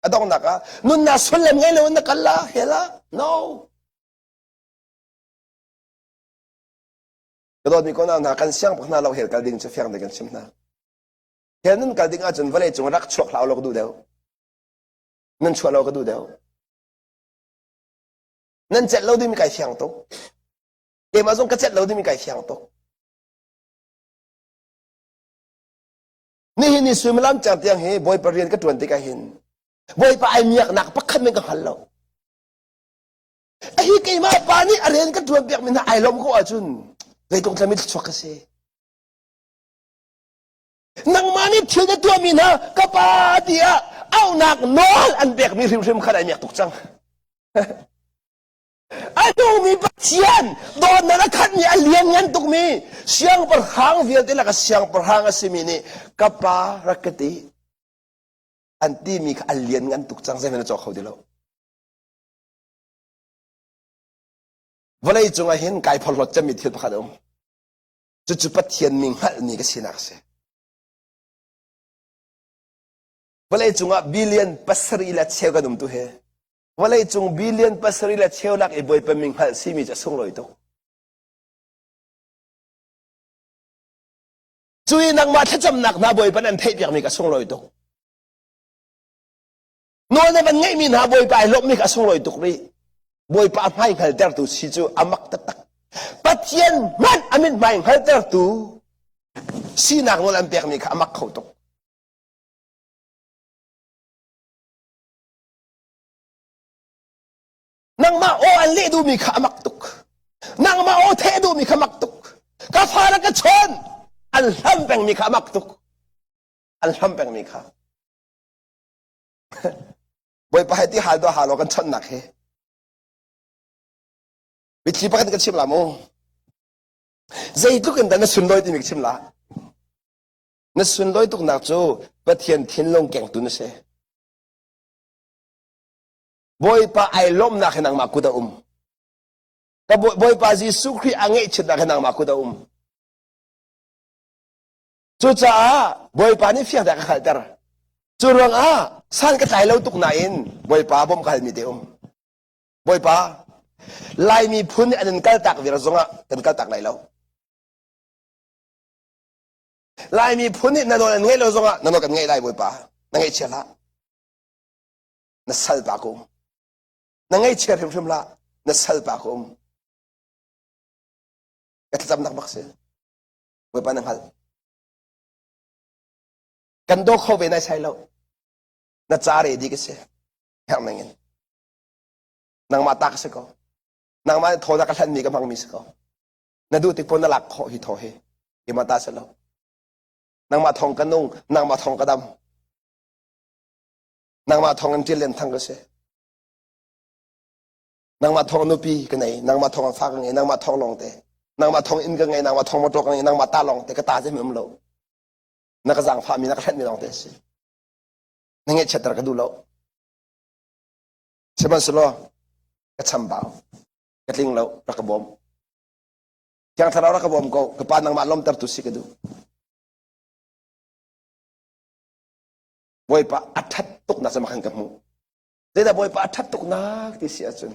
A donghnak ah nunnak sullam ngei lo in na kal la he la no. Ka dawtmi ko hna kan siang bak hna lo hel kal ding cu fiang te kan chim hna. Hel nun kal ding ahcun vawlei cung rak chuak hlah lo ka duh deuh. Nan chuah lo ka duh deuh. Nan celh lo ding mi kai fiang tuk. Keimah zong ka celh lo dingmi kai fiang tuk. Nihin ni suimilam tiang tiang hi Bawipa rian ka ṭuan tikah hin Bawipa ai miaknak pakhat men ka hngal lo. Hi keimah pa nih a rian ka ṭuan piakmi hna ai lawm ko ahcun zeitluk tlami thluachuak ka si. Nangmah nih thil na tuahmi hna ka pa tiah auhnak nawl an pekmi hrimhrim khan ai miak tuk cang. A nungmi Pathian dawtnak a khatmi a lianngan tukmi siangpahrang vialte laka siangpahrang a simi nih ka pa rak ka ti an timi kha a lianngan tuk cang zeihmanh na cawk kho ti lo. Vawlei cungah hin kai phorhlawt cemmi thil pakhat a um. Cucu Pathian mi hngalhmi ka sinak a si. Vawlei cungah billion pasarih le cheu kan um tu hi vawleicung billion pasarih le cheu lak i Bawipa min hngalh simi cu a sunglawi tuk. Cu i nangmah thlacamnak hna Bawipa an theihpiakmi ka sunglawi tuk. Nawl na van ngeihmi hna Bawipa ai lawmhmi ka sunglawi tuk rih. Bawipa a hmai hngaltertu si cu a mak taktak. Pathian hmanh a mit hmai hngaltertu sinak nawl an pekmi kha a mak kho tuk. Nangmah aw an leh duhmi kha a mak tuk. Nangmah aw theh duhmi kha mak tuk. Ka fa le ka chawn an hlam pengmi kha a mak tuk. An hlam pengmi kha. Bawipa he ti hal do hal kan chawnhnak he. Mitthli pakhat ka chim la mu. Zeitluk in dah na sunlawi timi ka chim la. Na sunlawi tuknak cu Pathian thinlung kengtu na si. Bawipa ai lawmnak hi nangmah kut a um. Ka Bawipa Jesuh Khrih a ngeihchiatnak hi nangmah kut a um. Cucaah Bawipa nih fiang ka hngalhter. Cu ruangah san ka tlai lo tuk nain Bawipa bawmh ka halmi te um. Bawipa, Laimi phun nih an in kaltak viar zongah kan kaltak lai lo. Laimi phun nih na nawl an ngaih lo zongah na nawl kan ngaih lai Bawipa. Na ngaihchia hlah. Na salpa ka um. Na ngaihchia hrimhrim hlah. Na salpa ka um. Ka thlacamnak bak si. Bawipa na hngalh. Kan daw kho ve nai sai lo. Na ca re di ka si. Herh ning in. Nangmah ta ka si ko. Nangmah nih thaw na ka hlanmi ka hmangmi si ko. Na duh tik paoh na lak khawh hi thaw hi. Keimah ta si lo. Nangmah thawng ka nung, nangmah thawng ka dam. Nangmah thawng in ṭil thang ka si. Nangmah thawng nupi ka nei, nangmah thawng fa ka ngei, nangmah thawng lawng te. Nangmah thawng inn ka ngei, nangmah thawng motor ka ngei, nangmah ta lawng te ka ta zem um lo. Na ka zaangfah mi, na ka hlenh mi lawng te si. Na ngeihchiatter ka duh lo. Sihmanhsehlaw ka chambau, ka tling lo, rak ka bawm. Thiang Thlarau rak ka bawm ko, ka pa nangmah lawmtertu si ka duh. Bawipa a ṭhat tuknak cu khan ka hmuh. Zeidah Bawipa a ṭhat tuknak ti si ahcun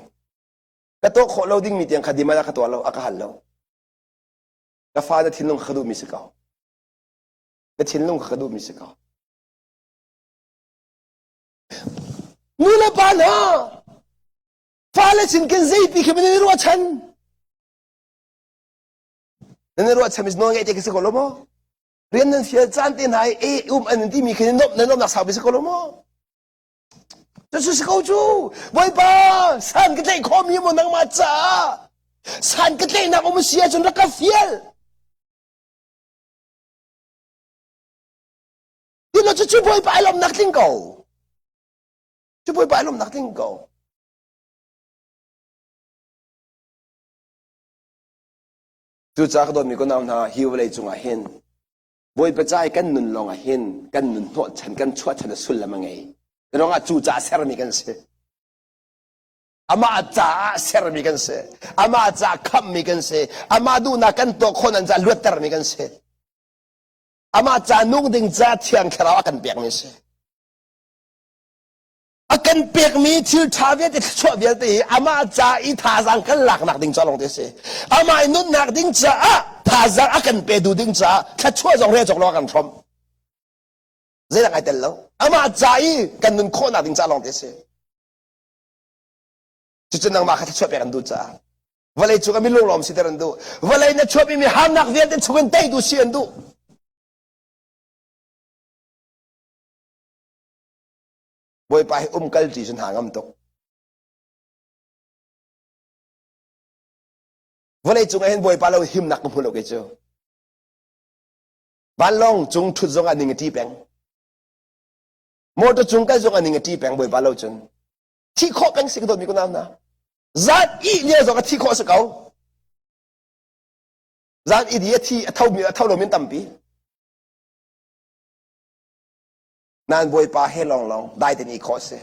ka tuah khawh lo dingmi tiang kha dimal a ka tuah lo, a ka hal lo. Ka fa na thinlung kha ka duhmi si ko. Na thinlung kha ka duhmi si ko. Nu le pa hna, fale sin kin zeipi khi nan i ruahchan? Nan i ruahchan mis nawl ngeih te khi si ko lo maw? Rian nan fial caan te hna i e um an timi khi nan nan nuamhnak sau si ko lo maw? Cucu si ko cu. Bawipa, san ka tlaih khawhmi maw nangmah caah? San ka tlaihnak um si ahcun rak ka fial. Tilo cu cu Bawipa ai lawmnak tling ko. Cu Bawipa ai lawmnak tling ko. Cucaah ka dawtmi ka nau hna, hi vawlei cungah hin Bawipa ca i kan nun lawngah hin kan nun hnawhchan, kan chuahchan a sullam a ngei. Ruangah cu caah sermi kan si. Amah caah sermi kan si. Amah caah khamhmi kan si. Amah duhnak kan tuah khawh nan caah luattermi kan si. Amah ca nung ding ca Thiang Thlarau a kan pekmi a si. A kan pekmi thil ṭha vialte thluachuah vialte hi amah ca i thazaang kan laknak ding ca lawng te a si. Amah i nunnak ding caah thazaang a kan pe duh ding caah thluachuah zong rel cawk lo a kan hrawmh. Zeidang ai tel lo. Amah ca i kan nun khawhnak ding ca lawng te a si. Cucu nangmah kha thluachuah pek an duh caah. Vawlei cung ah mi lunglawm siter an duh. Vawlei na chuahmi mi harnak vialte chungin teitu si an duh. Bawipa hi umkal ṭi cu hna ngam tuk. Vawlei cung ah hin Bawipa lo himnak ka hmu lo kei cu. Vanlawng cung ṭhut zong ah ning a ṭi peng. Motor cung kal zong ah ning a ṭi peng Bawipa lo cun. Thih khawh peng si ka dawtmi ka nau hna. Zan ih lio zong a thi khawh si ko. Zan i di a thi a tho mi a tho lo min tampi. Nan Bawipa he lawng lawng dai ten i khawh si.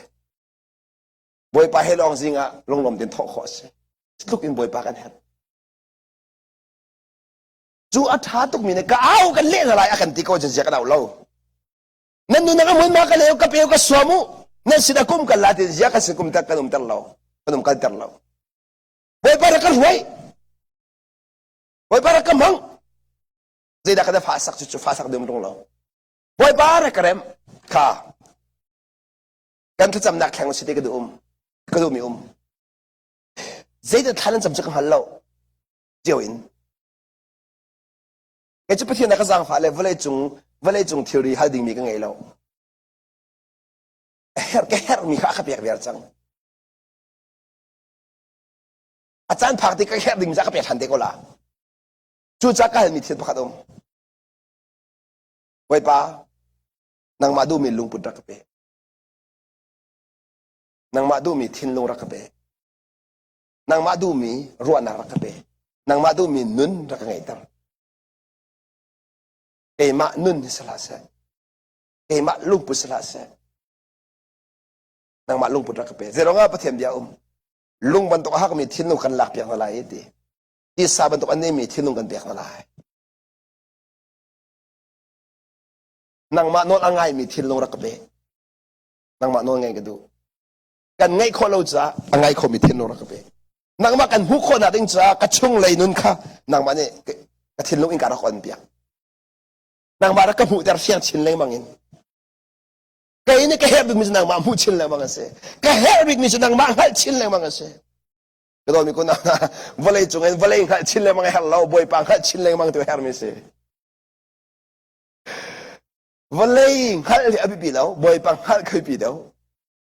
Bawipa he lawng zing ah lunglawm ten thawh khawh si. Tluk in Bawipa kan herh. Cu a ṭha tukmi nih ka au kan leh hna lai a kan ti ko cun zia kan au lo. Nan nu nan amun ma ka leu ka peu ka suam u. Nan sin a kum kan la tin zia kan sin kum ter kan um ter lo. Kan um kal ter lo. Bawipa rak kan hruai. Bawipa rak ka hmang. Zeidah kan fa sak cu cu fa sak dum rung lo. Bawipa rak ka rem. Kha. Kan thlacamnak thleng si te ka duh um. Ka duh mi um. Zeidah thla nan cam cu ka hngal lo. Cio in. Kei cu Pathian a ka zaangfah le vawlei cung vawlei cung thilri hal dingmi ka ngei lo. Herh ka herhmi kha a ka pek viar cang. A caan phak tik ka herh dingmi cu a ka pek ṭhan te ko la. Cucaah ka halmi thil pakhat um. Bawipa, nangmah duhmi lungput rak ka pe. Nangmah duhmi thinlung rak ka pe. Nangmah duhmi ruahnak rak ka pe. Nangmah duhmi nun rak ka ngeihter. Keimah nun hi si hlah seh. Keimah lungput si hlah seh. Nangmah lungput rak ka pe. Zeiruangah Pathian bia um. Lung bantuk a hakmi thinlung kan lak piak hna lai ti. Tisa bantuk a nemi thinlung kan pek hna lai. Nangmah nawl a ngaimi thinlung rak ka pe. Nangmah nawl ngaih ka duh. Kan ngaih khawh lo caah a ngai khomi thinlung rak ka pe. Nangmah kan hmuh khawhnak ding caah ka chunglei nun kha nangmah nih ka thinlung in ka rak on piak. Nangmah rak ka hmuhter fiang chin lengmang in. Kei nih ka herh bikmi cu nangmah hmuh chin lengmang a si. Ka herh bikmi cu nangmah hngalh chin lengmang a si. Ka dawmi kun vawlei cung in vawlei hngalh chin lengmang a herh lo, Bawipa hngalh chin lengmang tu a herhmi si. Vawlei hngalh hi a biapi lo, Bawipa hngalh kha biapi deuh.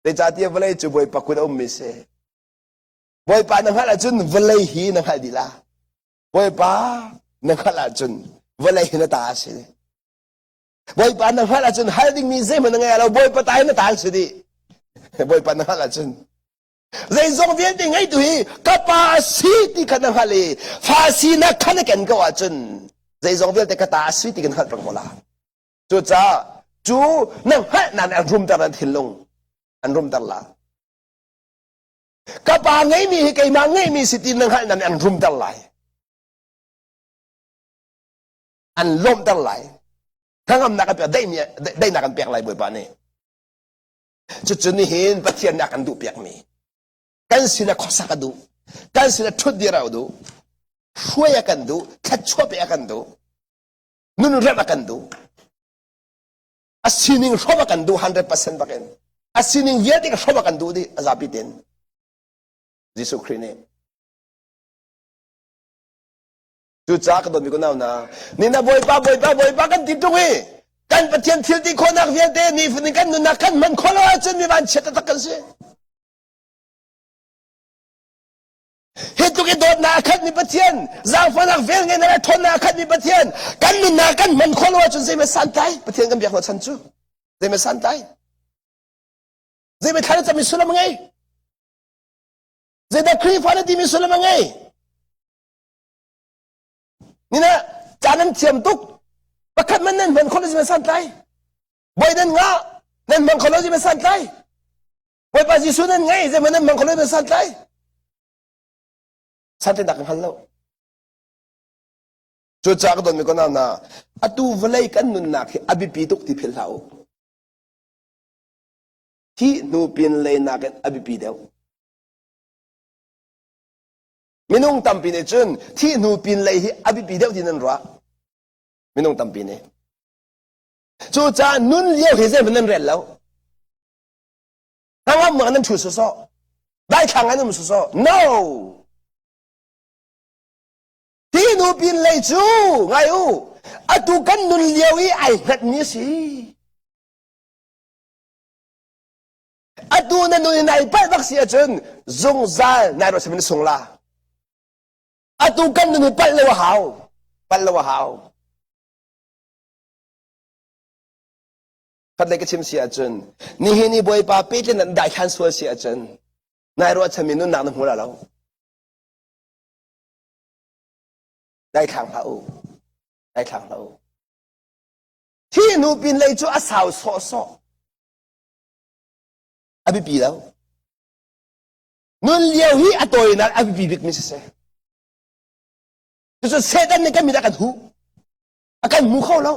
Zeicahtiah vawlei cu Bawipa kut a ummi si. Bawipa na hngalh ahcun vawlei hi na hngalh dih la. Bawipa na hngalh ahcun vawlei hi na ta a si. Bawipa na hngalh ahcun hal dingmi zeihmanh na ngei lo, Bawipa ta hi na ta an si dih. Bawipa na hngalh ahcun zeizong vialte ngeitu hi ka pa a si ti kha na hngalh i fa sinak kha na ken ko ahcun zeizong vialte ka ta a si ti kan hngalh peng ko la. Cucaah cu na hngalhnak nih an rumter nan thinlung an rumter la. Ka pa ngeimi hi keimah ngeimi si ti na hngalhnak nih an rumter lai. An lawmhter lai. Hnangamnak an pek, daihnak an pek lai Bawipa nih. Cucu nihin Pathian nih a kan duh piakmi. Kan sinah khuasak a duh. Kan sinah ṭhutdir a duh. Hruai a kan duh. Thluachuah pe a kan duh. Nun remh a kan duh. A sining hrawm a kan duh 100% bakin. A sining vialte ka hrawm a kan duh dih a zapi ten. Jesuh Khrih nih. Cucaah ka dawtmi kunau hna, ni na Bawipa, Bawipa, Bawipa kan ti ṭung i kan Pathian thil ti khawhnak vialte nifatin kan nunnak kan hman khawh lo ahcun mi vanchiat taktak kan si. Hi tluk i dawtnak a khatmi Pathian, zaangfahnak velngeihnak le ṭhawnnak a khatmi Pathian, kan nunnak kan hman khawh lo ahcun zeihmanh santlai Pathian kan biak hnawhchan cu zeihmanh santlai zeihmanh thla na cammi sullam a ngei zeidah Khrihfa na timi sullam a ngei Nina ca nan thiam tuk. Pakhat man nan hman kholo man santlai. Boi nan ngah nan hmang kholo man santlai. Bawipa Jesuh nan ngei zei man nan hmang kholo man santlai. Santlai nak hngal lo. Cucaah ka don mi ko na na atu vawlei kan nunnak hi a biapi tuk ti philh hlah u. Hi hnu pin lei nakin a biapi deuh. Minung tampi nih cun thih hnu pinlei hi a biapi deuh ti nan ruah. Minung tampi nih. Cucaah nun lio hi zeihmanh nan rel lo. Hnangam nan ṭhu sawsawh. Daithlang an um sawsawh. No! hnu pin lei cu ngai u atu kan nun lio i ai hngatmi a si. Atu na nun in ai palh bak si ahcun zungzal nai ruahchan in sung la. Atu kan nun hi palh lo a hau. Palh lo a hau. Khatlei ka chim si ahcun nihin i Bawipa petlin an daithlan sual si ahcun nai ruahchanmi nunnak na hmu la lo. Daithlang hlah u. Daithlang hlah u. Thi hnu pin lei cu a sau sawhsawh. A biapi lo. Nun lio hi a tawinak a biapi bikmi siseh. Cucu Satan nih kan mit a kan huh. A kan hmu kho lo.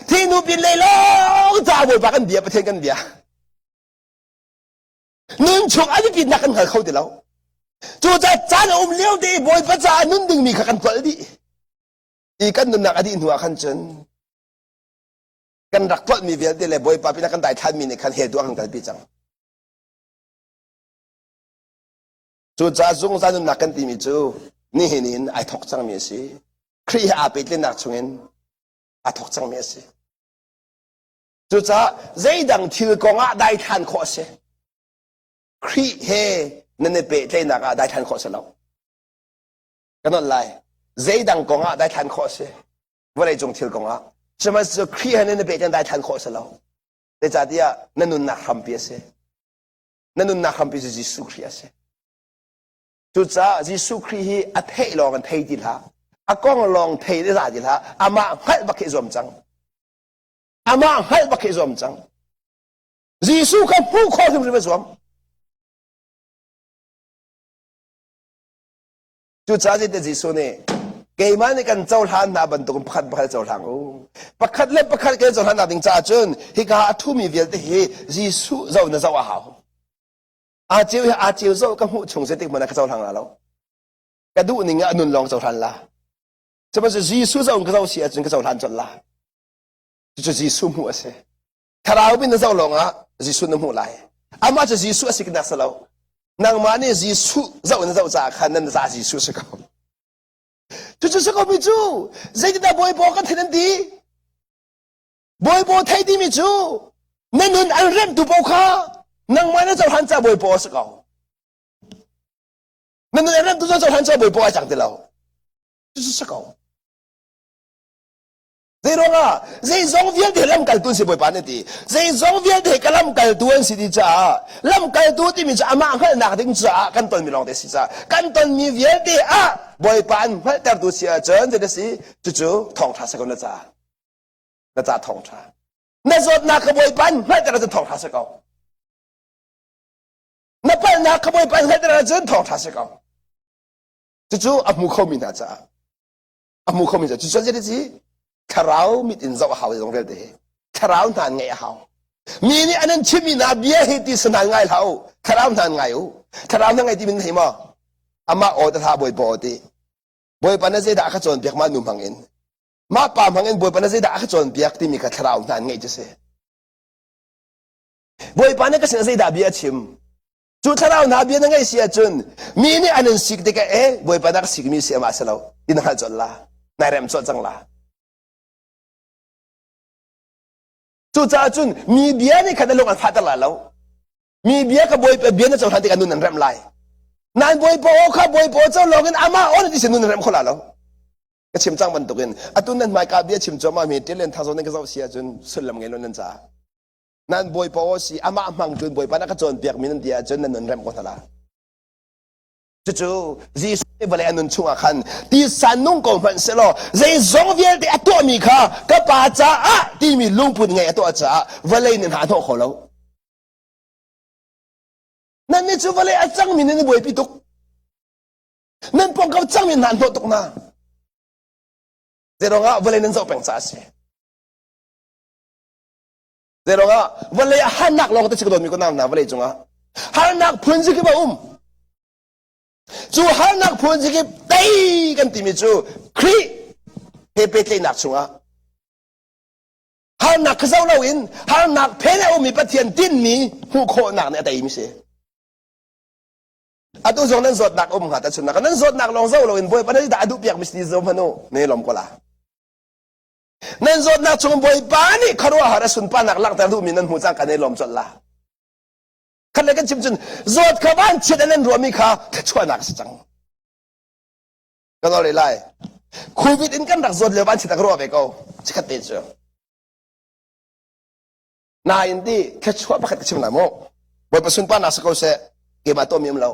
Thi hnu pin lei lawng ca Bawipa kan bia Pathian kan bia. Nun chung a biapitnak kan hngal kho ti lo. Cucaah caan a um lio te i Bawipa caah nun dingmi kha kan tlolh dih. I kan nunnak a dih hnu ah khan cun kan rak tlolhmi vialte le Bawipa pinah kan daithlanmi nih khan hell tu a kan kalpi cang. Cucaah zungzal nunnak kan timi cu nihin in ai thawk cangmi a si. Khrih he aa pehtlinnak chungin aa thawk cangmi a si. Cucaah zeidang thil kong ah daithlan khawh a si. Khrih he nan i pehtlaihnak ah daithlan khawh a si lo. Ka nolh lai. Zeidang kong ah daithlan khawh a si. Vawleicung thil kong ah. Sihmanhsehlaw Khrih he nan i pehtlaih daithlan khawh a si lo. Zeicahtiah na nunnak hrampi a si. Na nunnak hrampi cu Jesuh Khrih a si. Cucaah Jesuh Khrih hi a theih lawng in thei ti hlah. A kong lawng thei le za ti hlah. Amah hngalh bak hi zuam cang. Amah hngalh bak hi zuam cang. Jesuh kha hmuh khawh hrimhrim a zuam. Cucaah zeitin Jesuh nih keimah nih kan cohlan hna bantukin pakhat pakhat cohlang u. Pakhat le pakhat kan cohlan nak ding caah cun hika a ṭhumi vialte hi Jesuh zoh na zoh a hau. Aa ceu hi aa ceu zoh ka hmuh chung zeitik hmanh ah ka cohlang la lo. Ka duh ning ah nun lawng cohlan la. Cubantuk Jesuh zoh in ka zoh si ahcun ka cohlan colh la. Cucu Jesuh hmuh a si. Thlarau bin na zoh lawngah Jesuh na hmuh lai. Amah cu Jesuh a si nak si lo. Nangmah nih Jesuh zoh na zoh caah khan nan za Jesuh si ko. Cucu si ko mi cu zeitindah Bawipa kan theih nan ti? Bawipa thei timi cu na nun an remhtu paoh kha nangmah na cohlan caah Bawipa a si ko. Na nun an remhtu cu cohlan caah Bawipa ai cang ti lo. Cucu si ko. Zeiruangah zeizong vialte lamkaltu an si Bawipa nih ti. Zeizong vialte ka lamkaltu an si ti caah lamkaltu timi cu amah hngalhnak ding caah kan tonmi lawng te si caah kan tonmi vialte ah Bawipa an hngalhtertu si ahcun zei si cucu thawngṭha si ko na caah. Na ca thawngṭha. Na zawtnak ka Bawipa an hngalhter ahcun thawngṭha si ko. Na palhnak ka Bawipa an hngalhter ahcun thawngṭha si ko. Cucu a hmu khomi hna caah a hmu khomi cu cucu zei si thlarau mit in zoh a hau zong vialte hi thlarau hna ngeih a hau mi nih an in chimmi hna bia hi ti sanan ngai hlah u thlarau hna ngai u thlarau hna ngai ti min hei maw amah aw te hlah bawipa aw ti bawipa na zeidah a ka cawnpiak mah nu hmang in mah pa hmang in bawipa na zeidah a ka cawnpiak timi kha thlarau hna ngeih cu si bawipa na ka sin zeidah bia a chim Cu thlarau hna bia na ngaih si ahcun mi nih an in sik tikah e Bawipa na ka sikmi si amah si lo ti na hngalh colh la nai rem colh cang la. Cucaah cun mi bia nih khan na lung an fahter lai lo. Mi bia ka Bawipa bia na cohlan tikah nun an remh lai. Nan Bawipa aw kha Bawipa aw co lawng in amah aw na ti sin nun an remh kho la lo. Ka chim cang bantukin atu nan hmaika bia chim cuahmah mi ṭial len thazong nan ka zoh si ahcun sullam ngei lo nan caah. Nan bawipa aw si amah hmang cun bawipa na ka cawnpiak mi nan ti ahcun nan nun remh ko hna la. Cucu Jesuh nih vawlei a nun chungah khan tisa nung ko hmanh sehlaw zeizong vialte a tuahmi kha ka pa caah timi lungput ngei a tuah caah vawlei nih hna a hnawh kho lo. Nannih cu vawlei a cangmi nan i buaipi tuk. Nan pawngkam cangmi hna an hnawh tuk hna. Zeiruangah vawlei nan zoh peng caah a si. Zeiruangah vawlei ah harnak lawng te si ka dawtmi ko hna vawlei cungah harnak phun zikip a um. Cu harnak phun zikip tei kan timi cu Khrih he pehtlaihnak chungah harnak kha zoh loin harnak phen a ummi Pathian tinmi hmuh khawhnak nih a teimi si. Atu zong nan zawtnak um hnga tahchunnak nan zawtnak lawng zo loin Bawipa nan dah a duh piak mi si zo hmanh u ne lom ko la. Nan zawtnak chung Bawipa nih khuaruahhar a sunparnak langhter duhmi nan hmu cang kan i lawm colh la. Khat le kan chim cun zawt kha van chiat an nan ruahmi kha thluachuahnak a si cang. Kan ol lai. Covid in kan rak zawt lio van chiat a ka ruah ve ko. Chikkhat te cu. Nain ti thluachuah pakhat ka chim lai mu. Bawipa sunparnak si ko seh. Keimah tuahmi um lo.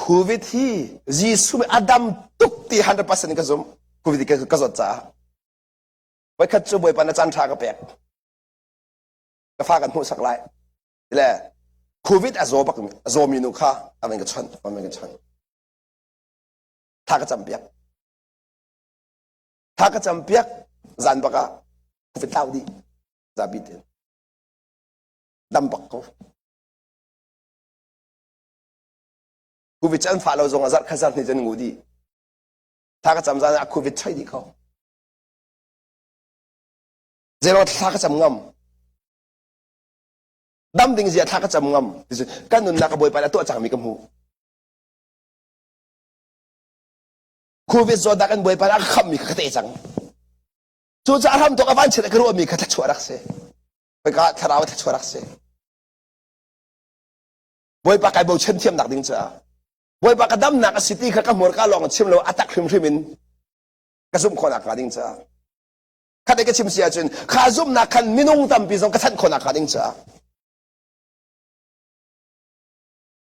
Covid hi Jesuh a dam tuk ti 100% ka zum. Covid ka, ka zawt caah. Voikhat cu Bawipa na caan ṭha ka pek. Ka fa kan hmuhsak lai. Le Covid a zaw bak a zawmi nu kha a van ka chawnh, a van ka chawnh. Thla ka cam piak. Thla ka cam piak zan bak ah Covid tlau dih. Zapi tin. Dam bak ko. Covid cu an fah lo zong ah zarh khat zarh hnih cun ngu dih. Thla ka cam zan ah Covid choi dih ko. Zeiruang thla ka cam ngam. Dam ding zia thla ka cam ngam. Kan nunnak ka Bawipa nih a tuah cangmi ka hmu. Covid zawtnak kan Bawipa nih a ka khammi kha ka teh cang. Cucaah hramthawk a vanchiat ka ruahmi kha thluachuah rak si. Khoika thlarau thluachuah rak si. Bawipa kai bochan thiamnak ding caah Bawipa ka damnak a si ti kha ka hmurka lawng chim lo a tak hrimhrim in ka zumh khawhnak hnga ding caah khat ka chim si ahcun kha zumhnak khan minung tampi zong ka chanh khawhnak hnga ding caah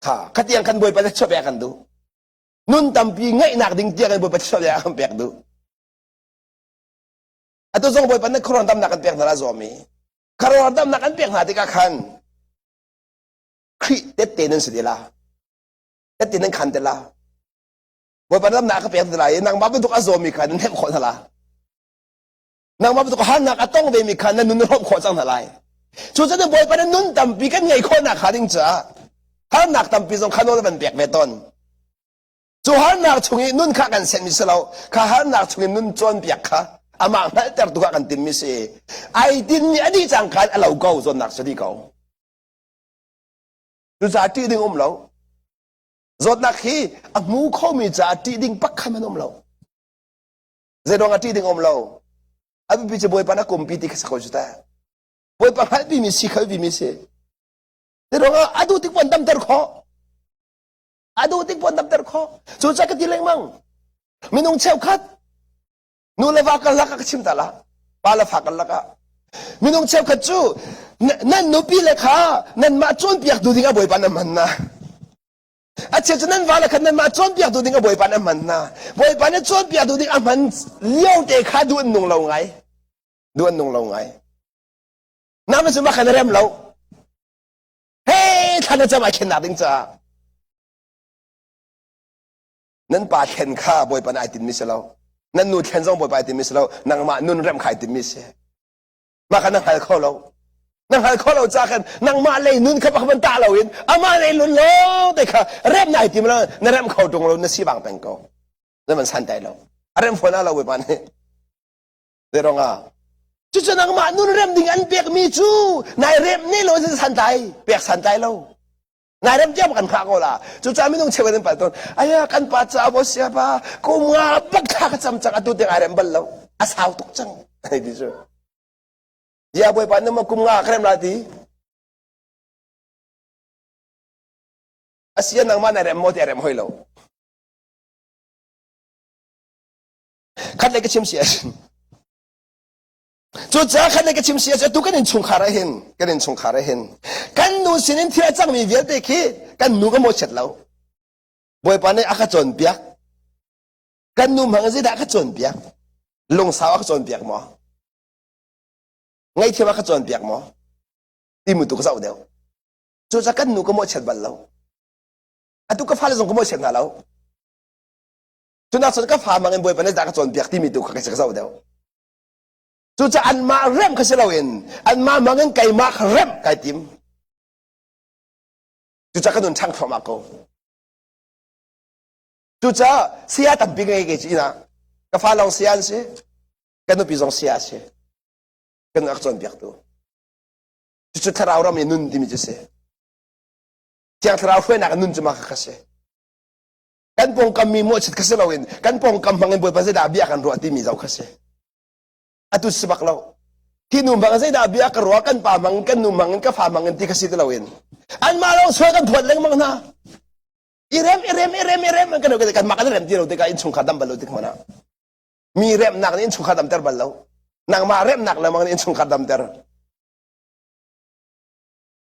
kha khatiang kan Bawipa na chuah kan duh nun tampi ngaihnak ding tiang in Bawipa chuah kan pek duh atu zong Bawipa na khuaruah damnak kan pek hna la zawmi khuaruah damnak kan pek hna tikah khan Khrih tette nan si te la. Tette nan khan te la. Bawipa lamnak ka pek te lai i nangmah bantuk a zawmi kha nan hnemh khawh hna la. Nangmah bantuk harnak a tong vemi kha nan nun hrawmh khawh cang hna lai. Cucaah Bawipa nan nun tampi kan ngeih khawhnak hnga ding caah harnak tampi zong kha nawl van pek ve tawn. Cu harnak chung i nun kha kan senmi si lo, kha harnak chung i nun cawnpiak kha amah hngalhtertu kha kan timmi si. Ai tinmi a dih cang khan a lo ko, zawnnak cu dih ko. Cucaah ṭih ding um lo. Zawtnak hi a hmu khomi caah ṭih ding pakhat hmanh um lo. Zeiruang ah ṭih ding um lo? A biapi cu Bawipa na kumpi ti kha si ko cu ta. Bawipa hngalhpimi si kha biapimi si. Zeiruang ah a duh tik pon damter khawh. A duh tik pon damter khawh. Cucaah ka ti lengmang. Minung cheukhat Nu le va karlak ah ka chim ta la. Pa le fa karlak ah. Minung cheukhat cu nan nupi le kha nanmah cawnpiak tu ding ah Bawipa nan hman hna. A cheu cu nan va le kha nanmah cawnpiak tu ding ah Bawipa nan hman hna. Bawipa nih cawnpiak tu ding a hman lio te kha duh an nung lo ngai. Duh an nung lo ngai. Nama cu mah kha na rem lo. Hey, thla na cam ai khennak ding caah. Nan pa thlen kha Bawipa nih ai tinmi si lo. Nan nu thlen zong Bawipa ai tinmi si lo. Nangmah nun remh kha ai tinmi si. Mah kha na hngal kho lo. Na hngal kho lo ca khan nangmah lei nun kha pakhat man tah loin amah lei nun lawng te kha remh na ai tim lo na remh kho ṭung lo na si bang peng ko. Na man san tai lo. A remh fawn lo Bawipa nih. Zei ah Cucu nangmah nun remh ding an pekmi cu nai remh ne lo santlai pek santlai lo. Nai rem tiang kan hngah ko la. Cucaah minung cheu in pal tawn. Aya kan pa ca bo sia pa kum nga bak thla ka cam cang atu tiang ai rem bal lo. A sau tuk cang. Ai ti cu. Ya bawipa na ma kum nga ka rem la ti. Asia nangmah na rem mo ti a rem hoi lo. Khat le ka chim si asin. Cucaah khan ka chim si ah tu kan innchungkhar ah hin kan innchungkhar ah hin kan nu sinin thil a cangmi vialte khi kan nu ka mawhchiat lo. Bawipa nih a ka cawnpiak. Kan nu hmang zeidah a ka cawnpiak? Lungsau a ka cawnpiak maw? Ngaihthiam a ka cawnpiak maw? Ti mu tu ka zoh deuh. Cucaah kan nu ka mawhchiat bal lo. Atu ka fale zong ka mawhchiat hna lo. Cunak cun ka fa mang in Bawipa nih dah ka cawnpiak timi tu kha ka zoh deuh. Cucaah anmah remh kha si loin anmah mang in keimah kha remh kai tim. Cucaah ka nun ṭhang thluahmah ko. Cucaah saya tampi ngei ke ci ina. Ka fa lawng saya an si. Ka nupi zong saya a si. Kan rak cawnpiaktu. Cucu thlarau ram i nun timi cu si. Thiang Thlarau hruainak in nun cu mah kha si. Kan pawngkam mi mawhchit kha si loin kan pawngkam hmang in Bawipa zeidah bia kan ruah timi zoh kha si. Atu si bak lo. Hi nu hmang zeidah bia ka ruah kan pa hmang kan nu hmang in ka fa hmang in ti kha si ti loin anmah lawng sual kan thuat lengmang hna. I rem i rem i rem i rem kan kan mah kan rem ti lo tikah innchungkhar dam bal lo tik hmanh ah mi remnak nih innchungkhar damter bal lo. Nangmah remnak lengmang nih innchungkhar damter.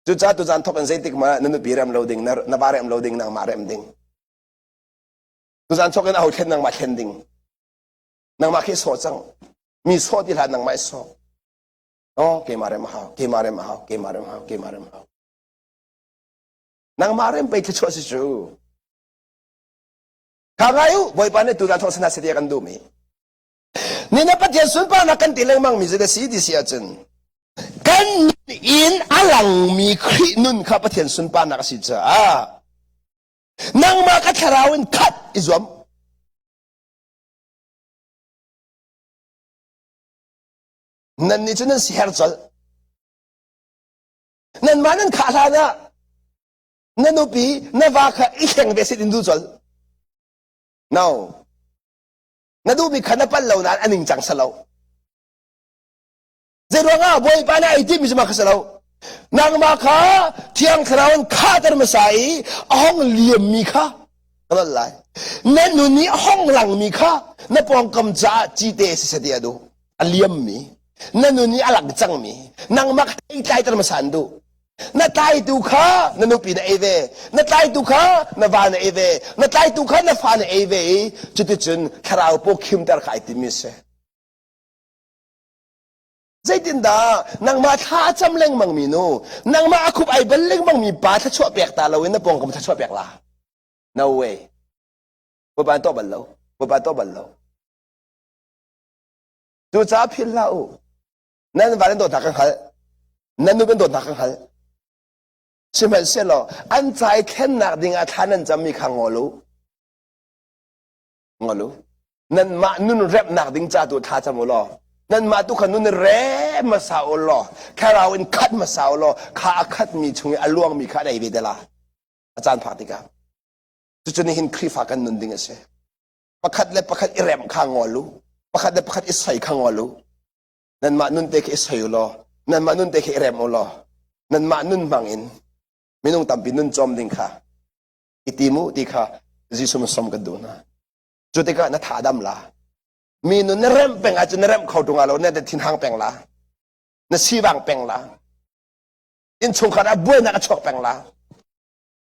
Cucaah tuzaan thawk in zeitik ma na nupi rem lo ding, na va rem lo ding, nangmah rem ding. Tuzaan thawk in aho thlen nangmah thlen ding. Nangmah khi sawh cang. Mi sawh ti hlah nangmah i sawh. Oh, keimah rem a hau, keimah rem a hau, keimah rem a hau, keimah rem a hau. Nangmah rem pei thluachuah si cu. Kha ngai u, Bawipa nih tuzaan thawk sana sati kan duhmi. Ni na Pathian sunparnak kan ti lengmang mi zeidah si ti si ahcun kan nun in a langmi Khrih nun kha Pathian sunparnak a si caah nangmah ka thlarau in khat i zuam. Nannih cu nan si her colh. Nanmah nan khah hlan ah na nupi na va kha i thleng ve sit in duh colh. No. Na duhmi kha na pal lo nain a ningcang si lo. Zeiruangah Bawipa nih ai timmi cu mah kha si lo. Nangmah kha Thiang Thlarau in khahter hmasa i a hong liammi kha ka lolh lai. Na nun i a hong langmi kha na pawngkam caah cite siseh ti a duh. A liammi, na nun i a lang cangmi, nangmah kha ei tlaiter hmasa an duh. Na tlaitu kha na nupi na ei ve, na tlaitu kha na va na ei ve, na tlaitu kha na fa na ei ve i cuticun thlarau paw khimter kha ai timi a si. Zeitindah nangmah thla a cam lengmang mi nu, nangmah a khup ai bal lengmang mi pa thluachuah pek ta loin na pawngkam thluachuah pek la? No way. Bawipa tuah bal lo. Bawipa tuah bal lo. Cucaah philh hlah u. Nan va nan dawtnak kan hngalh. Nan nu nan dawtnak kan hngalh. Sihmanhsehlaw an ca i thlennak dingah thla nan cammi kha ngol u. Ngol u. Nanmah nun remnak ding ca tu thla cam u law nanmah tu kha nun rem hmasa u law thlarau in khat hmasa u law kha a khatmi chung i a luangmi kha an ei ve te la. A caan phak tikah. Cucu nihin Khrihfa kan nun ding a si. Pakhat le pakhat i remh kha ngol u. Pakhat le pakhat i soi kha ngol u. Nanmah nun te khi i soi u law nanmah nun te khi i rem u law nanmah nun hmang in minung tampi nun cawm ding kha i tim u ti kha Jesuh mun som kan duh hna. Cu tikah na tha dam la. Mi nun na remh peng ahcun na remh kho ṭung lo na thinhang peng la. Na sivang peng la. Innchungkhar ah buainak a chuak peng la.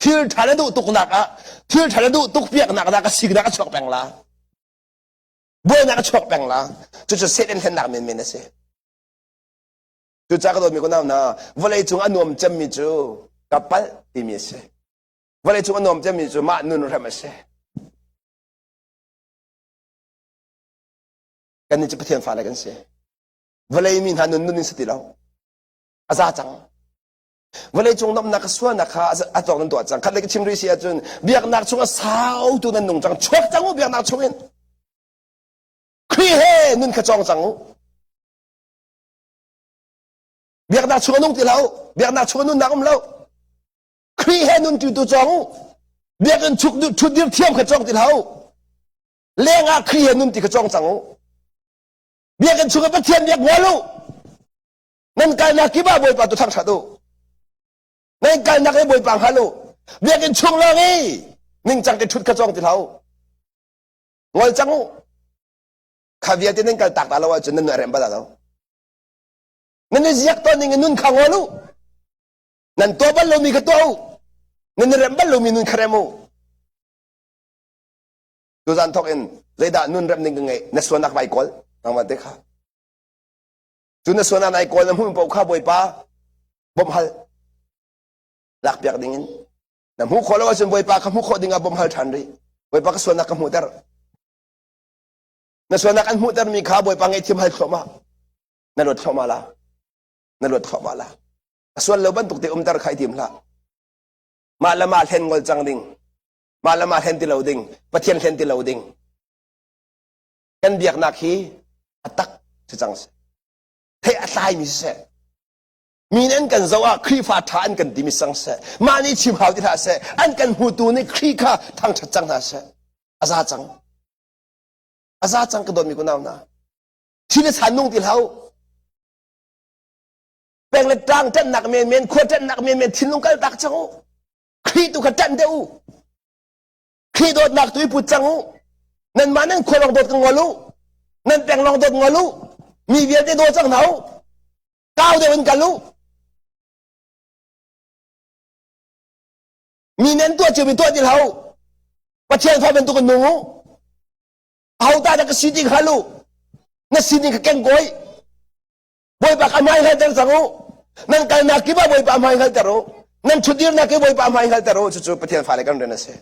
Thil ṭha na duh tuknak ah thil ṭha na duh tuk piaknak nak a siknak a chuak peng la. Buainak a chuak peng la. Cucu Satan hlennak menmen a si. Cucaah ka dawtmi ka nau hna, vawlei cung a nuam cemmi cu ka palh timi a si. Vawlei cung a nuam cemmi cu mah nun rem a si. Kannih cu Pathian fale kan si. Vawlei mi hna nun nun in si ti lo. A za cang. Vawlei cung nomnak ka sualnak kha a tawk nan tuah cang. Khat le ka chim rih si ahcun biaknak chung a sau tu nan nung cang. Chuak cang u biaknak chung in. Khrih he nun kha cawng cang u. Biaknak chung a nung ti lo. Biaknak chung a nunnak um lo. Khrih he nun tu tu cawng u. Biakinn chuk thutdir thiam kha cawng ti hlah u. Leng ah Khrih he nun ti kha cawng cang u. Biakinn chung ah Pathian biak ngol u. Nan kalnak kip ah Bawipa tu thangṭhat u. Nan kalnak i Bawipa hngal u. Biakinn chung lawng i ningcang te ṭhut kha cawng ti hlah u. Ngol cang u. Kha vialte nan kal tak ta lo ahcun nan nun a rem bal lo. Nan i ziak tawn ning in nun kha ngol u. Nan tuah bal lomi kha tuah u. Nan i remh bal lomi nun kha rem u. Tuzan thawk in zeidah nun remh ding ka ngeih na sualnak vai kawl nangmah te kha. Cu na sualnak nai kawl na hmuh paoh kha Bawipa bawmh hal lakpiak ding in na hmuh khawh lo ahcun Bawipa kha hmuh khawh ding ah bawmh hal ṭhan rih. Bawipa ka sualnak ka hmuhter. Na sualnak an hmuhtermi kha Bawipa ngaihthiam hal thluahmah. Na luat thluahmah la. Na luat thluahmah la. A sual lo bantuk te umter kha i tim hlah. Mah le mah hlen ngol cang ding. Mah le mah hlen ti lo ding. Pathian hlen ti lo ding. Kan biaknak hi a tak si cang seh. Theih a tlaimi siseh. Mi nih an kan zoh ah Khrihfa ṭha an kan timi sang seh. Mah nih chim hau ti hlah seh. An kan hmutu nih Khrih kha thangṭhat cang hna seh. A za cang. A za cang ka dawtmi kunau hna. Thil le chan nung ti hlah u. Peng le tlang ṭanhnak menmen, khua ṭanhnak menmen thinlung kal tak cang u. Khrih tu kha ṭanh deuh u. Khrih dawtnak tu i put cang u. Nanmah nan khua lawng dawt ka ngol u. Nan peng lawng dawt ngol u. Mi vialte daw cang hna u. Kau deuh in kal u. Mi nan tuah ciomi tuah ti hlah u. Pathian fa bantuk in nung u. Aho ta dah ka si ti hngal u. Na sining kha keng kawi. Bawipa kha hmai hngalter cang u. Nan kalnak kip ah Bawipa hmai hngalter u. Nan ṭhutdirnak kip Bawipa hmai hngalter u. Cucu Pathian fale kan rian a si.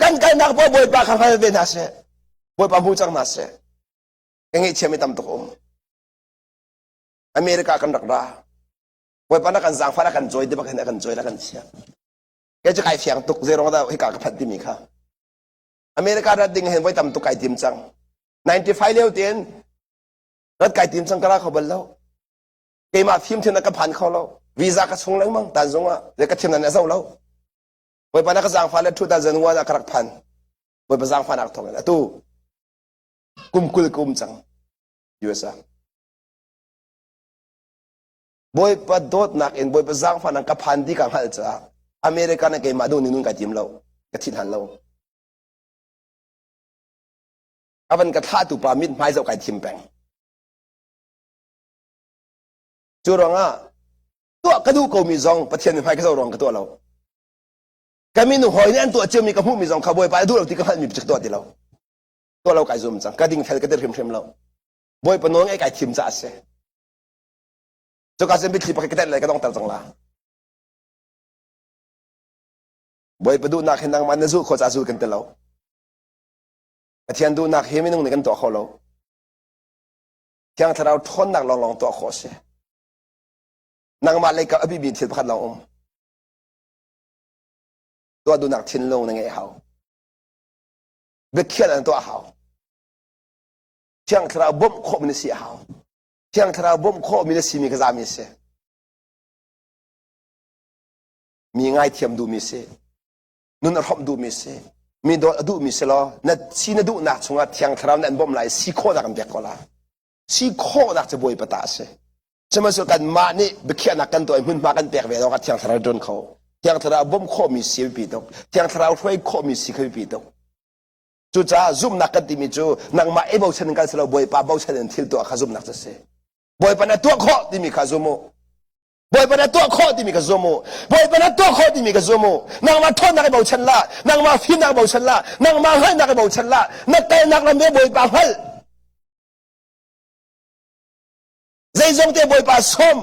Kan kalnak paoh Bawipa kha hngal ve hna seh. Bawipa hmu cang hna seh. Ka ngaihchiami tam tuk um. America kan rak ra. Bawipa na kan zaangfah na kan cawi ti bak hin a kan cawi na kan chiah. Kei cu kai fiang tuk zei ruang dah hika ka phanh timi kha. America rat ding hin voi tam tuk kai tim cang. 95 lio tein rat kai tim cang ka ra kho bal lo. Keimah fim thiam na ka phan kho lo. Visa ka chung lengmang tan zung ah le ka thiam nan a zo lo. Bawipa na ka zaangfah le 2001 ah ka rak phan. Bawipa zaangfahnak thawng in atu kum 20 ka um cang USA. Bawipa dawtnak in Bawipa zaangfahnak ka phan ti ka hngalh caah America na keimah duh ning nun kai tim lo. Ka thin han lo. A van ka thlahtu pa mit hmai zoh kai thim peng. Cu ruangah tuah ka duh komi zong Pathian mithmai ka zoh ruang ka tuah lo. Ka minu hawi nih an tuah ciomi ka hmuhmi zong kha Bawipa a duh lo ti ka hngalhmi ka tuah ti lo. Tuah lo kai zum cang. Ka dingfel ka ti hrimhrim lo. Bawipa nawl ngaih kai thim caah a si. Cuka cun mitthli pakhat ka tenh lai ka dongter cang la. Bawipa duhnak hi nangmah na zulh khawh caah zul kan ti lo. Pathian duhnak hi minung nih kan tuah kho lo. Thiang Thlarau ṭhawnnak lawnglawng tuah khawh a si. Nangmah lei kap a bibi thil pakhat lawng um. Tuah duhnak thinlung na ngeih hau. Biakhiah na tuah hau. Thiang Thlarau bawmh khawhmi na si a hau. Thiang Thlarau bawmh khawhmi na simi kha zami a si. Mi ngaithiam duhmi si. Nun a hrawmh duhmi si. Mi dawt a duhmi si law na si na duhnak chungah Thiang Thlarau nih an bawmh lai si khawhnak an pek ko lai. Si khawhnak cu Bawipa ta a si. Sihmanhsehlaw kanmah nih biakhiahnak kan tuah i hmunhma kan pek ve lawngah Thiang Thlarau ṭuan kho. Thiang Thlarau bawmh khawhmi si a biapi tuk. Thiang Thlarau hruai khawhmi si kha biapi tuk. Cucaah zumhnak kan timi cu nangmah i bochan in kan si lo Bawipa bochan in thil tuah kha zumhnak cu a si. Bawipa na tuah khawh timi kha zum u. Bawipa na tuah khawh timi kha zum u. Bawipa na tuah khawh timi kha zum u. Nangmah ṭhawnnak i bochan la, nangmah fimnak i bochan la, nangmah hngalhnak i bochan la, na kalnak lam he Bawipa hngalh. Zeizong te Bawipa sawm,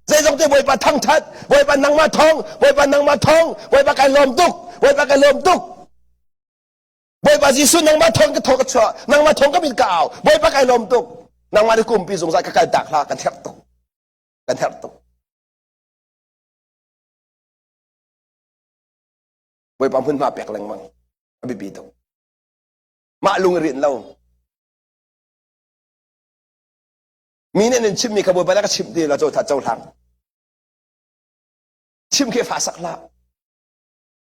zeizong te Bawipa thangṭhat, Bawipa nangmah thawng, Bawipa nangmah thawng, Bawipa kai lawm tuk, Bawipa kai lawm tuk. Bawipa Jesuh nangmah thawng ka thaw ka chuah nangmah thawng ka min ka au Bawipa kai lawm tuk nangmah nih kumpi zungzal ka kal tak hlah kan herh tuk kan herh tuk Bawipa hmunhma pek lengmang a biapi tuk mah lung i rinh lo mi nih nan chimmi kha Bawipa nih ka chimh ti la co cohlang chim khi fa sak hlah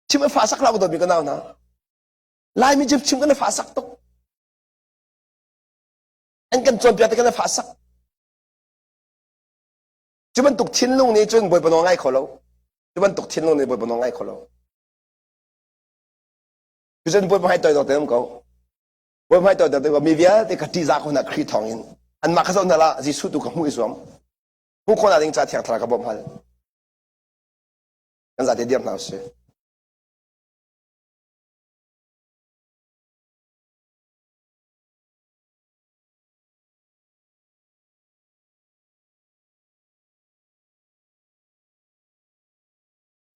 chim a fa sak hlah dawtmi ka nau hna Laimi cu chim kan fa sak tuk an kan cawnpiak te kan fa sak cu bantuk thinlung nih cun Bawipa nawl ngai kho lo cu bantuk thinlung nih Bawipa nawl ngai kho lo cucun Bawipa hmai toidor te um ko Bawipa hmai toidor te mi vialte ka ṭihzah ko hna Khrih thawng in anmah kha zoh hna la Jesuh tu ka hmuh i zuam hmuh khawhnak ding ca Thiang Thlarau ka bawmh hal kan zate dir hna usih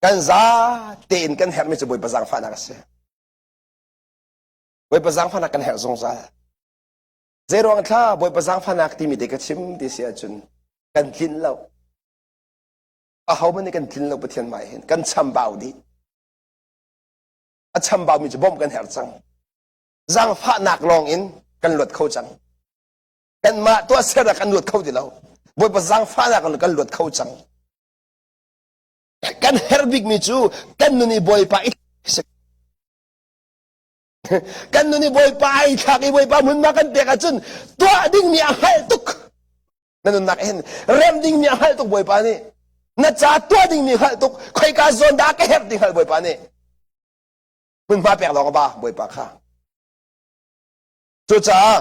Kan za tein kan herhmi cu Bawipa zaangfahnak a si. Bawipa zaangfahnak kan herh zungzal. Zeiruang thla Bawipa zaangfahnak timi te ka chim ti si ahcun kan tlinh lo. Ahohmanh nih kan tlin lo Pathian hmai hin kan chambau dih. A chambaumi cu bawmh kan herh cang. Zaangfahnak lawng in kan luat kho cang. Kanmah tuahsernak kan luat kho ti lo. Bawipa zaangfahnak in kan luat kho cang. Kan herh bikmi cu kan nun i Bawipa i kan nun i Bawipa ai thlak i Bawipa hmunhma kan pek ahcun tuah dingmi a hngalh tuk. Na nunnak hin rem dingmi a hngalh tuk Bawipa nih. Na ca tuah dingmi hngalh tuk. Khoika zawn dah ka herh ti hngalh Bawipa nih. Hmunhma pek lawng a ba Bawipa kha. Cucaah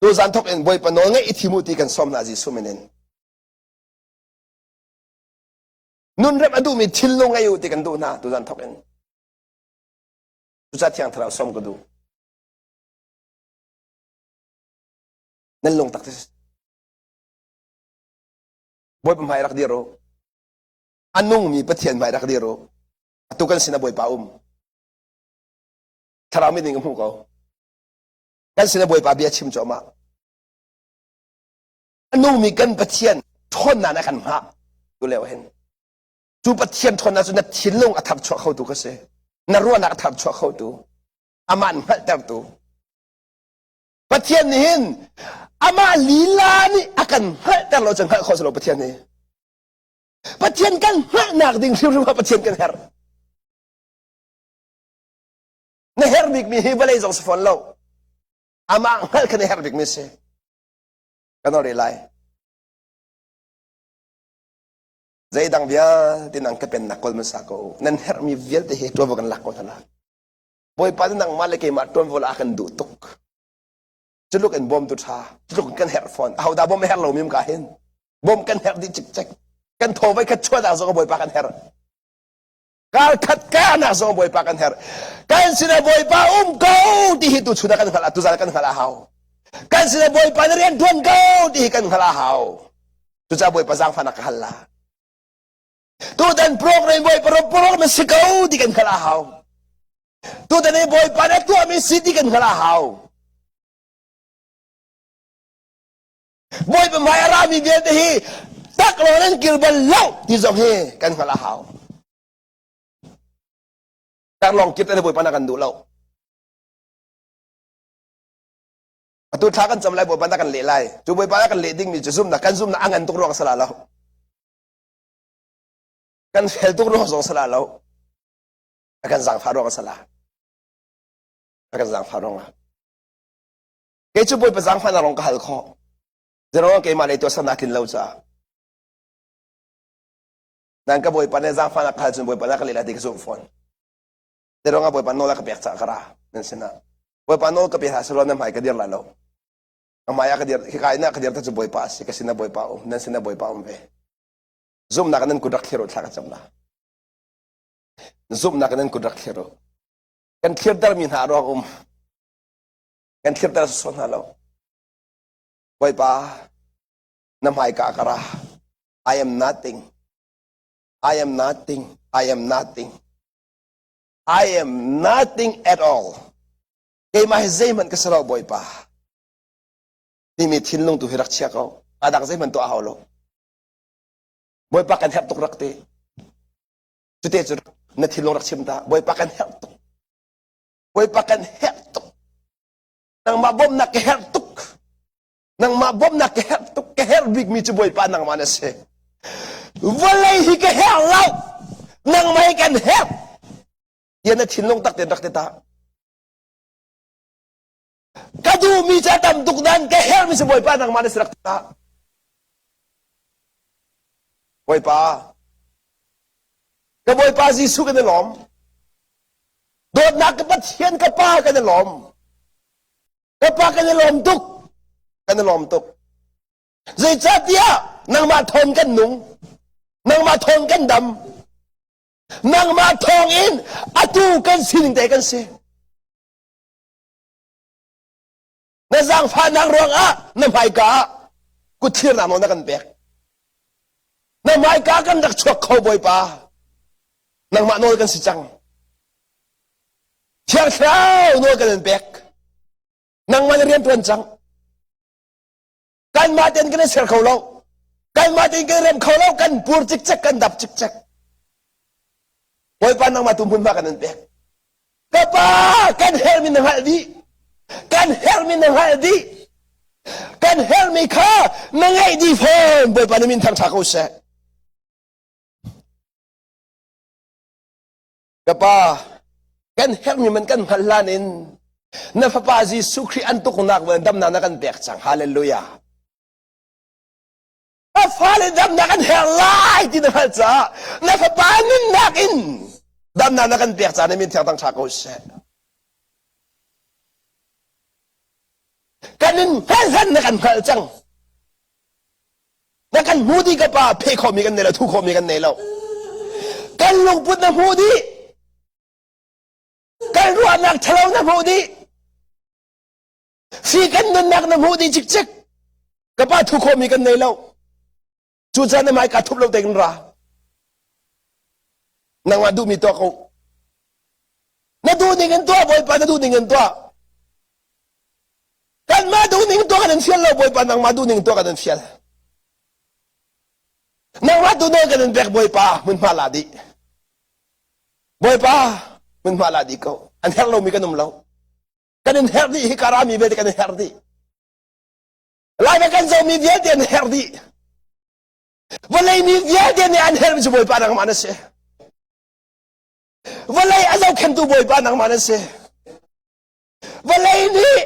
tuzan thok in Bawipa nawl ngaih i thim u ti kan sawm hna Jesuh min in. Nunrem a duhmi thinlung ngei u ti kan duh hna tuzan thok in. Cucaah Thiang Thlarau sawm ka duh. Nan lung tak Bawipa hmai rak dir u. A nungmi Pathian hmai rak dir u. Atu kan sinah Bawipa um. Thlarau mit in ka hmuh ko. Kan sinah Bawipa bia chim cuahmah. A nungmi kan Pathian ṭhawnnak na kan hngah tu lio hin. Cu Pathian ṭhawnnak cu na thinlung a tharchuah khotu ka si. Na ruahnak a tharchuah khotu. Amah an hngalhtertu. Pathian nih hin amah lila nih a kan hngalhter lo cu hngalh khawh si lo Pathian nih. Pathian kan hngalhnak ding hrimhrim ah Pathian kan herh. Na herh bikmi hi vawlei zong si fawn lo. Amah hngalh kha na herh bikmi si. Kan ori lai. Zeidang vialte nang ka pennak kawl hmasa ko. Nan herhmi vialte hi ṭuanvo kan lak ko hna la. Bawipa nih nangmah le keimah ṭuanvo la kan duh tuk. Culuk in bawmtu ṭha, culuk in kan herh fawn. Ahodah bawm a herh lomi um ka hin? Bawm kan herh dih cikcek. Kan thaw voi khat chuahnak zong Bawipa kan herh. Kar khat kahnak zong Bawipa kan herh. Kan sinah Bawipa um ko ti hi tuchun ah kan hngalh tuzan kan hngalh a hau. Kan sinah Bawipa na rian ṭuan ko ti hi kan hngalh a hau. Cucaah Bawipa zaangfahnak ka hal la. Tutan program Bawipa program a si ko ti kan hngalh a hau. Tutan i Bawipa na tuahmi si ti kan hngalh a hau. Bawipa hmai a rami vialte hi taklawng nan kir bal lo ti zong hi kan hngalh a hau. Taklawng kir te Bawipa na kan duh lo. Atu thla kan cam lai Bawipa na kan leh lai. Cu Bawipa na kan leh dingmi cu zumnak kan zumnak a ngan tuk ruang sala lo. Kan fel tuk ruang zong sala lo. A kan zaangfah ruang sala. A kan zaangfah ruang ah. Kei cu Bawipa zaangfahnak lawng ka hal khawh. Zeruang keimah lei tuahsernak tlin lo caah. Nan ka Bawipa nih zaangfahnak ka hal cun Bawipa na ka leh lai ti ka zumh fawn. Zeruang ah Bawipa nawl a ka pek caah ka ra nan sinah. Bawipa nawl ka pe hlah selaw nan hmai ka dir lai lo. Ka hmai ah ka dir hika in ah ka dir ta cu Bawipa a si ka sinah Bawipa um nan sinah Bawipa um ve. Zumhnak nan kut rak thlir u thla ka cam la. Zumhnak nan kut rak thlir u. Kan thlirtermi hna ruang um. Kan thlirter sawsawh hna lo. Bawipa, na hmaika ka ra. I am nothing. I am nothing. I am nothing. I am nothing at all. Keimah hi zeihmanh ka si lo, Bawipa. Timi thinlung tu hi rak chia ko. A dang zeihmanh tuah hau lo. Bawipa kan herh tuk rak ti. Cute cu na thinlung rak chim ta. Bawipa kan herh tuk. Bawipa kan herh tuk. Nangmah bawmhnak ka herh tuk. Nangmah bawmhnak ka herh tuk. Ka herh bikmi cu Bawipa nangmah na si. Vawlei hi ka herh lo. Nangmah hi kan herh. Tiah na thinlung tak tein rak ti ta. Ka duhmi cu a tam tuk nain ka herhmi cu Bawipa nangmah na si rak ti ta. Bawipa, ka Bawipa Jesuh kan i lawm. Dawtnak ka Pathian ka Pa kan i lawm. Ka Pa kan i lawm tuk. Kan i lawm tuk. Zeicahtiah nangmah thawng kan nung. Nangmah thawng kan dam. Nangmah thawng in atu kan sining te kan si. Na zaangfahnak ruangah na hmaika ah kutthirnak nawl na kan pek. Na hmaika kan rak chuak kho Bawipa. Nangmah nawl kan si cang. Thiang Thlarau nawl kan in pek. Nangmah na rian tuan cang. Kanmah tein kan i ser kho lo. Kanmah tein kan rem kho lo. Kan pur cikcek, kan dap cikcek. Bawipa nangmah tu hmunhma kan in pek. Ka pa, kan herhmi na hngalh dih. Kan herhmi na hngalh dih. Kan herhmi kha na ngeih dih fawn. Bawipa na min thangṭha ko seh. Ka pa, kan herhmi man kan hngalh hlan in na fapa Jesuh Khrih an tuknak damnak na kan pek cang. Hallelujah. A fale damnak an herh lai ti na hngalh caah na fapa nunnak in damnak na kan pek caah na min thiang tang ṭha ko seh. Kan in hngalh hlan na kan hngalh cang. Na kan hmu dih ka pa pheh khawhmi kan nei lo thu khawhmi kan nei lo. Kan lungput na hmuh dih. Kan ruahnak ṭhalo na hmuh dih. Fi kan nunnak na hmuh dih cikcek. Ka pa thu khawhmi kan nei lo. Cucaah na hmai kaa thup lo tein ra. Nangmah duhmi tuah ko. Na duh ning in tuah Bawipa na duh ning in tuah. Kanmah duh ning tuah kan in fial lo Bawipa nangmah duh ning tuah kan in fial. Nangmah tu nawl kan in pek Bawipa hmunhma la dih. Bawipa hmunhma la dih ko. An herh lomi kan um lo. Kan in herh dih hi karami vialte kan in herh dih. Lai kan zomi vialte an herh dih. Vawlei mi vialte nih an herhmi cu Bawipa nangmah na si. Vawlei a zohkhentu Bawipa nangmah na si. Vawlei nih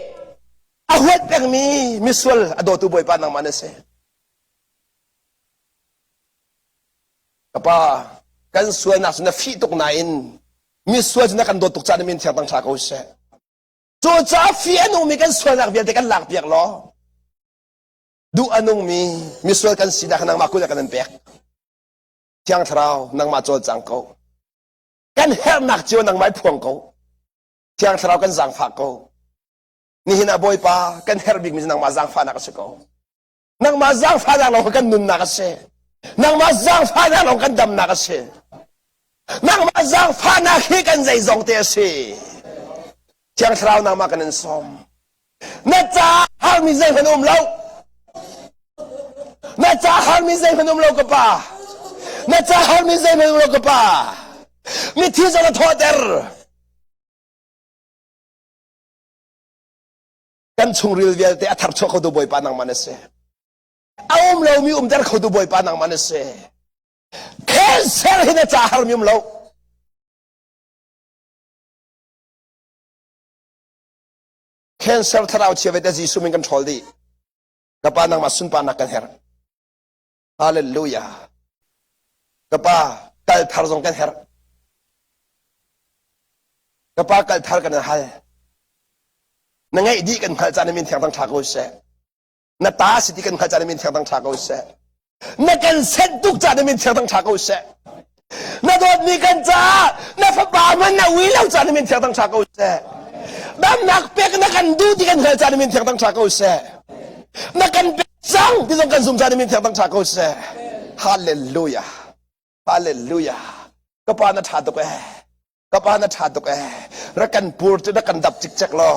a huat pengmi misual a dawtu Bawipa nangmah na si. Ka pa, kan sualnak cu na fih tuk nain misual cu na kan dawt tuk caah na min thiang tang ṭha ko seh. Cucaah fih a nungmi kan sualnak vialte kan lakpiak law duh a nungmi misual kan sinak nangmah kut ah kan in pek. Thiang Thlarau nangmah cawlcang ko. Kan herhnak cio nangmah i phuang ko. Thiang Thlarau kan zaangfah ko. Nihin ah Bawipa kan herh bikmi cu nangmah zaangfahnak a si ko. Nangmah zaangfahnak lawng kan nunnak a si. Nangmah zaangfahnak lawng kan damnak a si. Nangmah zaangfahnak hi kan zeizong te a si. Thiang Thlarau nangmah kan in sawm. Na ca harmi zeihmanh um lo. Na ca harmi zeihmanh um lo ka pa. Na ca harmi zeihmanh um lo ka pa. Mithi zong na thawhter. Kan chungril vialte a tharchuah khotu Bawipa nangmah na si. A um lomi umter khotu Bawipa nangmah na si. Cancer hi na ca harmi um lo. Cancer thlarau chia vete Jesuh min kan ṭhawl dih. Ka pa nangmah sunparnak kan herh. Hallelujah. Ka pa kal thar zong kan herh. Ka pa kal thar kan hal. Na ngeih dih kan hngalh caan na min thiang thang ṭha ko seh. Na ta si ti kan hngalh caan na min thiang thang ṭha ko seh. Na kan senh tuk caan na min thiang thang ṭha ko seh. Na dawtmi kan caah na fapa man na ui lo caan na min thiang thang ṭha ko seh. Damnak pek na kan duh ti kan hngalh caan na min thiang thang ṭha ko seh. Na kan pek cang ti zong kan zum caan na min thiang thang ṭha ko seh. Hallelujah. Hallelujah. Ka pa na ṭha tuk eh. Ka pa na ṭha tuk ee. Rak kan pur cu rak kan dap cikcek law.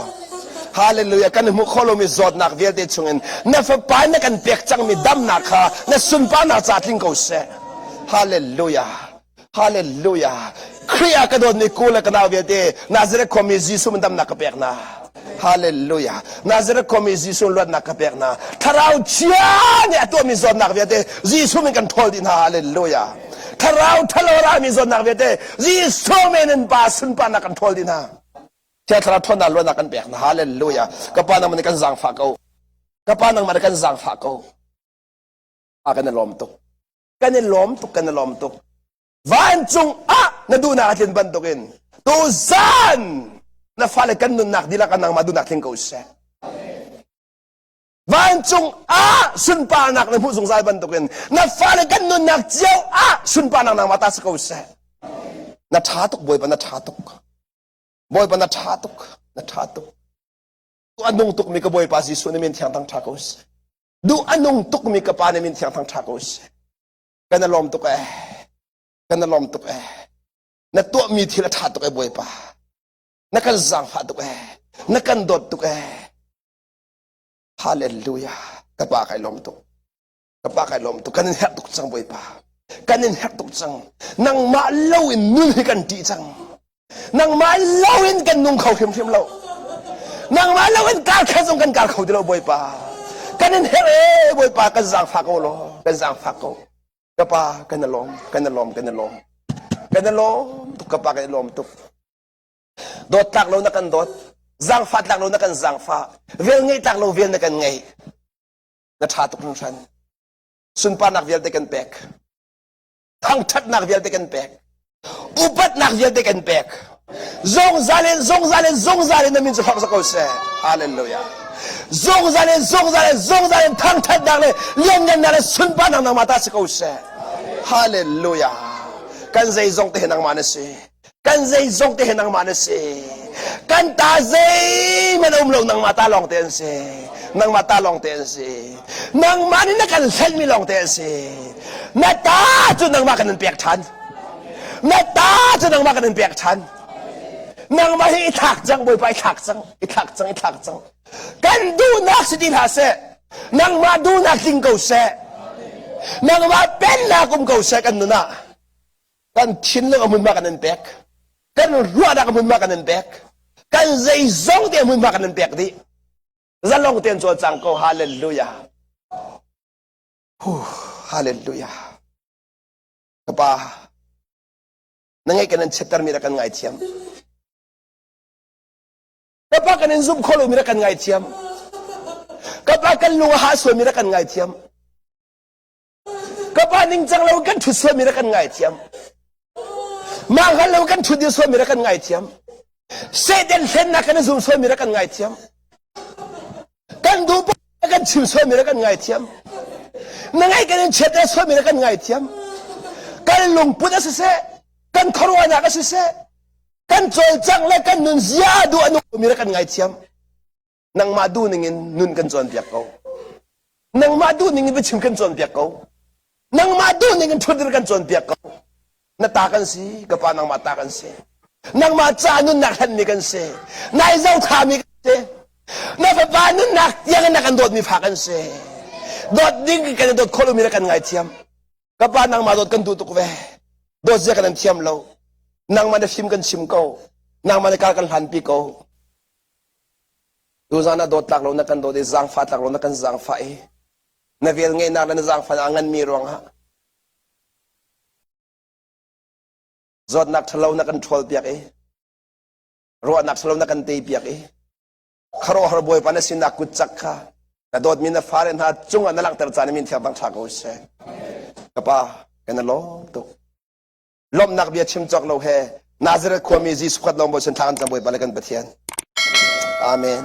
Hallelujah kan hmuh kho lomi zawtnak vialte chungin na fapa na kan pek cangmi damnak kha na sunparnak ca tling ko seh. Hallelujah. Hallelujah. Khrih ah ka dawtmi ku le ka nau vialte Nazareth khuami Jesuh min damnak ka pek na. Hallelujah. Nazareth khuami Jesuh luatnak ka pek na. Thlarau chia nih a tuahmi zawtnak vialte Jesuh min kan ṭhawl dih hna. Hallelujah. Thlarau ṭhalo rami zawtnak vialte Jesuh men in pa sunparnak kan ṭhawl dih hna. Thiang Thlarau ṭhawnnak luatnak kan pek hna. Hallelujah. Ka pa nangmah nih kan zaangfah ko. Ka pa nangmah nih kan zaangfah ko. A kan i lawm tuk. Kan i lawm tuk, kan i lawm tuk. Vancung ah na duhnak a tlin bantukin tuzan na fale kan nunnak dihlak ah nangmah duhnak tling ko seh. Vancung ah sunparnak na hmuh zungzal bantukin na fale kan nunnak cio ah sunparnak nangmah ta si ko seh. Na ṭha tuk Bawipa na ṭha tuk. Bawipa na ṭha tuk. Na ṭha tuk. A nung tukmi ka Bawipa Jesuh na min thiang thang ṭha ko seh. Duh a nung tukmi ka Pa na min thiang thang ṭha ko seh. Kan i lawm tuk ee. Kan i lawm tuk ee. Na tuahmi thil a ṭha tuk ee Bawipa. Na kan zaangfah tuk ee. Na kan dawt tuk ee. Hallelujah. Ka pa kai lawm tuk. Ka pa kai lawm tuk. Kan in herh tuk cang Bawipa. Kan in herh tuk cang. Nangmah lo in nun hi kan ṭih cang. Nangmah lo in kan nung kho hrimhrim lo. Nangmah lo in kar khat zong kan kar kho ti lo Bawipa. Kan in herh ee Bawipa kan zaangfah ko law. Kan zaangfah ko. Ka pa kan i lawm. Kan i lawm. Kan i lawm. Kan i lawm tuk ka pa kan i lawm tuk. Dawt tlak lo na kan dawt. Zaangfah tlak lo na kan zaangfah. Vel ngeih tlak lo vel na kan ngeih. Na ṭha tuk hringhran. Sunparnak vialte kan pek. Thangṭhatnak vialte kan pek. Upatnak vialte kan pek. Zungzal in zungzal in zungzal in na min cu hlawk ko seh. Hallelujah. Zungzal in zungzal in zungzal in thangṭhatnak le lianngannak le sunparnak nangmah ta si ko seh. Hallelujah. Kan zeizong te hi nangmah na si. Kan zeizong te hi nangmah na si. Kan ta zeihmanh a um lo nangmah ta lawng te an si. Nangmah ta lawng te an si. Nangmah nih na kan hlenmi lawng te an si. Na ta cu nangmah kan in pek ṭhan. Na ta cu nangmah kan in pek ṭhan. Nangmah hi i thlak cang Bawipa i thlak cang, i thlak cang, i thlak cang. Kan duhnak si ti hlah seh. Nangmah duhnak tling ko seh. Nangmah pennak um ko seh kan nun ah. Kan thinlung a hmunhma kan in pek. Kan ruahnak a hmunhma kan in pek. Kan zeizong te a hmunhma kan in pek dih. Zalong tein cawlcang ko. Hallelujah. Huh, hallelujah. Ka pa, na ngaih kan in chiattermi rak kan ngaithiam. Ka pa kan in zumh kho lomi rak kan ngaithiam. Ka pa kan lung a hah sualmi rak kan ngaithiam. Ka pa ningcang lo kan ṭhut sualmi rak kan ngaithiam. Mah hngal lo kan ṭhut dir sualmi rak kan ngaithiam. Satan hlennak kan i zum sualmi rak kan ngaithiam. Kan duh kan chim sualmi rak kan ngaithiam. Na ngaih kan in chiat sualmi rak kan ngaithiam. Kan lungput a siseh, kan khuaruahnak a siseh, kan cawlcangh le kan nun zia duh a nungmi rak kan ngaithiam. Nangmah duh ningin nun kan cawnpiak ko. Nangmah duh ningin biachim kan cawnpiak ko. Nangmah duh ningin ṭhutdir kan cawnpiak ko. Na ta kan si, ka pa nangmah ta kan si. Nangmah ca nunnak hlanmi kan si. Nai zothami kan si. Na fapa nunnak tiang in na kan dawtmi fa kan si. Dawt ding kan i dawt khawh lomi na kan ngaithiam. Ka pa nangmah dawt kan duh tuk ve. Dawt zia kan in thiam lo. Nangmah na fim kan chim ko. Nangmah na kar kan hlanpi ko. Tuzan ah dawt tlak lo na kan dawt i zaangfah tlak lo na kan zaangfah i na vel ngeihnak le na zaangfah a nganmi ruangah zawtnak ṭhalo na kan ṭhawl piak i ruahnak ṭhalo na kan tei piak i khuaruahhar Bawipa na sinak kut cak kha na dawtmi na fale hna cungah na langhter caan min thiang thangṭha ko seh. Ka pa, kan i lawm tuk. Lawmhnak bia chim cawk lo he Nazareth khuami Jesuh khat lawng Bawi thla kan cam Bawipa le kan Pathian. Amen.